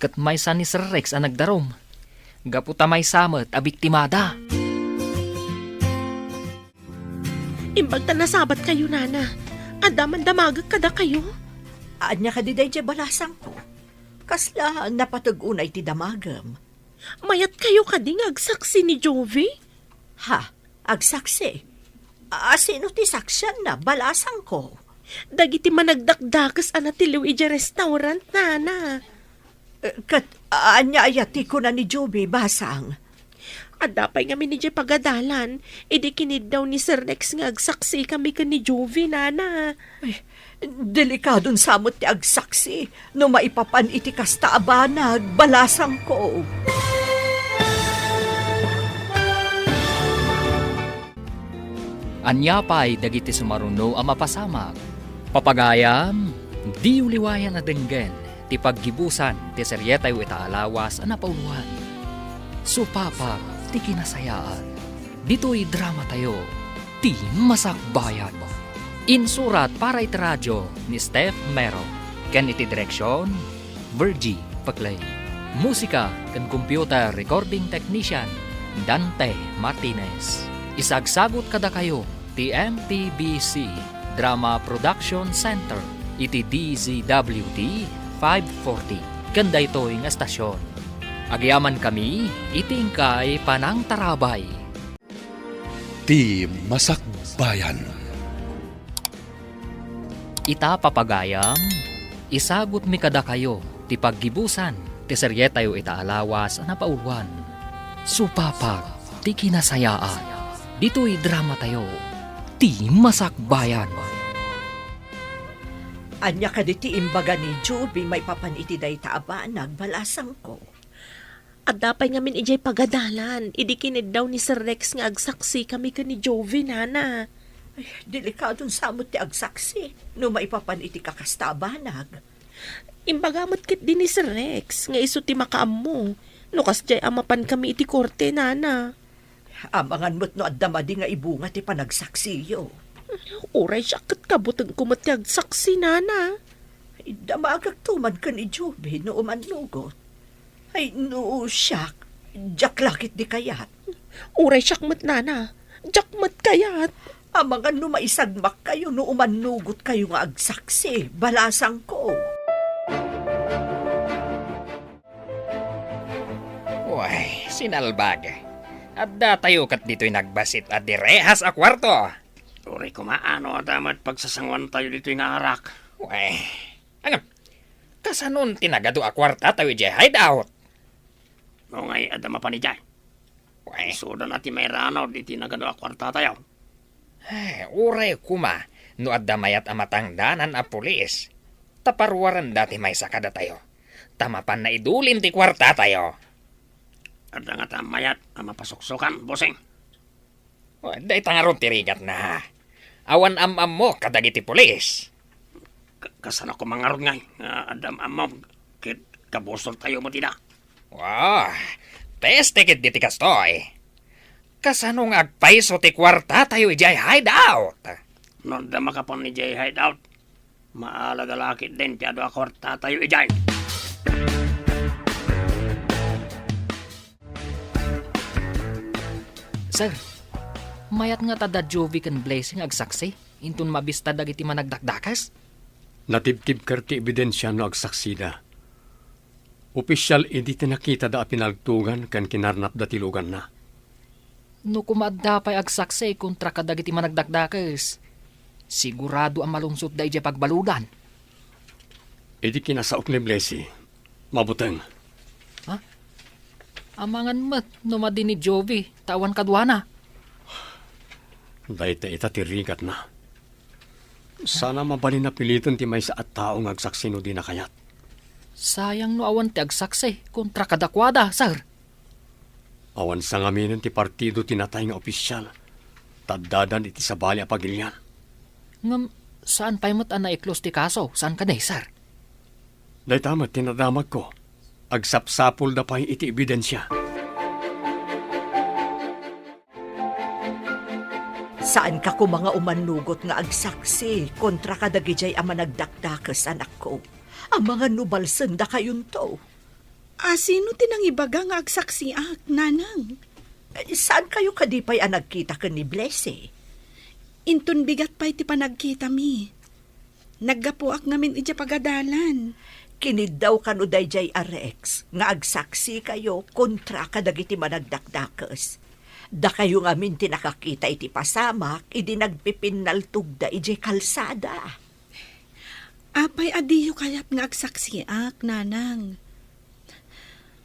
Ket maysa ni Sir Rex a nagdarum. Gapu ta maysa met a biktimada. Imbag ta nasabatkayo, nana. Adda man damagek kadakayo. Ania kadi daydiay balasangko? Kasla napateg unay ti damagem? Mayatkayo kadi nga agsaksi ni Jovie? Ha? Agsaksi? A, sino ti saksianna, balasangko? Dagiti managdakdakes a natiliw idiay restaurant, nana. Eh, ket ania aya ti kuna ni Jovie, basang? Adda pay ngamin idiay pagadalan, idi kiniddaw ni Sir Rex nga agsaksikami ken ni Jovie, nana. Ay, delikadon sa met ti agsaksi no maipapan iti kasta a banag, balasangko. Ania pay dagiti sumaruno a mapasamak? Papagayam, diyo liwayan a denggen ti paggibusan ti serietayo ita a lawas a napauluan. Supapak ti kinasayaan. Ditoy dramatayo, Ti Masakbayan. Insurat para iti radio ni Steph Mero, ken iti direksion, Virgie Paclay. Musika ken computer recording technician, Dante Martinez. Isagsagut kadakayo ti M T B C Drama Production Center iti D Z W T five forty ken daytoy nga estasion. Agyamankami iti inkay panangtarabay. Ti Masakbayan. Ita, papagayam, isagutmi kadakayo ti paggibusan ti serietayo ita a lawas a napauluan, Supapak ti Kinasayaan. Ditoy dramatayo, Ti Masakbayan. Ania kadi ti imbaga ni Jovie maipapan iti dayta a banag, balasangko? Adda pay ngamin idiay pagadalan idi kiniddaw ni Sir Rex nga agsaksikami ken ni Jovie, nana. Ay, delikadon sa met ti agsaksi no maipapan iti kakasta a banag. Imbaga met ketdi ni Sir Rex nga isu ti makaammo no kasdiay a mapankami iti korte, nana. Amangan met no adda madi nga ibunga ti panagsaksiyo. Uray siak ket kabutengko met ti agsaksi, nana. Ay, damagakto man ken ni Jovi no umannugot. Ay, no siak, diak la ketdi kayat. Uray siak met, nana, diak met kayat. Amangan no maisagmakkayo no umannugotkayo nga agsaksi, balasangko. Uy, sinalbag. Addatayo ket ditoy nagbasit a direhas a kuarto. Uray koma, no adda met pagsasangoantayo ditoy nga arak. Uy, ngem, kasanon ti nagadu a kuartatayo idiay hideout? No ngay, adda mapan idiay. Uy. Isuda na ti mairanod iti nagadu a kuartatayo. Eh, uray koma no adda mayat a matangdanan a pulis, ta paruarenda ti maysa kadatayo, ta mapan naidulim ti kuartatayo. Adda ngata mayat a mapasuksokan, bossing? Uy, dayta ngarud ti rigatna. Awan am-ammok kadagiti pulis. Ka-, kasano koma ngarud ngay nga adda am-ammom ket kabusortayo met ida? Wah, peste ketdi ti kastoy. Kasano nga agpayso ti kuartatayo idiay hideout? No adda makapan idiay hideout, maalada la ketdin ti adu a kuartatayo idiay. Sir, mayat ngata da Jovi ken Blessing agsaksi inton mabista dagiti managdakdakes? Natibtibker ti ebidensia no agsaksida. Opisial idi ti nakitada a pinaltogan ken kinarnapda ti luganna. No koma adda pay agsaksi kontra kadagiti managdakdakes, sigurado a malungsotda idiay pagbaludan. Idi kinasaok ni Blessy, mabuteng. Ha? Amangan met no madi ni Jovi, ta awan kaduana. Dayta ita ti rigatna. Sana mabalin a piliten ti maysa a tao nga agsaksi no dina kayat. Sayang no awan ti agsaksi kontra kadakuada, sir. Awan sangaminen ti partido ti natay nga opisial, ta addadan iti sabali a pagilian. Ngem, saan pay met a naiklos ti kaso, saan kadi, sir? Dayta met ti nadamagko. Agsapsapulda pay iti ebidensia. Saanka koma nga umannugot nga agsaksi kontra kadagidiay a managdakdakes, anakko. Amangan no balsendakayonto. A, sino ti nangibaga nga agsaksiak, nanang? Eh, saankayo kadi pay a nagkita ken ni Blessy? Inton bigat pay ti panagkitami. Naggapuak ngamin idiay pagadalan. Kiniddaw kano daydiay a Rex nga agsaksikano kontra kadagiti managdakdakes. Dakayo ngamin ti nakakita iti pasamak idi nagpipinnaltogda idiay kalsada. Apay a diyo kayat nga agsaksiak, nanang?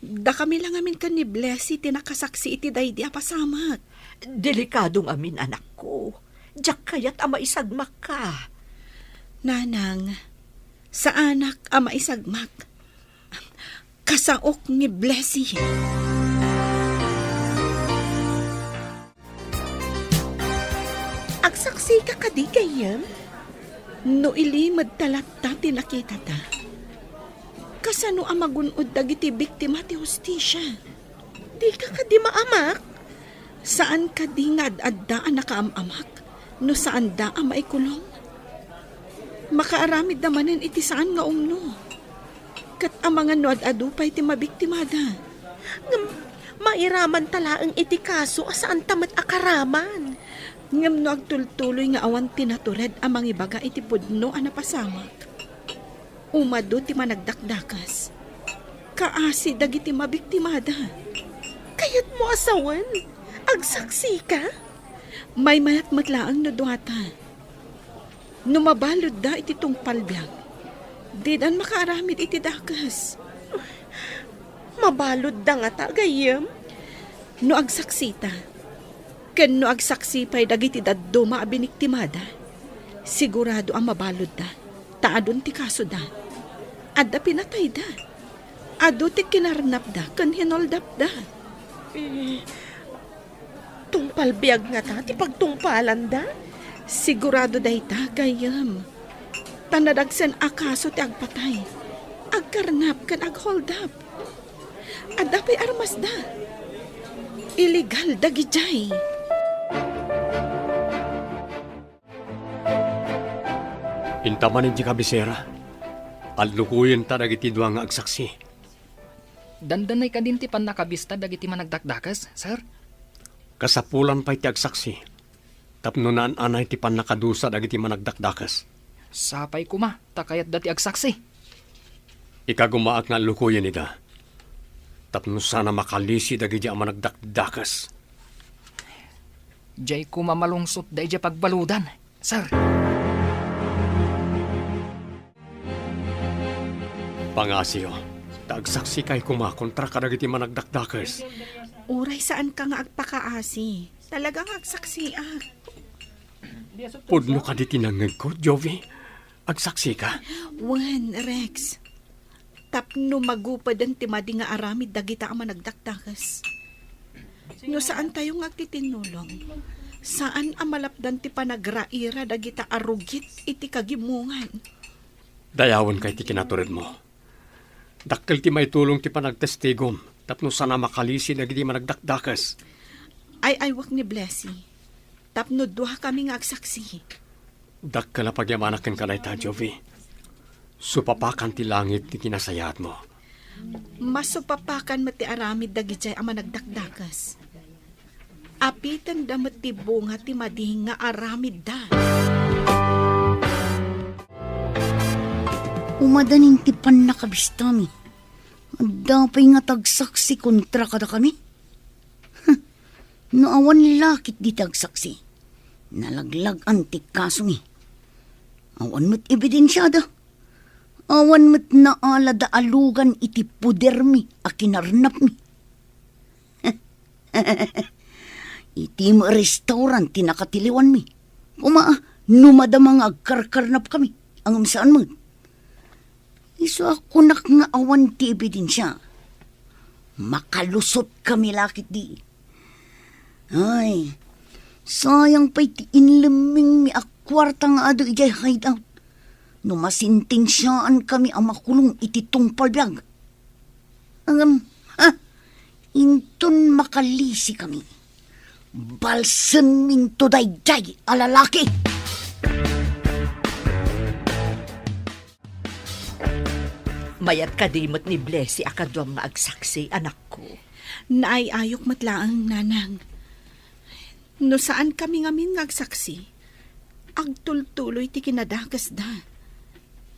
Dakami la ngamin ken ni Blessy ti nakasaksi iti daydi a pasamak. Delikado ngamin, anakko. Diak kayat a maisagmakka. Nanang, saanak a maisagmak. Kasaok ni Blessy. Agsaksika kadi, gayyem? No ilimed ta latta ti nakitata, kasano a magun-od dagiti biktima ti hustisia? Dika kadi maamak? Saan kadi nga ad-adda a nakaam-amak no saanda a maikulong? Makaaramidda manen iti saan nga umno. Ket amangan no ad-adu pay ti mabiktimada. Ngem mairamanta laeng iti kaso a saanta met a karaman. Ngem no agtultuloy nga awan ti natured a mangibaga iti pudno a napasamak, umadu ti managdakdakes. Kaasi dagiti mabiktimada. Kayatmo a sawen? Agsaksika? Maymayat met laeng no duata. No mabaludda iti tungpal biag, didan makaaramid iti dakes. Mabaludda ngata, gayyem? No agsaksita, ken no agsaksi pay dagiti dadduma a biniktimada, sigurado a mabaludda, ta adun ti kasoda. Adda pinatayda. Adu ti kinarnapda ken hinoldapda. Eh, tungpal biag ngata ti pagtungpalanda? Sigurado dayta, gayyem. Ta nadagsen a kaso ti agpatay, agkarnap ken agholdap. Adda pay armasda. Illegal dagidiay. Inta man idiay kabisera, allukoyenta dagiti dua nga agsaksi. Dandanay kadin ti pannakabista dagiti managdakdakes, sir? Kasapulan pay ti agsaksi tapno naan-anay ti pannakadusa dagiti managdakdakes. Sapay koma ta kayatda ti agsaksi. Ikagumaak nga allukoyen ida tapno saan a makalisi dagiti a managdakdakes. Diay koma malungsotda idiay pagbaludan, sir. Pangasiyo, ta agsaksikayo koma kontra kadagiti managdakdakes. Uray saanka nga agpakaasi, talaga nga agsaksiak. Pudno kadi ti nangngegko, Jovi? Agsaksika? Wen, Rex. Tapno magupeden ti madi nga aramid dagita a managdakdakes. No saantayo nga agtitinnulong, saan a malapdan ti panagraira dagita a rugit iti kagimongan. Dayawenka iti kinaturedmo. Dakkel ti maitulong ti panagtestigom tapno saan a makalisi dagiti managdakdakes. Ay-aywak ni Blessy, tapno duakami nga agsaksi. Dakkel a pagyamanak kenka dayta, Jovi. Supapakan ti langit ti kinasayaatmo. Masupapakan met ti aramid dagidiay a managdakdakes. Apitenda met ti bunga ti madi nga aramidda. Umadanin ti pannakabistami. Adda pay nga tagsaksi kontra kadakami? Huh, no awan la ketdi ti agsaksi, nalaglag-an ti kasomi. Awan met ebidensiada. Awan met naalada a lugan iti podermi a kinarnapmi. Iti restaurant ti nakatiliwanmi. Koma, no madama nga agkarkarnapkami, ngem saan met. Isu a kunak nga awan ti ebidensia. Makalusotkami la ketdi. Ay, sayang pay ti inlemmingmi a kuarta nga adu idiay hideout. No masentensiaankami a makulong iti tungpal biag. Ngem, ha? Inton makalisikami, balsenminto daydiay a lalaki. Mayat kadi met ni Blessy a kaduam nga agsaksi, anakko? Naay-ayok met laeng, nanang. No saankami ngamin nga agsaksi, agtultuloy ti kinadakesda.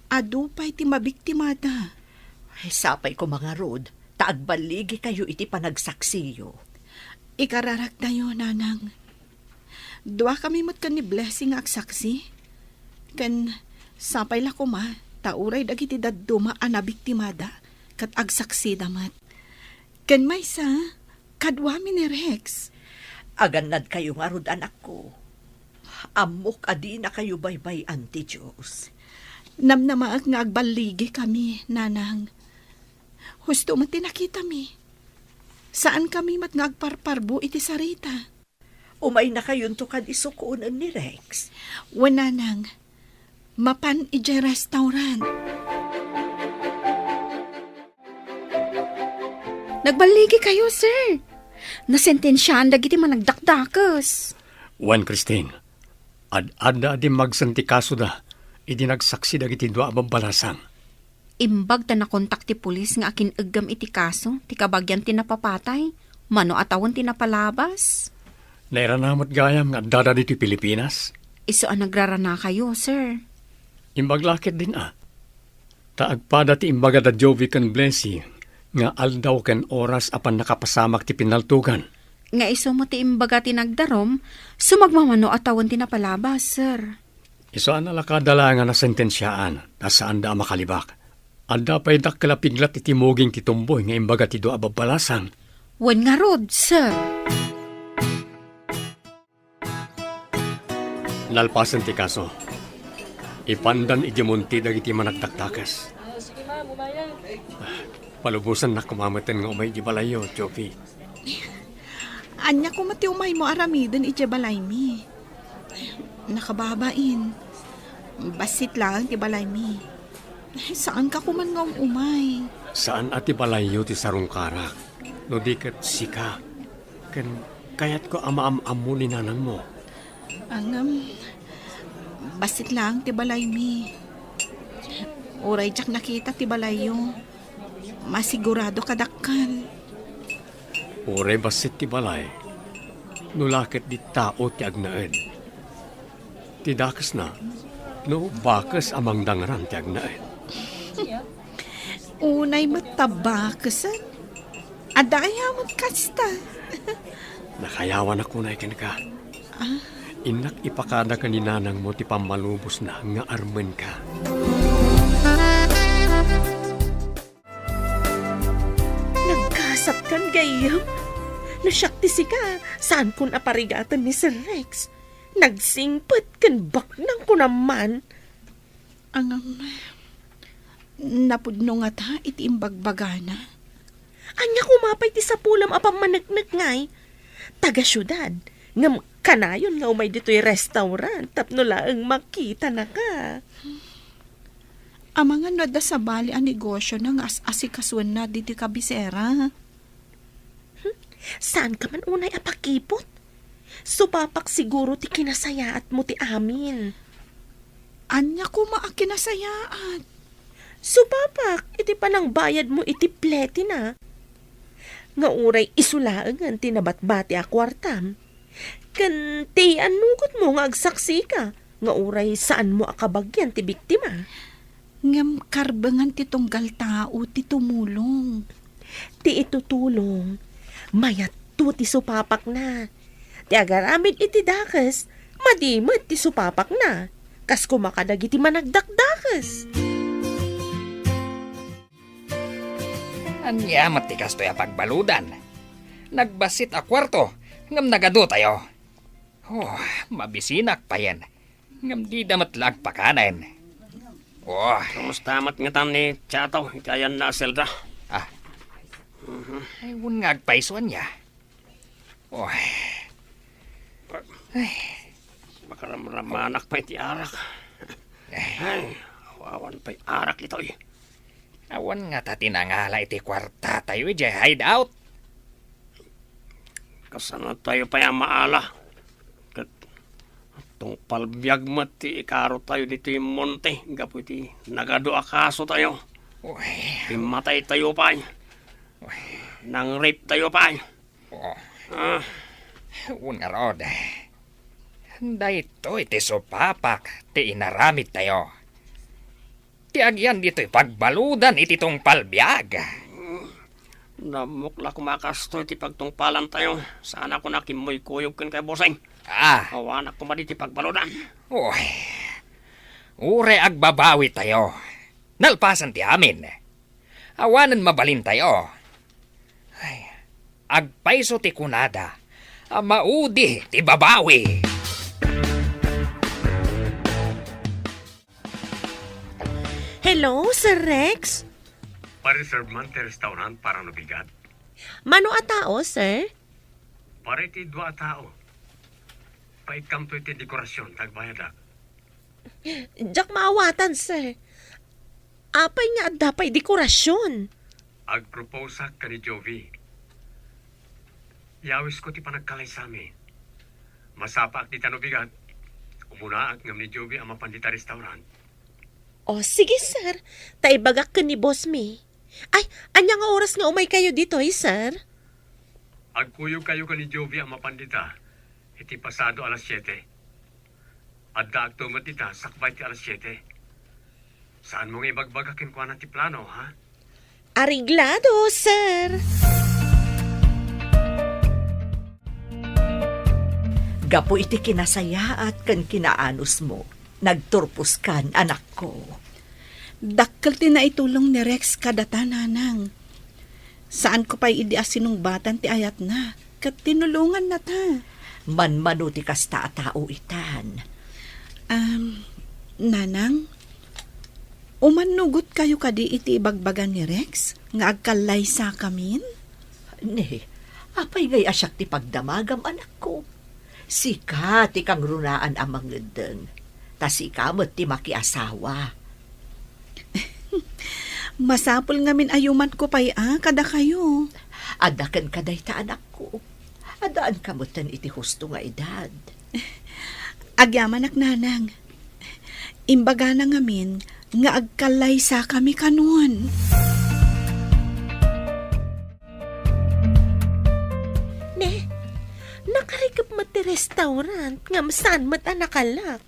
Adu pay ti mabiktimada. Ay, sapay koma ngarud, ta agballigikayo iti panagsaksiyo. Ikararaktayo, nanang. Duakami met ken ni Blessy nga agsaksi. Ken sapay la koma, ta uray dagiti dadduma a nabiktimada, ket agsaksida met. Ken maysa, kaduami ni Rex. Agannadkayo ngarud, anakko. Ammok a dinakayo baybay-an ti Dios. Namnamaek nga agballigikami, nanang. Husto met ti nakitami. Saankami met nga agparparbo iti sarita. Umaynakayonto kadi sukonen ni Rex? Wen, nanang. Mapan idiay restaurant. Nagballigikayo, sir. Nasentensiaan dagiti managdakdakes. Wen, Christine, ad-adda a dimmagsen ti kasoda idi nagsaksi dagiti dua a babbalasang. Imbag ta nakontak ti pulis nga akin-eggem iti kaso ti kabagian ti napapatay, mano a tawen ti napalabas. Nairana met gayam nga addada ditoy Pilipinas? Isu a nagraranakayo, sir. Imbag la ketdin a. Ta agpada ti imbaga da Jovi ken Blessy nga aldaw ken oras a pannakapasamak ti pinaltogan. Nga isu met ti imbaga ti nagdarum, sumagmamano a tawen ti napalabas, sir. Isu a nalakada la nga nasentensiaan, ta saanda a makalibak. Adda pay dakkel a piglat iti muging ti tumboy nga imbaga ti dua a babbalasang. Wen ngarud, sir. Nalpasen ti kaso. Ipandan iti monte dagiti managdakdakes. Palubosannak koma meten nga umay iti balayyo, Jovi. Ania koma ti umaymo aramiden idiay balaymi? Nakababain. Bassit laeng ti balaymi. Saanka koman nga um-umay. Saan a ti balayyo ti sarungkarak, no di ket sika. Ken kayatko a maam-ammo ni nanangmo. Ngem, Bassit laeng ti balaymi. Uray diak nakita ti balayyo, masigurado kadakkel. Uray bassit ti balay, no la ket di tao ti agnaed. Ti dakesna, no bakes a mangdangran ti agnaed. Unay met ta bakesen. Adda aya met kasta? Nakayawanak unay kenka. Ah? Innak ipakada ken ni nanangmo ti pammalubosna nga armenka. Nagkasatkan gayyem? No siak ti sika, saankon a parigaten ni Sir Rex. Nagsingpet ken baknang kunam man. Ngem, napudno ngata iti imbagbagana? Ania koma pay ti sapulem a pammaneknek ngay? Taga-siudad, ngem kanayon nga umay ditoy restaurant tapno laeng makitanaka. Amangan no adda sabali a negosiona nga as-asikasuenna ditoy kabisera. Hmm? Saanka man unay a pakipot? Supapak siguro ti kinasayaatmo ti amin. Ania koma a kinasayaat? Supapak iti panangbayadmo iti pletina. Nga uray isu laengen ti nabatbati a kuartam. Ken ti annugotmo nga agsaksika nga uray saanmo a kabagian ti biktima. Ngem karbengan ti tunggal tao ti tumulong. Ti itutulong, mayatto ti supapakna. Ti agaramid iti dakes, madi met ti supapakna. Kas koma kadagiti managdakdakes. Ania met ti kastoy a pagbaludan? Nagbassit a kuarto, ngem nagadotayo. Oh, mabisinak payen. Ngem dida met la agpakanen. Oh. Kumusta met ngatan ni Chato iti ayanna a selda? Ah. Mhm. Ay, wen nga agpayso ania. Oh. Ay. Makaramramanak pay ti arak. Ay. Ay, awan pay arak itoy. Awan ngata ti nangala iti kuartatayo idiay hideout. Kasanatayo pay a maala? Ket tungpal biag met ti ikarotayo ditoy monte gapu iti nagadu a kasotayo. Uy. Pimmataytayo pay. Uy. Nang-rape tayo pay. Oh. Ah. Wen ngarud, daytoy ti supapak ti inaramidtayo. Ti agian ditoy pagbaludan iti tungpal biag. Nammok la koma a kastoy ti pagtungpalantayo. Saanak a kimmuykoyog ken kay Boseng. Ah. Awanak koma ditoy pagbaludan. Uy. Uray agbabawitayo. Nalpasan ti amin. Awanen mabalintayo. Ay, agpayso ti kunada a maudi ti babawi. Hello, Sir Rex? Pa-reserve man ti restaurant para no bigat? Mano a tao, sir? Para iti dua a tao. Paikkamto iti dekorasyon, ta agbayadak. Diak maawatan, sir. Apay nga adda pay dekorasyon? Agproposeak ken ni Jovi. Yawisko ti panagkalaysami. Masapaak dita no bigat. Umunaak ngem ni Jovi a mapan dita restaurant. O, sige, sir. Ta ibagak ken ni boss mi. Ay, ania nga oras nga umaykayo ditoy, sir? Agkuyogkayo ken ni Jovi a mapan dita iti pasado alas siete. Addaakto met dita sakbay ti alas siete. Saanmo nga ibagbaga kenkuana ti plano, ha? Areglado, sir. Gapu iti kinasayaat ken kinaanusmo, nagturposkan, anakko. Dakkel ti naitulong ni Rex kadata, nanang. Saanko pay idi a sinungbatan ti ayatna, ket tinulongannata. Manmano ti kasta a tao itan. Am, nanang, umannugotkayo kadi iti ibagbaga ni Rex nga agkallaysakamin? Ne, apay ngay a siak ti pagdamagam, anakko? Sika ti kangrunaan a mangeddeng, ta sika met ti makiasawa. Masapul ngamin a yumanko pay a kadakayo. Adda kenka dayta, anakko. Addaanka metten iti husto nga edad. Agyamanak, nanang. Imbagana ngamin nga agkallaysakami kanon. Ne, nakarikep met ti restaurant ngem saan met a nakalak.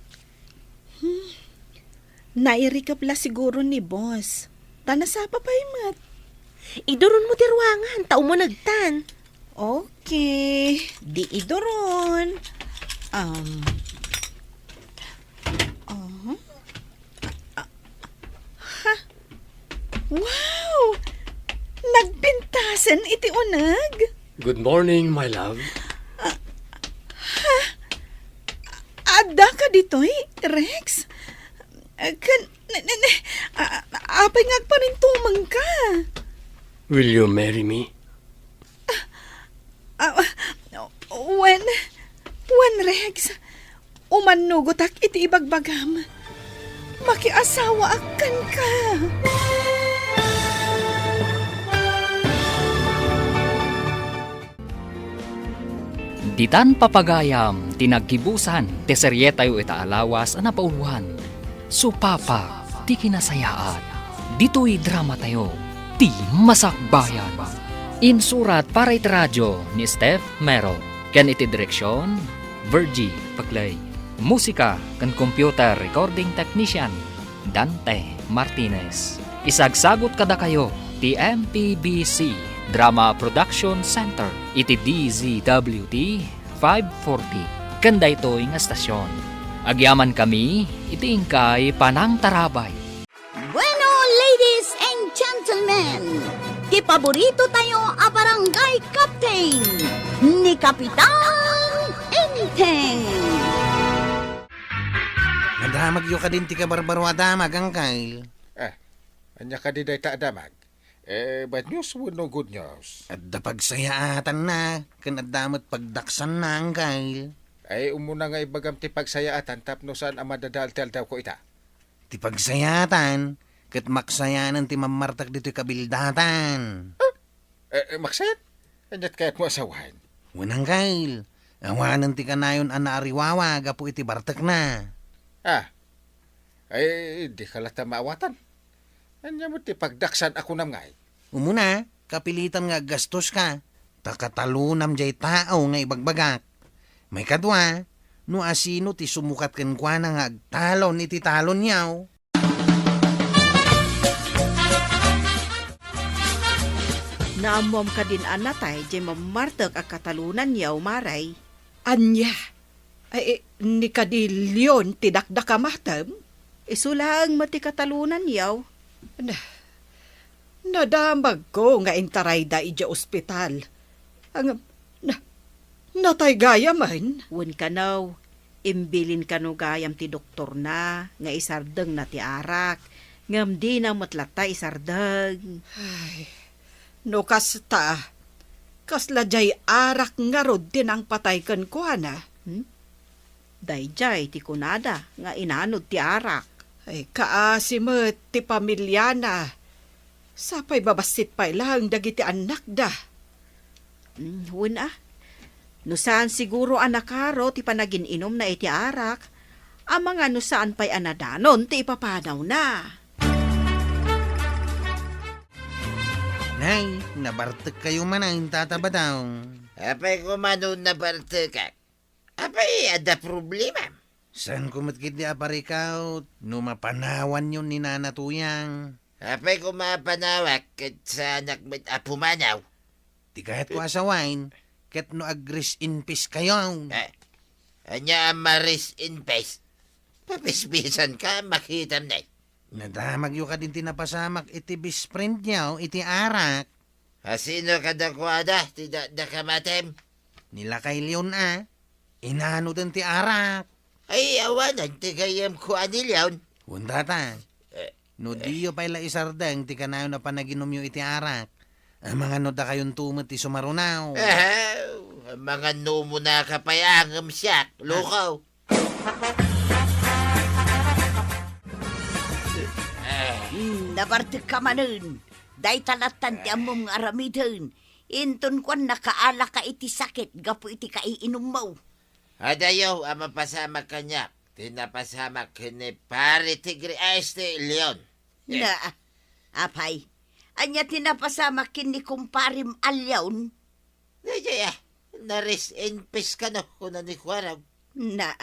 Hmm. Nairikep la siguro ni boss. Ta nasapa pay met. Iduron mo ti ruangan, ta umunegtan. Okay, di iduron. Um, uh-huh. Ah, ha? Wow! Nagpintasen iti uneg? Good morning, my love. Ah, ha? Adda ka ditoy, Rex? Kan, ne, ne, ne, a-, a-, apay nga agparintumeng ka? Will you marry me? Ah, wen, wen, Rex, umannugotak iti ibagbagam. Makiasawaak kenka. Ditan papagayam ti naggibusan ti serietayo ita a lawas a napauluan, Supapa ti Kinasayaat. Ditoy dramatayo, Ti Masakbayan. Insurat para iti radio ni Steph Mero, ken iti direksion, Virgie Paclay. Musika ken computer recording technician, Dante Martinez. Isagsagut kadakayo ti M P B C Drama Production Center iti D Z W T five forty ken daytoy nga estasion. Agyamankami iti inkay panangtarabay. Bueno, ladies and gentlemen, ti paborito tayo a barangay captain, ni Kapitan Enteng. Nadamagyo kadin ti kabarbaro a damag, Angkel? Ah, ania kadi dayta a damag? Eh, bad news wenno good news? Adda pagsayaatanna, ken adda met pagdaksanna, Angkel. Ay, umuna nga ibagam ti pagsayaatan tapno saan a madadael ti aldawko ita. Ti pagsayaatan, ket maksayanen ti mammartek ditoy kabildatan. Ah, eh, eh, maksayat? Aniat kayatmo a sawen? Wen, Angkel, awanen ti kanayon a naariwawa gapu iti bartekna. Ah, ay, dika latta maawatan. Ania met ti pagdaksan a kunam ngay? Umuna, kapilitan nga aggastoska, ta katalonam jay tao nga ibagbagak. Maikadua, no asino ti sumukat kenkuana nga agtalon iti talonyo. Naammom kadin a natay jay mammartek a katalonanyo, Mare? Ania? Ay, ni kadi leon ti dakdakam, Atem? Isu laeng met ti katalonanyo. Na, nadamagko nga intarayda idiay ospital. Ang, na, natay gayamen? Wen kano, imbilin kano gayam ti doktorna nga isardengna ti arak, ngem dina met latta isardeng. Ay, no kasta, kasla jay arak ngarud ti nangpatay kenkuana? Hmm? Dayjay ti kunada nga inanod ti arak. Ay, kaasi met ti pamiliana. Sapay babassit pay laeng dagiti annakda. Mm, wen a. No saan siguro a nakaro ti panagin-inumna iti arak, amangan no saan pay a nadanon ti ipapanawna. Nay, nabartekkayo manen, Tata Badong. Apay koma no nabartekak? Apay, adda problemam? Saanko met ketdi a parikaw no mapanawanyo ni Nana Tuyang. Apay koma a panawak ket saanak met a pumanaw? Ti kayatko a sawen, ket no ag-rest in peace kayo. Eh, ania a ma-rest in peace? Papisbisanka, makitam nay. Nadamagyo kadin ti napasamak iti best friendyo iti arak. Asino kadakuada ti dakdakam, Atem? Ni Lakay Leon a, inanoden ti arak. Ay, awanen ti gayyemko a ni Leon. Wen, Tata. Eh, no eh. Diyo pay la isardeng ti kanayon a panaginumyo iti arak, amangan no dakayonto met ti sumarunaw. Eh, amangan no umunaka pay a ngem siak, lukaw. Eh. Hmm, nabartekka manen. Dayta lattan ti ammom nga aramiden. Inton kuan, nakaalaka iti sakit gapu iti kaiinummo. Adayo a mapasamak kaniak. Ti napasamak ken ni Pare Tigre, a, este, Leon. Eh. Na, apay, ania ti napasamak ken ni kumparem a Leon? Daydiay, ah, na-rest in peace kano, kuna ni Kuarog. Na,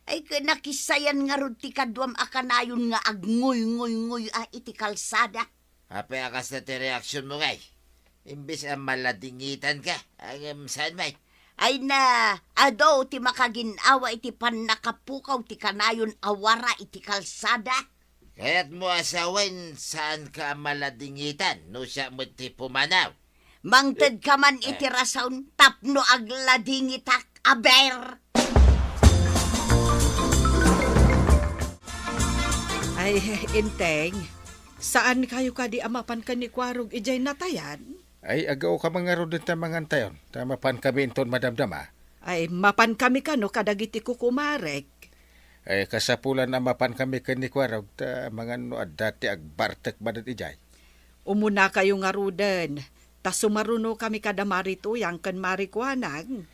ay, ket nakisayan ngarud ti kaduam a kanayon nga agnguynguynguy a iti kalsada. Apay a kasta ti reaksionmo, ngay? Imbes a maladingitanka, ngem saan met? Ay na, adu ti makagin-awa iti pannakapukaw ti kanayon a wara iti kalsada. Kayatmo a sawen, saanka a maladingitan no siak met ti pumanaw. Mangtedka man iti rason tapno agladingitak, aber! Ay, Enteng, saankayo kadi a mapan ken ni Kuarog idiay natayan? Ay, agawka man ngaruden ta mangantayon, ta mapankami inton madamdama. Ay, mapankami kano kadagiti kukumarek? Ay, kasapulan a mapankami ken ni Kuarog, ta mangan no adda ti agbartek manen idiay. Umunakayo ngaruden, ta sumarunokami kada Mari Tuyang ken Mari Kuanang.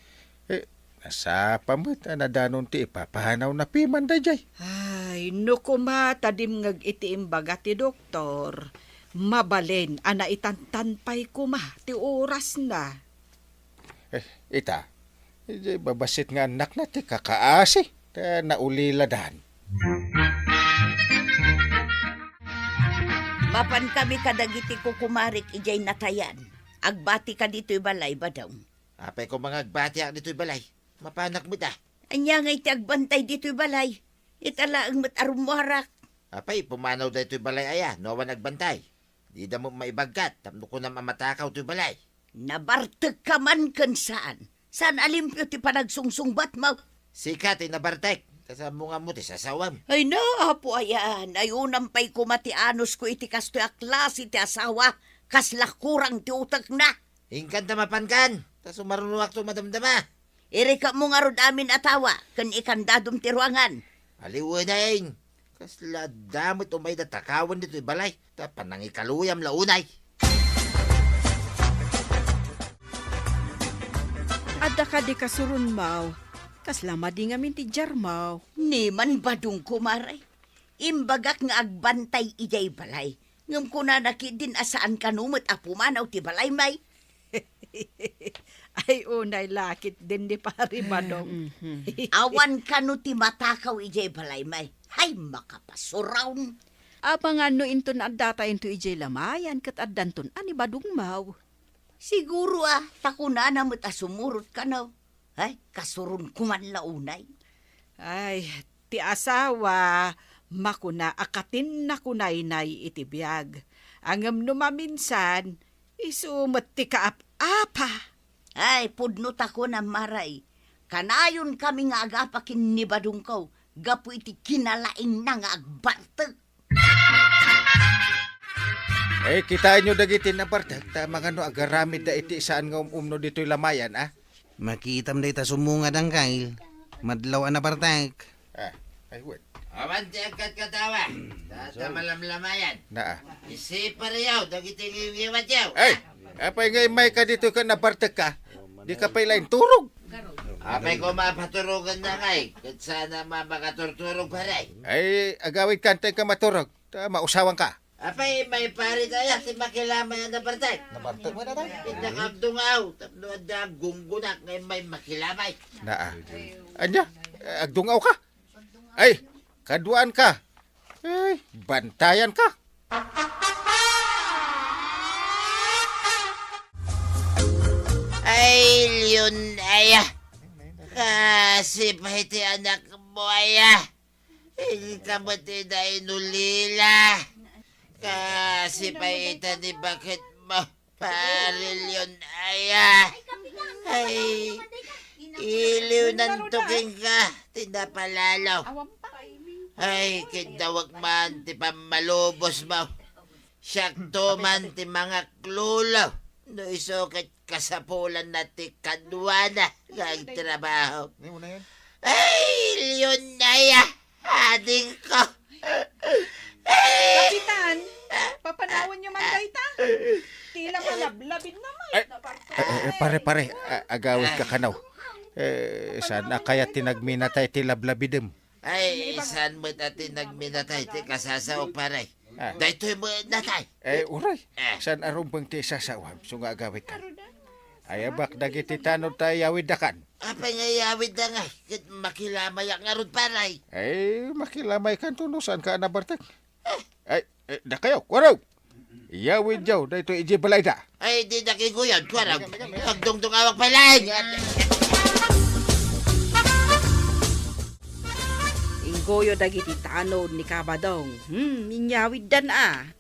Eh, nasapa met a nadanon ti ipapanaw na piman daydiay. Ay, no koma ta dimngeg iti imbaga ti doktor, mabalin a naitantan pay koma ti orasna. Eh, ita, idiay babassit nga annakna ti kakaasi, ta nauliladan. Mapankami kadagiti kukumarek idiay natayan. Agbatika ditoy balay, Badong. Apay koma nga agbatiak ditoy balay? Mapanak met a. Ania ngay ti agbantay ditoy balay? Ita laeng met a rummuarak. Apay, pumanaw daytoy balay aya, no awan agbantay? Dida met maibaggat, tapno kunam a matakaw toy balay. Nabartekka man ken saan. Saan a limpio ti panagsungsungbatmo. Sika ti nabartek, ta saan mo nga ammo ti sasawam. Ay na, Apo aya, nayunam pay koma ti anusko iti kastoy a klase ti asawa, kasla kurang ti utekna. Inkan ta mapankan, ta sumarunoakto madamdama. Irikepmo ngarud amin a tawa, ken ikandadom ti ruangan. Aliweneng, kasla adda met umay da takawan ditoy balay, ta panangikaluyam la unay. Adda kadi kasurunmaw, kasla madi ngamin ti jarmaw. Ni man badong, kumare. Imbagak nga agbantay idiay balay. Ngem kunana ketdin a saan kano met a pumanaw ti balay, may. Ay, unay la ketdin ni Pari Badong. Mhm. Awan kano ti matakaw idiay balay, may. Hay, makapasuraw. Amangan no inton adda tayo idiay lamayan ket addanton a ni Badong maw. Siguro a, ta kunana met a sumurot kano. Ay, kasuronko man la unay. Ay, ti asawa, makuna a katinna kunaynay iti biag. Ngem no maminsan, isu met ti kaap-apa. Ay, pudno ta kunam, Maray. Kanayon kami nga agapa ken ni Badongko, gapu iti kinalaingna nga agbartek. Eh, kitaenyo dagiti nabartek, ta mangano agaramidda iti saan nga um-umno ditoy lamayan, a? Makitam dayta sumunga, Dangkay. Madlaw a nabartek. Ah, ay, wait. Awan ti agkatkatawa. Ta, ta malamlamayan. Naa. Isipariyo dagiti ngiwatyo. Ay, apay nga immayka ditoy ket nabartekka? Dika pay la inturog. Apay koma a paturogenna ngay, ket saan a ma-, makaturturog, pare? Ay, agawidka, antayenka maturog. Ta mausawanka. Apay, may pare kaya ti makilamay a nabartek? Nabartek met ata? Innak agdungaw, tapno adda aggunggonak nga immay makilamay. Naa. Ania? Agdungawka? Ay, kaduaanka. Ay, bantayanka. Ay, Leon, aya. Kasi pa iti anakmo, aya. Inka met ida inulila. Kasi pa ita ni baketmo, Pare Leon, aya. Ay, iliwnanto kenka ti napalalo. Ay, kiddawek man ti pammalubosmo. Siakto man ti mangaklolo. No isu ket kasapulanna ti kaduana nga agtrabaho. Ay, Leon, aya, adingko. Kapitan, papanawanyo man dayta. Tila malablabid naman. Ay, eh, eh, pare, pare, a-, agawidka kano. Eh, saan a kayat ti nagminatay ti lablabidem? Ay, saan met a ti nagminatay ti kasasao, pare? Ah. Daytoy met natay. Eh, uray. Eh. Saan a rumbeng ti sasawam, so nga agawidkan? Ay, abak, dagiti tanod ta iyawiddakan. Apay nga iyawidda ngay? Ket makilamayak ngarud, pare. Ay, makilamaykan to no saan ka a nabartek. Eh. Ay, eh, dakayo, kuwaraw! Iyawidyo daytoy idiay balayda. Ay, di nakiguyod, kuwaraw. Agdungdungawak pay laeng. Inggoyo dagiti tanod ni Kabadong. Hmm, inyawiddan a.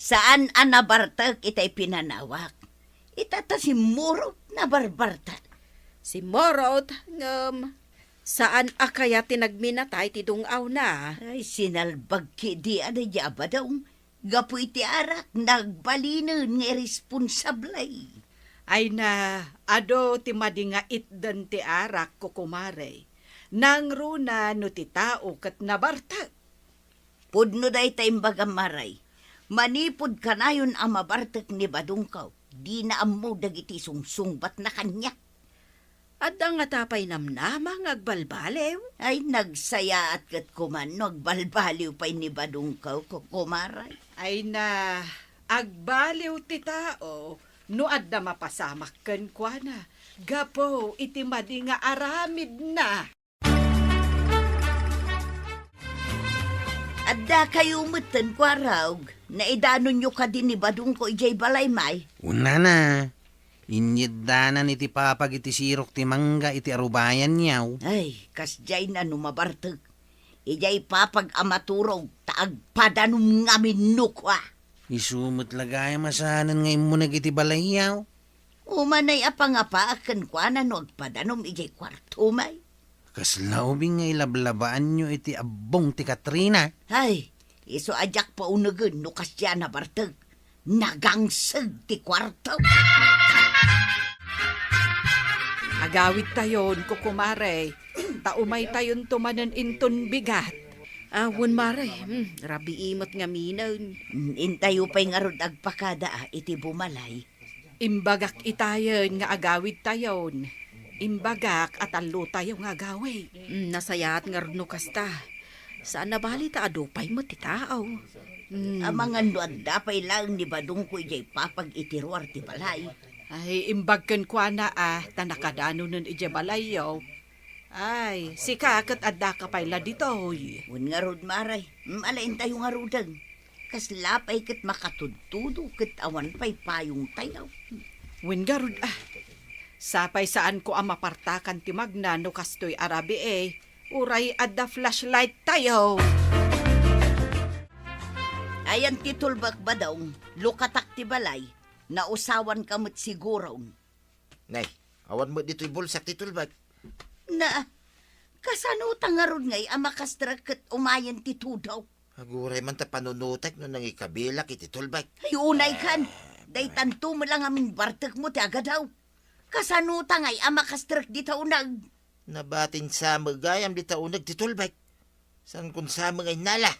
Saan a nabartek itay pinanawak. Ita ta simmurot, nabarbartek. Simmurot, ngem saan a kayat ti nagminatay ti dung-awna. Ay, sinalbag ketdi a daydi a Badong. Gapu iti arak, nagbalinen nga irresponsable. Ay na, adu ti madi nga itden ti arak, kukumare. Nangruna no ti tao ket nabartek. Pudno dayta imbagam, Mare. Manipud kanayon a mabartek ni Badongko, dina ammo dagiti sungsungbatna kaniak. Adda ngata pay namnama nga agbalbaliw? Ay, nagsayaat ket kuman no agbalbaliw pay ni Badongko, kukumare. Ay na, agbaliw ti tao no adda mapasamak kenkuana gapu iti madi nga aramidna. Addakayo metten, kuarog. Naidanonyo kadi ni Badongko idiay balay, may? Unana, inyeddanan iti papag iti sirok ti mangga iti arubayanyo. Ay, kasdiay na no mabartek. Idiay papag a maturog, ta agpadanom ngamin no kua. Isu met la gayam a saanen nga immuneg iti balayyo. Umanay a pangapaak kenkuana no agpadanom idiay kuartom, ay. Kasla ubing nga ilablabaanyo iti abbong ti Katrina. Ay, isu a diak paunegen no kasdiay a nabartek. Nagangseg ti kuarto. Agawidtayon, kukumare, ta umaytayonto manen inton bigat. Ah, wen, mare, hmm, rabii met ngaminen. Hmm, intayo pay ngarud agpakada, ah, iti bumalay. Imbagak itayen nga agawidtayon. Imbagak a tallotayo nga agawid. Mm, nasayaat ngarud no kasta. Saan a bali ta adu pay met ti tao. Mm. Amangan no adda pay laeng ni Badongko idiay papag iti ruar ti balay. Ay, imbag kenkuana a, ta nakadanonen idiay balayyo. Ay, sika ket addaka pay la ditoy. Wen ngarud, mare. Mm, ala intayo ngaruden. Kasla pay ket makatudtudo ket awan pay payongtayo. Wen ngarud, ah. Sapay saanko a mapartakan ti magna no kastoy a rabii, uray adda flashlighttayo. Ayan ti tulbek, Badong, lukatak ti balay, nausawanka met siguron. Nay, awan met ditoy bulsak ti tulbek. Na, kasano ta ngarud ngay a makastrek ket umayen ti tudo? Aguray man ta panunotek no nangikabilak iti tulbek. Ay, unay kan. Ah, daytanto met la ngamin bartekmo ti agadaw. Kasano ta ngay a makastrek dita uneg? Nabatin sa met gayam dita uneg ti tulbek. Saan kun sa met nga innala?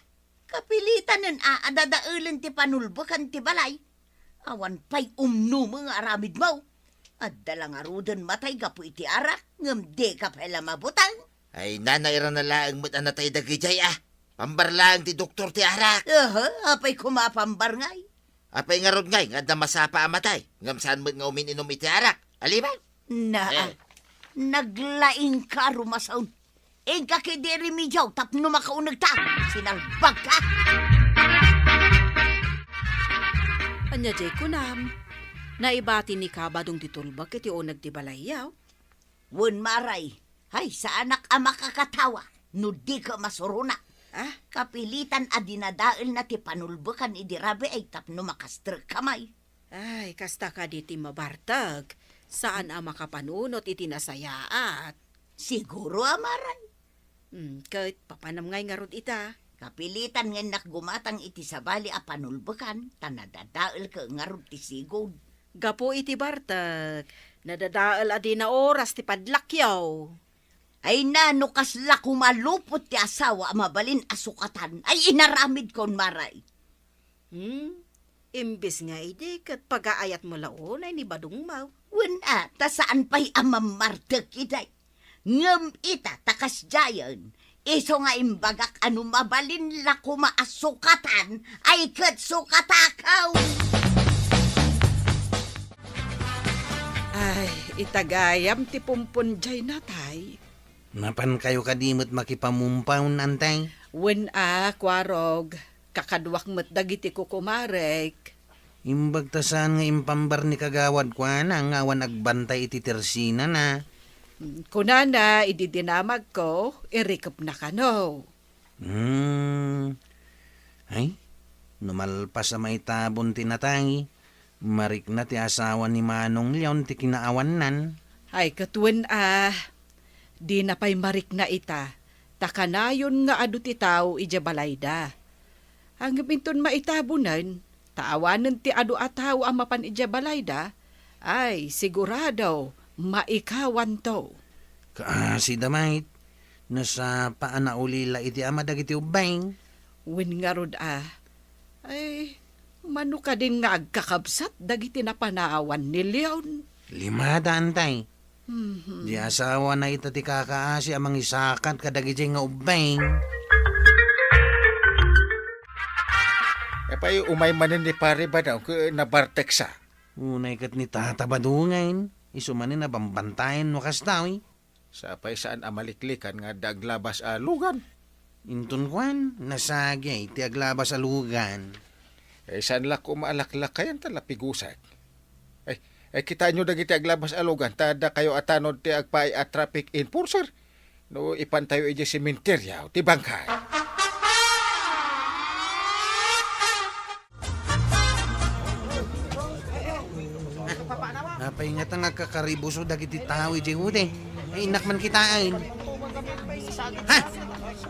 Kapilitanen a adadaelen ti panulbekan ti balay. Awan pay umnome nga aramidmo. Adda la ngaruden matay gapu iti arak, ngem dika pay la mabuteng. Ay, nanairana laeng met a natay dagidiay, ah. Pambar laeng ti doktor ti arak. Aha, apay koma a pambar ngay? Apay ngarud ngay nga adda masapa a matay, ngem saan met nga umin-inum iti arak? Aliba? Na, eh, naglaingka, Rumason. Inka ketdi remedio tapno makaunegta. Sinalbagka. Ania diay kunam? Naibati ni Kabadong ti tulbek iti uneg ti balayyo. Wen, mare. Hay, saanak a makakatawa no dika masurona. Ah? Kapilitan a dinadaelna ti panulbekan idi rabii tapno makastrekka may. Ay, kasta kadi ti mabartek. Saan a makapanunot iti nasayaat. Siguro a, mare. Hmm, ket papanam ngay ngarud ita? Kapilitan nga innak gumatang iti sabali a panulbekan, ta nadadaelka ngarud ti sigud. Gapu iti bartek, nadadael a dina oras ti padlakyo. Ay na, no kasla koma lupot ti asawa a mabalin a sukatan, ay inaramidkon, mare. Hmm? Imbes nga idi ket pagaayatmo la unay ni Badongmo. Wen a, ta saan pay a mammartek idi. Ngem ita, ta kasdiayen, Isu nga imbagak a no mabalin la koma a sukatan, ay ket sukatakaw. Ay, itagayam ti pumpon jay natay. Napankayo kadi met makipamumpaw, Antay? Wen a, Kuarog. Kakaduak met dagiti kukumarek. Imbag ta saan nga impambar ni Kagawad kuana nga awan agbantay iti tersinana. Kunana, idi dinamagko, irikepna kano. Hmm. Ay, no malpas a maitabon ti natay, marikna ti asawa ni Manong Leon ti kinaawannan. Ay, ket wen a, dina pay marikna ita, ta kanayon nga adu ti tao idiay balayda. Ngem inton maitabonen, ta awanen ti adu a tao a mapan idiay balayda, ay, sigurado, maikawanto. Kaasi da met, nasapa a naulila iti ama dagiti ubbing. Wen ngarud a, ay, mano kadin nga agkakabsat dagiti napanawan ni Leon? Limada, Antay. Mhm. Di asawana ita ti kakaasi a mangisakat kadagiti nga ubbing. Apay umay manen ni Pare Badong ket nabarteksa? Unay ket ni Tata Badong, isu manen a bambantayan no kasta, uy. Sapay saan a maliklikan nga adda aglabas a lugan? Inton kuan, nasagi ti aglabas a lugan. Eh, saan la koma a laklakayan ta lapigusek. Eh, eh, kitaenyo dagiti aglabas a lugan, ta dakayo a tanod ti agpaay a traffic enforcer. No ipantayo idiay sementeryo ti bangkay. Apay ngata nga agkakaribuso dagiti tao idiay ude? Ay, innak man kitaen. Ha?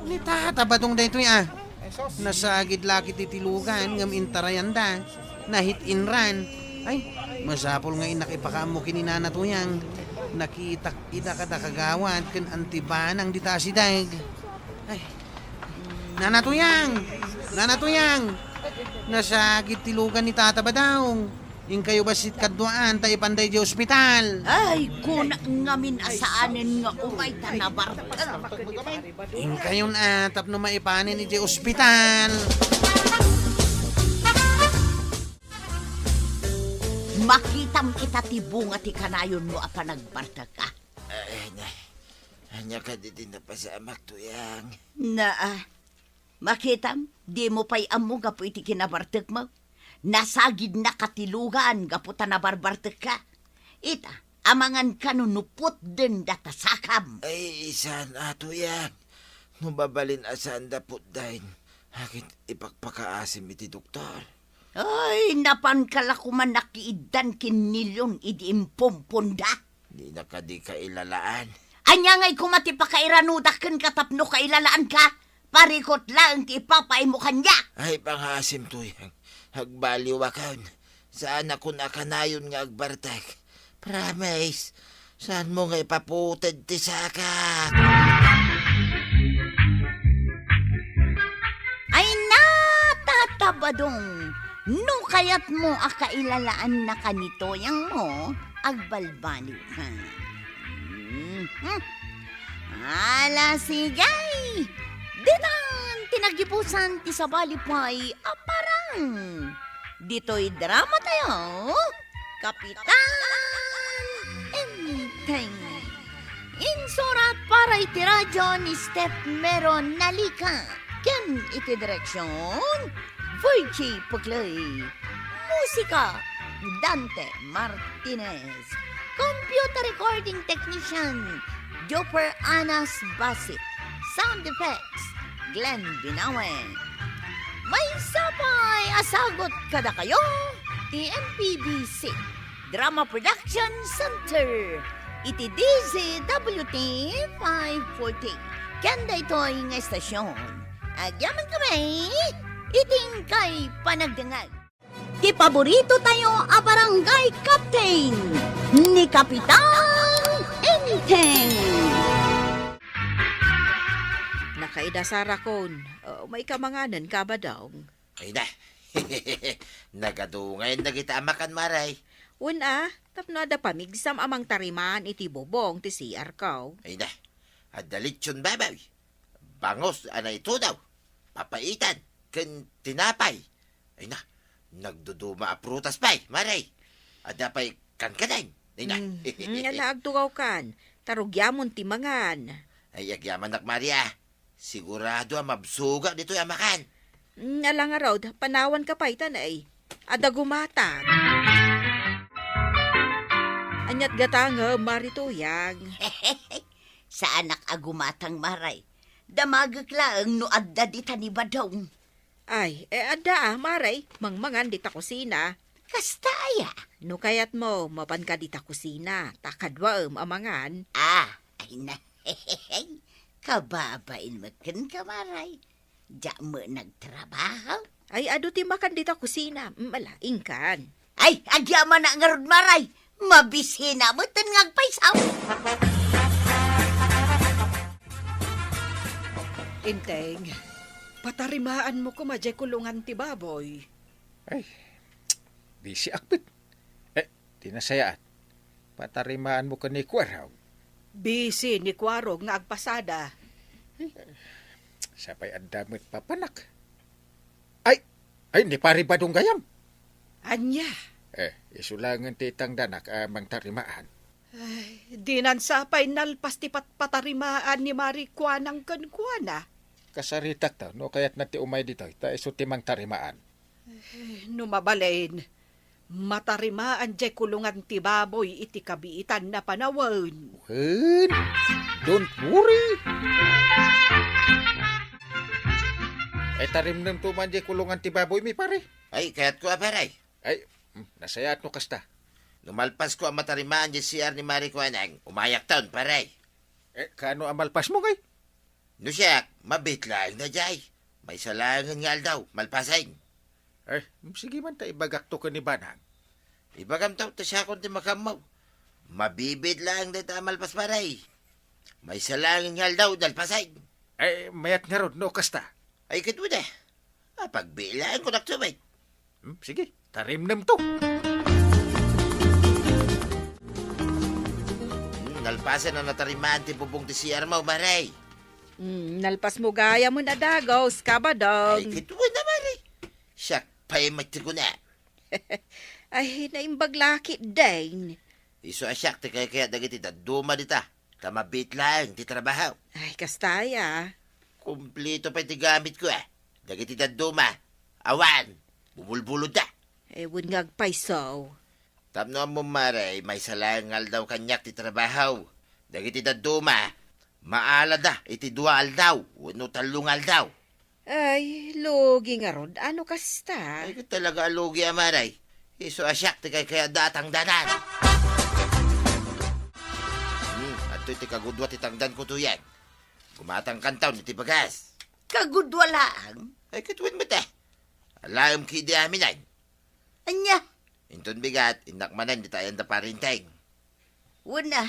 Ni Tata Badong daytoy, a. Nasagid la ket ti lugan ngem intarayanda. Nahit-inran. Ay, masapul nga innak ipakaammo ken ni Nana Tuyang. Nakitak ida kada kagawad ken Anti Banang dita asideg. Ay, Nana Tuyang! Nana Tuyang! Nasagid ti lugan ni Tata Badong. Inkayo bassit kaduaan ta ipanda idiay ospital. Ay, kuna ngamin a saanen nga umay ta nabartek. Inkayon a tapno maipanen idiay ospital. Makitam ita ti bunga ti kanayonmo a panagbartek, a. Ay, na. Ania kadi ti napasamak, Tuyang? Naa. Makitam, dimo pay ammo gapu iti kinabartekmo. Nasagidnaka ti lugan gapu ta nabarbartekka. Ita, amangan kano no putden data sakam. Ay, saan a, Tuyang. No mabalin a saanda putden, akin ipakpakaasim iti doktor. Ay, napanka la koma nakiiddan ken ni Leon idi impumponda. Dina kadi kailalaan? Ania ngay koma ti pakairanudak kenka tapno kailalaanka? Parikot laeng ti ipapaaymo kaniak. Ay, pangaasim, Tuyang. Agbaliwakon. Saanakon a kanayon nga agbartek. Promise. Saanmo nga ipaputed ti sakak. Ay, na, Tata Badong. No kayatmo a kailalaannaka ni Tuyangmo, agbalbaliwka. Mhm. Ala, sige! Ditan ti nagibusan ti sabali pay a parang. Ditoy drama tayo, Kapitan Enteng. Insurat para iti radio ni Steph Mero Nalica. Ken iti direksyon, Virgie Puclay. Musika, Dante Martinez. Computer recording technician, Joper Anas Basit. Sound effects, Glenn Binawe. Maysa pay a sagut kadakayo ti M P B C Drama Production Center iti D Z W T five forty. Ken daytoy nga estasyon, agyamankami iti inkay panagdengngeg. Ti paborito tayo a barangay captain, ni Kapitan Enteng. Nakaida, Sarakon. Uh, maikamanganen ka, Badong? Ay na. Nagadungayan dagita a makan, Maray. Wen a, tapno adda pamigsam a mangtariman iti bubong ti C R ko. Ay na. Adda lechon baboy. pangus a naitudaw, papaitan, ken tinapay. Ay na, nagduduma a prutas pay, Mare. Adda pay kankanen. Ay na. Mm, mm, ala, agtugawkan. Ta rugiamon ti mangan. Ay, agyamanak, Mare, a. Sigurado a mabsuga ditoy a makan. Mm, ala ngarud, panawanka pay, tanay. Adda gumatang. Ania't gatangem, Mare Tuyang? Saanak a gumatang, Mare. Damagek laeng no adda dita ni Badong. Ay, e, adda a, Mare, mangmangan dita kusina. Kasta aya? No kayatmo, mapanka dita kusina, ta kaduaem a mangan. Ah, ay na. Kababain met kenka, Mare. Diak met nagtrabaho. Ay, adu ti makan dita kusina. Mm, ala, inkan. Ay, agyamanak ngarud, Mare. Mabisina met nga agpayso. Enteng, patarimaanmo koma diay kulungan ti baboy. Ay, bisiak met. E, ti nasayaat, patarimaanmo ken ni Kuarog. Bisi ni Kuarog nga agpasada. Sapay adda met papanak. Ay, ay, ni Pari Badong gayam. Ania? E, isu laengen ti itangdanak a mangtarimaan. Ay, dinan sapay nalpas ti patpatarimaan ni Mari Kuanang kenkuana. Kasaritak ta, no kayatna ti umay ditoy, ta isu ti mangtarimaan. E, no mabalin, matarimaan diay kulungan ti baboy iti kabiitan a panawen. Wen, don't worry. E, tarimnemto man diay kulungan ti baboymi, pare. Ay, kayatko a, pare. Ay, mm, nasayaat no kasta. No malpasko a matarimaan diay C R ni Mari Kuanang, umayakton, pare. E, kaano a malpasmo, ngay? No siak, mabiit laeng daydiay. Maysa laengen nga aldaw, malpasen. E, mm, sige man ta ibagakto ken ni Banang. Ibagamto ta siakon ti makaammo. Mabibiit laeng dayta a malpas, pare. Maysa laengen nga aldaw, nalpasen. E, mayat ngarud no kasta. Ay, ket wen a. Apagbiit laeng kunak tumet. Hmm, sige, tarimnemto. Hmm, nalpasen a natarimaan ti bubong ti C R mo, Mare. Hmm, nalpasmo gayam a dagaw, Skabadong. Ay, ket wen a, Mare. Siak pay met ti kuna. Ay, naimbag la ketdin. Isu a siak ti kaykayat dagiti dadduma dita. Ta mabiit laeng ti trabaho. Ay, kasta aya. Kumpleto pay ti gamitko, a. Dagiti dadduma, awan, bumulbulodda. E, wen nga agpayso. Tapno ammom, Mare, maysa laeng nga aldaw kaniak ti trabaho. Dagiti dadduma, maalada iti dua a aldaw wenno tallo nga aldaw. Ay, lugi ngarud, ano kasta? Ay, ket talaga a lugi a, Mare. Isu a siak ti kaykayatda a tangdanan. Hmm, adtoy ti kagudua ti tangdanko, Tuyang. Gumatangkanton iti bagas. Kagudua laeng? Ay, ket wen met a. Alaem ketdi aminen. Ania? Inton bigat, innak manen dita ayan da Pari Enteng. Wen a,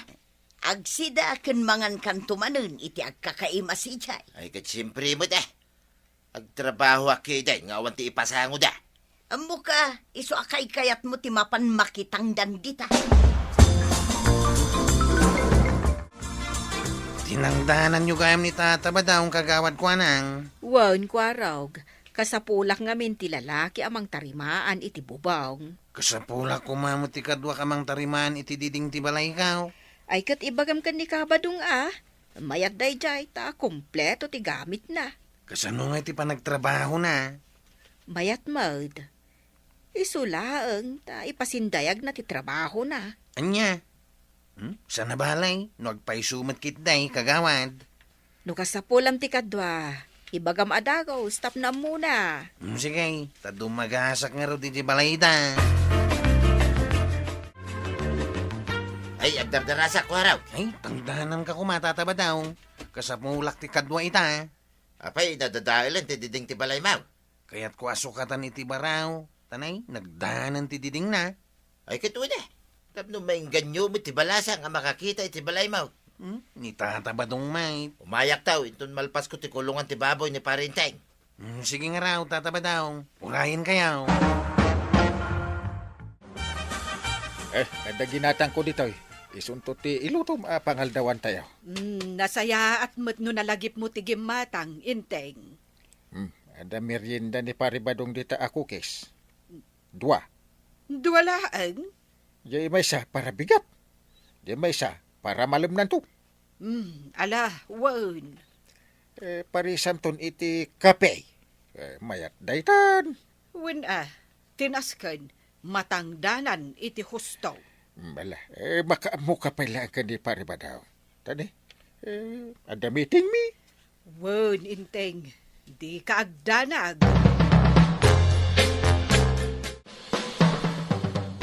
agsida ken mangankanto manen iti agkakaima sadiay. Ay, ket siempre met a. Agtrabahoak ketdin nga awan ti ipasangoda. Ammok a, isu a kaykayatmo ti mapan makitangdan dita. Tinangdananyo gayam ni Tata Badong, Kagawad Kuanang. Wen, Kuarog. Kasapulak ngamin ti lalaki a mangtarimaan iti bubong. Kasapulak koma met ti kaduak a mangtarimaan iti diding ti balayko. Ay, ket ibagam ken ni Kabadong a, mayat daydiay ta kompleto ti gamitna. Kasano ngay ti panagtrabahona? Mayat met. Isu laeng ta ipasindayagna ti trabahona. Ania? Hmm? Saan a bale, no agpayso met ketdi, kagawad. No kasapulam ti kadua, ibagam a dagus tapno ammona. Hmm, sige, ta dumagasak ngarud iti balayda. Ay, agdardarasak, Kuarog. Ay, tangdananka koma, Tata Badong. Kasapulak ti kadua ita. Apay, nadadaelen ti diding ti balaymo? Kayatko a sukatan iti baro, ta nay, nagdanen ti didingna. Ay, ket wen a. Tapno maingganyo met ti balasang a makakita iti balaymo. Hmm? Ni Tata Badong met. Umayakto, inton malpasko ti kulungan ti baboy ni Pari Enteng. Hmm, sige ngarud, Tata Badong. Urayenkayo. E, adda ginatangko ditoy. Isunto ti ilutom a pangaldawantayo. Mm, nasayaat met no nalagipmo ti gimmatang, Inteng. Hmm, adda merienda ni Pari Badong dita a cookies. Dua. Dua laeng? Diay maysa para bigat. Diay maysa para malemnanto. Hmm, ala, wen. Eh, parisamton iti kape. Eh, mayat daytan. Wen a, tinasken, matangdanan iti husto. Hmm, ala, eh, makaammo ka pay laeng ken ni Pari Badong. Tani, eh, adda meeting mi. Wen, Inteng, dika agdanag.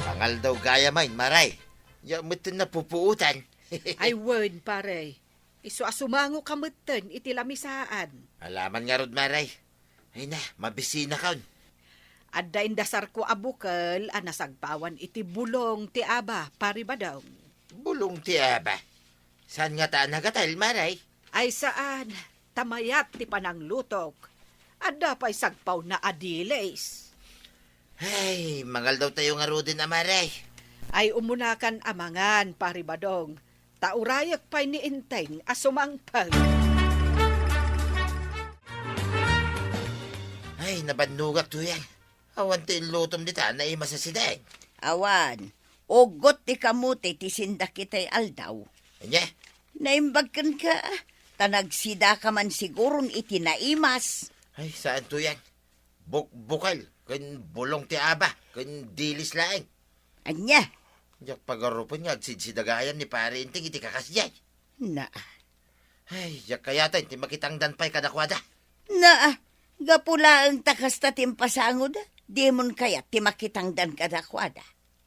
Pangaldaw gayam, Maray. Diak metten napupuotan. Ay, wen, pare. Isu a sumangoka metten iti lamisaan. Alaman ngarud, Maray. Ay na, mabisinakon. Adda indasarko a bukel a nasagpawan iti bulong ti aba, Pari Badong. Bulong ti aba? Saan ngata a nagatel, Maray? Ay saan, ta mayat ti pananglutok. Adda pay sagpawna a dilis. Ay, mangaldawtayo ngaruden a, Maray. Ay, umunakan a mangan, Pari Badong. Ta urayek pay ni Inteng a sumangpet. Ay, nabannogak, Tuyang. Awan ti inlutom dita, naimas a sideng. Awan. Uggot ti kamote ti sindak itay aldaw. Ania? Naimbag kenka, ta nagsidaka man siguron iti naimas. Ay, saan, Tuyang. Bukbukel, ken bulong ti aba, ken dilis laeng. Ania? Diak pagarupen nga agsidsida gayam ni Pari Inteng iti kakasdiay. Na. Ay, diak kayaten ti makitangdan pay kadakuada. Na, gapu laeng ta kasta ti impasangoda, dimon kayat ti makitangdan kadakuada.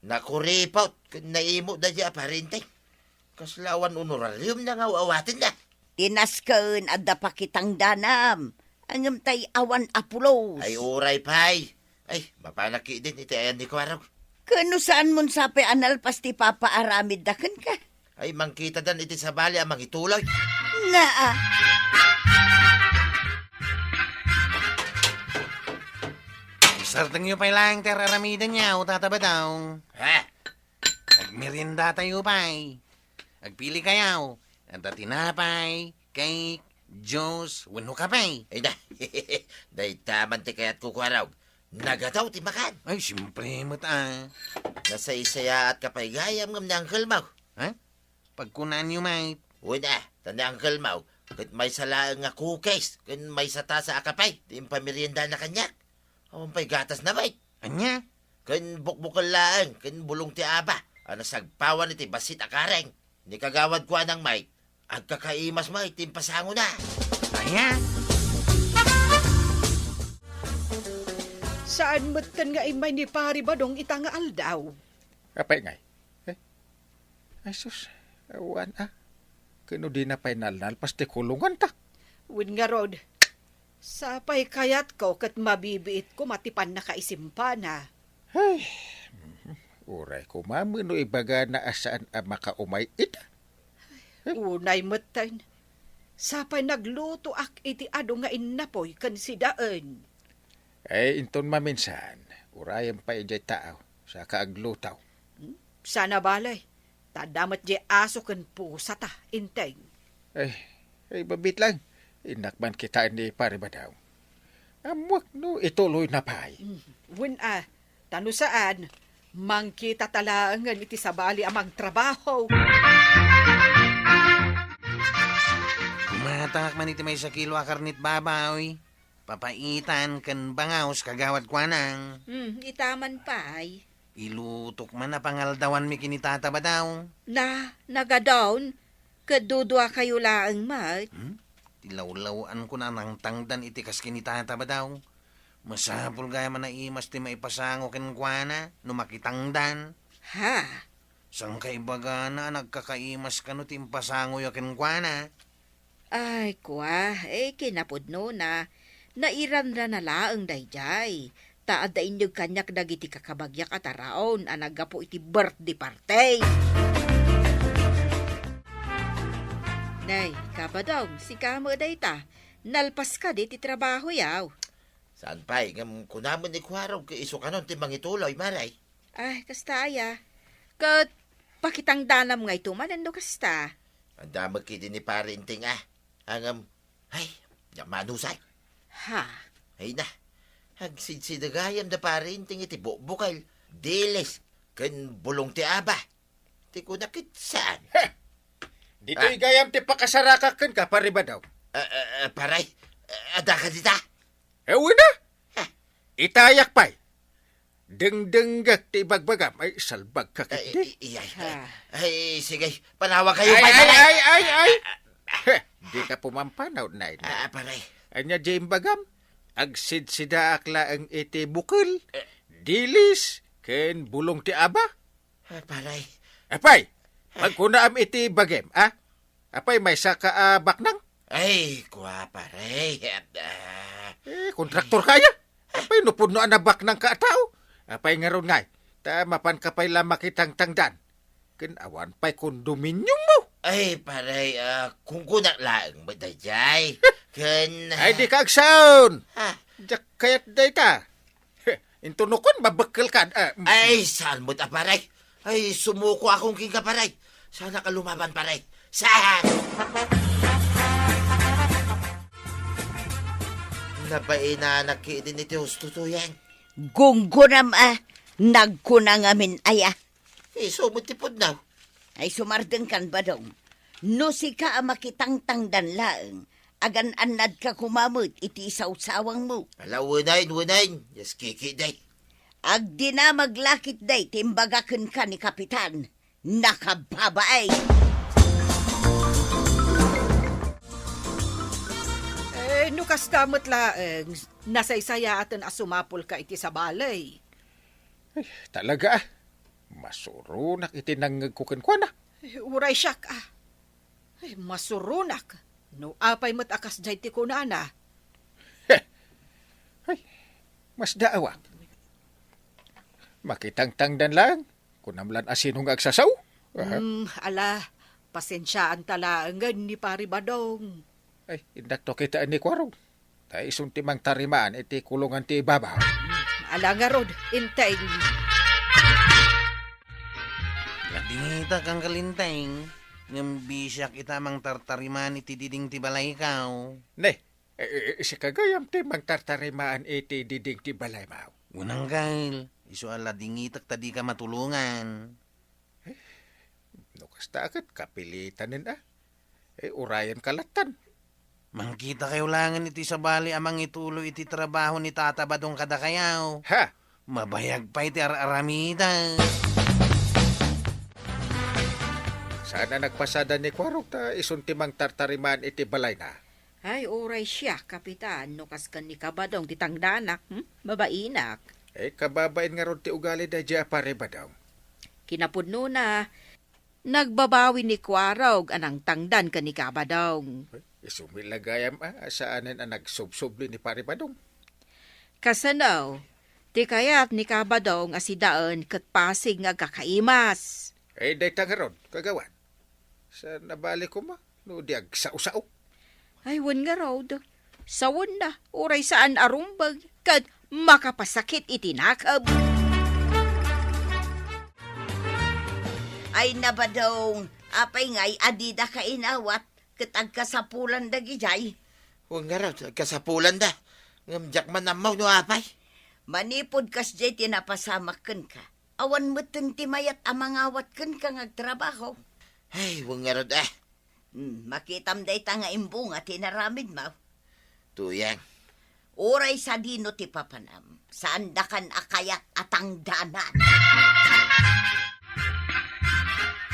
Nakuripot ken naimot daydiay a Pari Inteng. Kasla awan honorarium nga aw-awatenna. Tinasken adda pakitangdanam, ngem tay awan a pulos. Ay, uray pay. Ay, mapanak ketdin iti ayan ni Kuarog. Ken no saanmon sapay a nalpas ti ipapaaramidda kenka? Ay, mangkitadan iti sabali a mangituloy. Naa. Isardengyo pay laeng ti ar-aramidenyo, Tata Badong. Ha? Agmeriendatayo pay. Agpilikayo. Adda tinapay, cake, juice, wenno kape. Ay na, dayta man ti kayatko, Kuarog. Nagadaw ti makan. Ay, siempre met a. Nasaysayaatka pay gayam ngem ni Uncle Mau. Ha? Pagkunaanyo met. Wen a, ta ni Uncle Mau, ket maysa laeng nga cookies, ken maysa tasa a kape, ti impameriendana kaniak. Awan pay gatasna met. Ania? Ken bukbukel laeng, ken bulong ti aba, a nasagpawan iti bassit a kareng. Ni Kagawad Kuanang met, agkakaimas met ti impasangona. Ania? Saan metten nga immay ni Pari Badong ita nga aldaw? Apay ngay? Eh? Ay sus, awan a. Ken no dina pay nalnalpas ti kulonganta. Wen ngarud, sapay kayatko ket mabibiit koma ti pannakaisimpana. Ay, mhm. Uray koma met no ibagana a saan a makaumay ita. Unay metten, sapay naglutoak iti adu nga innapoy ken sidaen. Ay, inton maminsan, urayen pay idiay taaw, saka agluto. Hmm? Sana bale, ta adda met diay aso ken pusata, Inteng. Ay, ay, babit lang. Innak man kitaen ni Pare Badong. Ammoak no ituloyna pay. Hmm, wen a, ta no saan, mangkitata laengen iti sabali a mangtrabaho. Gumatak man iti maysa kilo a karnet baboy, papaitan ken bangaw, Kagawad Kuanang. Hmm, ita man pay. Ilutok man a pangaldawanmi ken ni Tata Badong. Na, nagadaw, ket duduakayo laeng met. Hmm? Ti lawlaw-anko a nangtangdan iti kas ken ni Tata Badong. Masapul gayam a naimas ti maipasango kenkuana no makitangdan. Ha? Saan ka ibagana a nagkakaimas kano ti impasangoyo kenkuana? Ay, kua, eh, kinapudnona, nairanrana laeng daydiay, ta adda inyeg kaniak dagiti kakabagiak a taraon a naggapu iti birthday party. Nay, Kabadong, sika met dayta, nalpas kadi ti trabahoyo? Saan pay, ngem kunam ni Kuarog ket isu kanon ti mangituloy, Mare. Ay, kasta aya. Ket Pakitangdanam ngay to manen no kasta. Adda met kadi ni Pare Enteng a. Ngem, ay, diak manusay. Ha? Ay na, agsidsida gayam da Pare Enteng iti bukbukel, dilis, ken bulong ti aba. Ti kuna ket saan? Heh! Ditoy Ah. gayam ti pakasarakak kenka, Pare Badong. Ah, ah, ah, pare, ah, adda ka dita? Awan a. Heh. Itayak pay. Dengdenggak ti ibagbagam. Ay, salbagka Ay, ketdi. i-, iyay, Ha. ay, sige, panawag kayo, Ay, pare, ay, pare. ay, ay, ay. Ah, ah, Heh, di ka pumampanaw, nay, nay. Ah, pare. Ania di imbagam? Agsidsidaak laeng iti bukel, Eh. dilis, ken bulong ti aba. Ah, pare. Apay, Ah. pagkunaam iti bagim, a? Apay, maysa ka a baknang? Ay, kua, pare. Ah. Eh, kontraktor ka aya? Apay, no pudno a nabaknang ka a tao? Apay, ngarud ngay, ta mapan ka pay la makitangtangdan. Ken awan pay kondominium mo. Ay, pare, ah, kunkunak laeng met daydiay. Ken, Ay, di ka agsaon. Ah. Diak kayat dayta. Heh, inton nokon, mabekkel ka. Ah, mm. Ay, saan met a, pare? Ay, sumuko akon kenka, pare. Saanak a lumaban, pare. Saan? Nabainanak ketdin iti husto, Tuyang. Gunggonam a, nagkuna ngamin aya. Isu met ti pudno. Ay, sumardengkan, Badong. No sika a makitangtangdan laeng, agan-annadka koma met iti isawsawangmo. Ala, unayen, unayen, diak kikidi. Agdinamag la ketdi ti imbaga kenka ni Kapitan. Nakababain! Eh, no kasta met laeng, nasaysayaaten a sumapulka iti sabali. Ay, talaga, a. Masuronak iti nangngegko kenkuana. Eh, uray siak, a. Eh, masuronak. No apay met a kasdiay ti kunana. Heh. Ay, masdaawak. Makitangtangdan laeng. Kunam lan a sino nga agsasao? Aha. Hmm, ala, pasensiaanta laengen ni Pari Badong. Ay, indakto kitaen ni Kuarog. Ta isun ti mangtarimaan iti kulongan ti ibabaw. Ala ngarud, inteng. Nadingitak, Angkel Inteng, ngem bisiak ita mangtartarimaan iti diding ti balaykaw. Ne, e, e, e, sika gayam ti mangtartarimaan iti diding ti balaymaw. Wen, Angkel, isu a la dingitek ta dika matulongan. Eh, no kasta ket kapilitanen a. Eh, urayenka lattan. Mangkitakayo laengen iti sabali a mangituloy iti trabaho ni Tata Badong kadakayo. Ha? Mabayag pay ti ar-aramidek. Saan a nagpasada ni Kuarog ta isun ti mangtartarimaan iti balayna? Ay, uray siak, Kapitan, no kas ken ni Kabadong ti tangdanak, hmm? Mabainak. Eh, kababain ngarud ti ugali daydiay a Pari Badong. Kinapudnona, nagbabawi ni Kuarog a nangtangdan ken ni Kabadong. Ay, isu met la gayam a, saanen a nagsubsubli ni Pari Badong. Kasano, ti kayat ni Kabadong a sidaen ket pasig nga agkakaimas. Eh, dayta ngarud, kagawad. Sa nabali koma, no di agsao-sao. Ay, wen ngarud. Sawenna, uray saan a rumbeng, ket makapasakit iti nakeb. Ay, Nabadong, apay ngay a dida kainawat, ket agkasapulan dagidiay? Wen ngarud, agkasapulan da. Ngem diak man ammo no apay. Manipud kasdiay ti napasamak kenka, awan metten ti mayat a mangawat kenka nga agtrabaho. Ay, wen ngarud, a. Hmm, makitam dayta nga imbunga ti naramidmo. Tuyang. Uray sadino ti papanam, saandakan a kayat a tangdanan.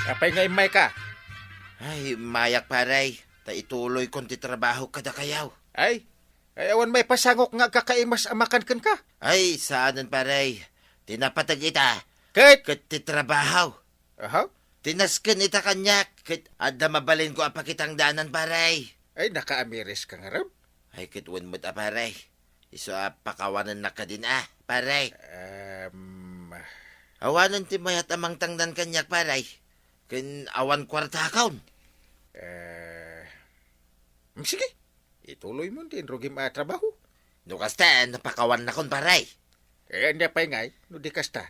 Apay nga immayka? Ay, immayak, pare, ta ituloykon ti trabaho kadakayo. Ay, ay, awan maipasangok nga agkakaimas a makan kenka? Ay, saanen, pare. Ti napateg ita, Ket? ket ti trabaho. Aha. Ti nasken ita kaniak, ket adda mabalinko a pakitangdanan, pare. Ay, nakaamiris ka ngarud? Ay, ket wen met a, pare. Isu a pakawanennak kadin a, pare. Em. Awanen ti mayat a mangtangdan kaniak, pare. Ken awan kuartakon. Eh, mm, sige. Ituloy mo ti inrugim a trabaho. No kasta, napakawannakon, pare. Eh, ania pay ngay, no di kasta?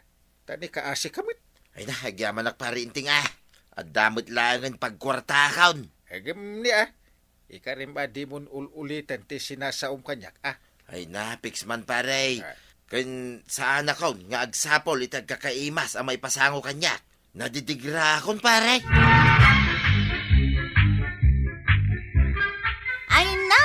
Ta nikaasika met. Ay na, agyamanak, pare Inting, ah. Adda met laengen pagkuartakon. Agem ni, ah. Ikarim a dimon ul-ulitan ti sinasaom kaniak, ah. Ay na, piks man, pare. Ah. Ken saanakon nga agsapul iti agkakaimas a maipasango kaniak. Nadidigrakon, pare. Ay na,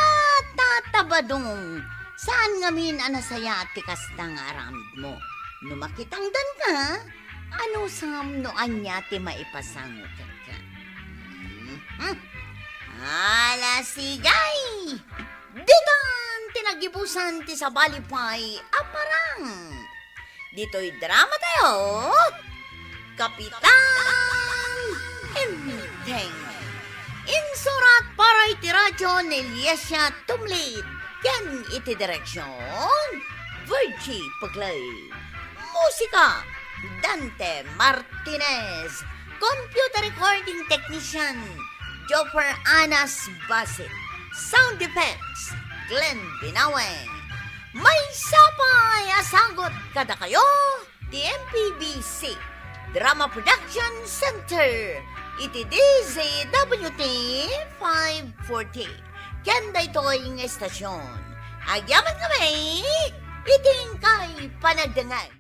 Tata Badong, saan ngamin a nasayaat ti kasta nga aramidmo? No makitangdanka, anusam no ania ti maipasango kenka? Mhm. Ala, sige! Ditan ti nagibusan ti sabali pay a parang. Ditoy drama tayo, Kapitan Enteng. Insurat para iti radyo ni Liesia Tumlid ken iti direksyon, Virgie Puglay. Musika, Dante Martinez. Computer recording technician, Joffer Anas Basit. Sound effects, Glenn Binawe. Maysa pay a sagut kadakayo ti M P B C Drama Production Center iti D Z W T five forty. Ken daytoy nga estasyon, agyamankami iti inkay panagdengngeg.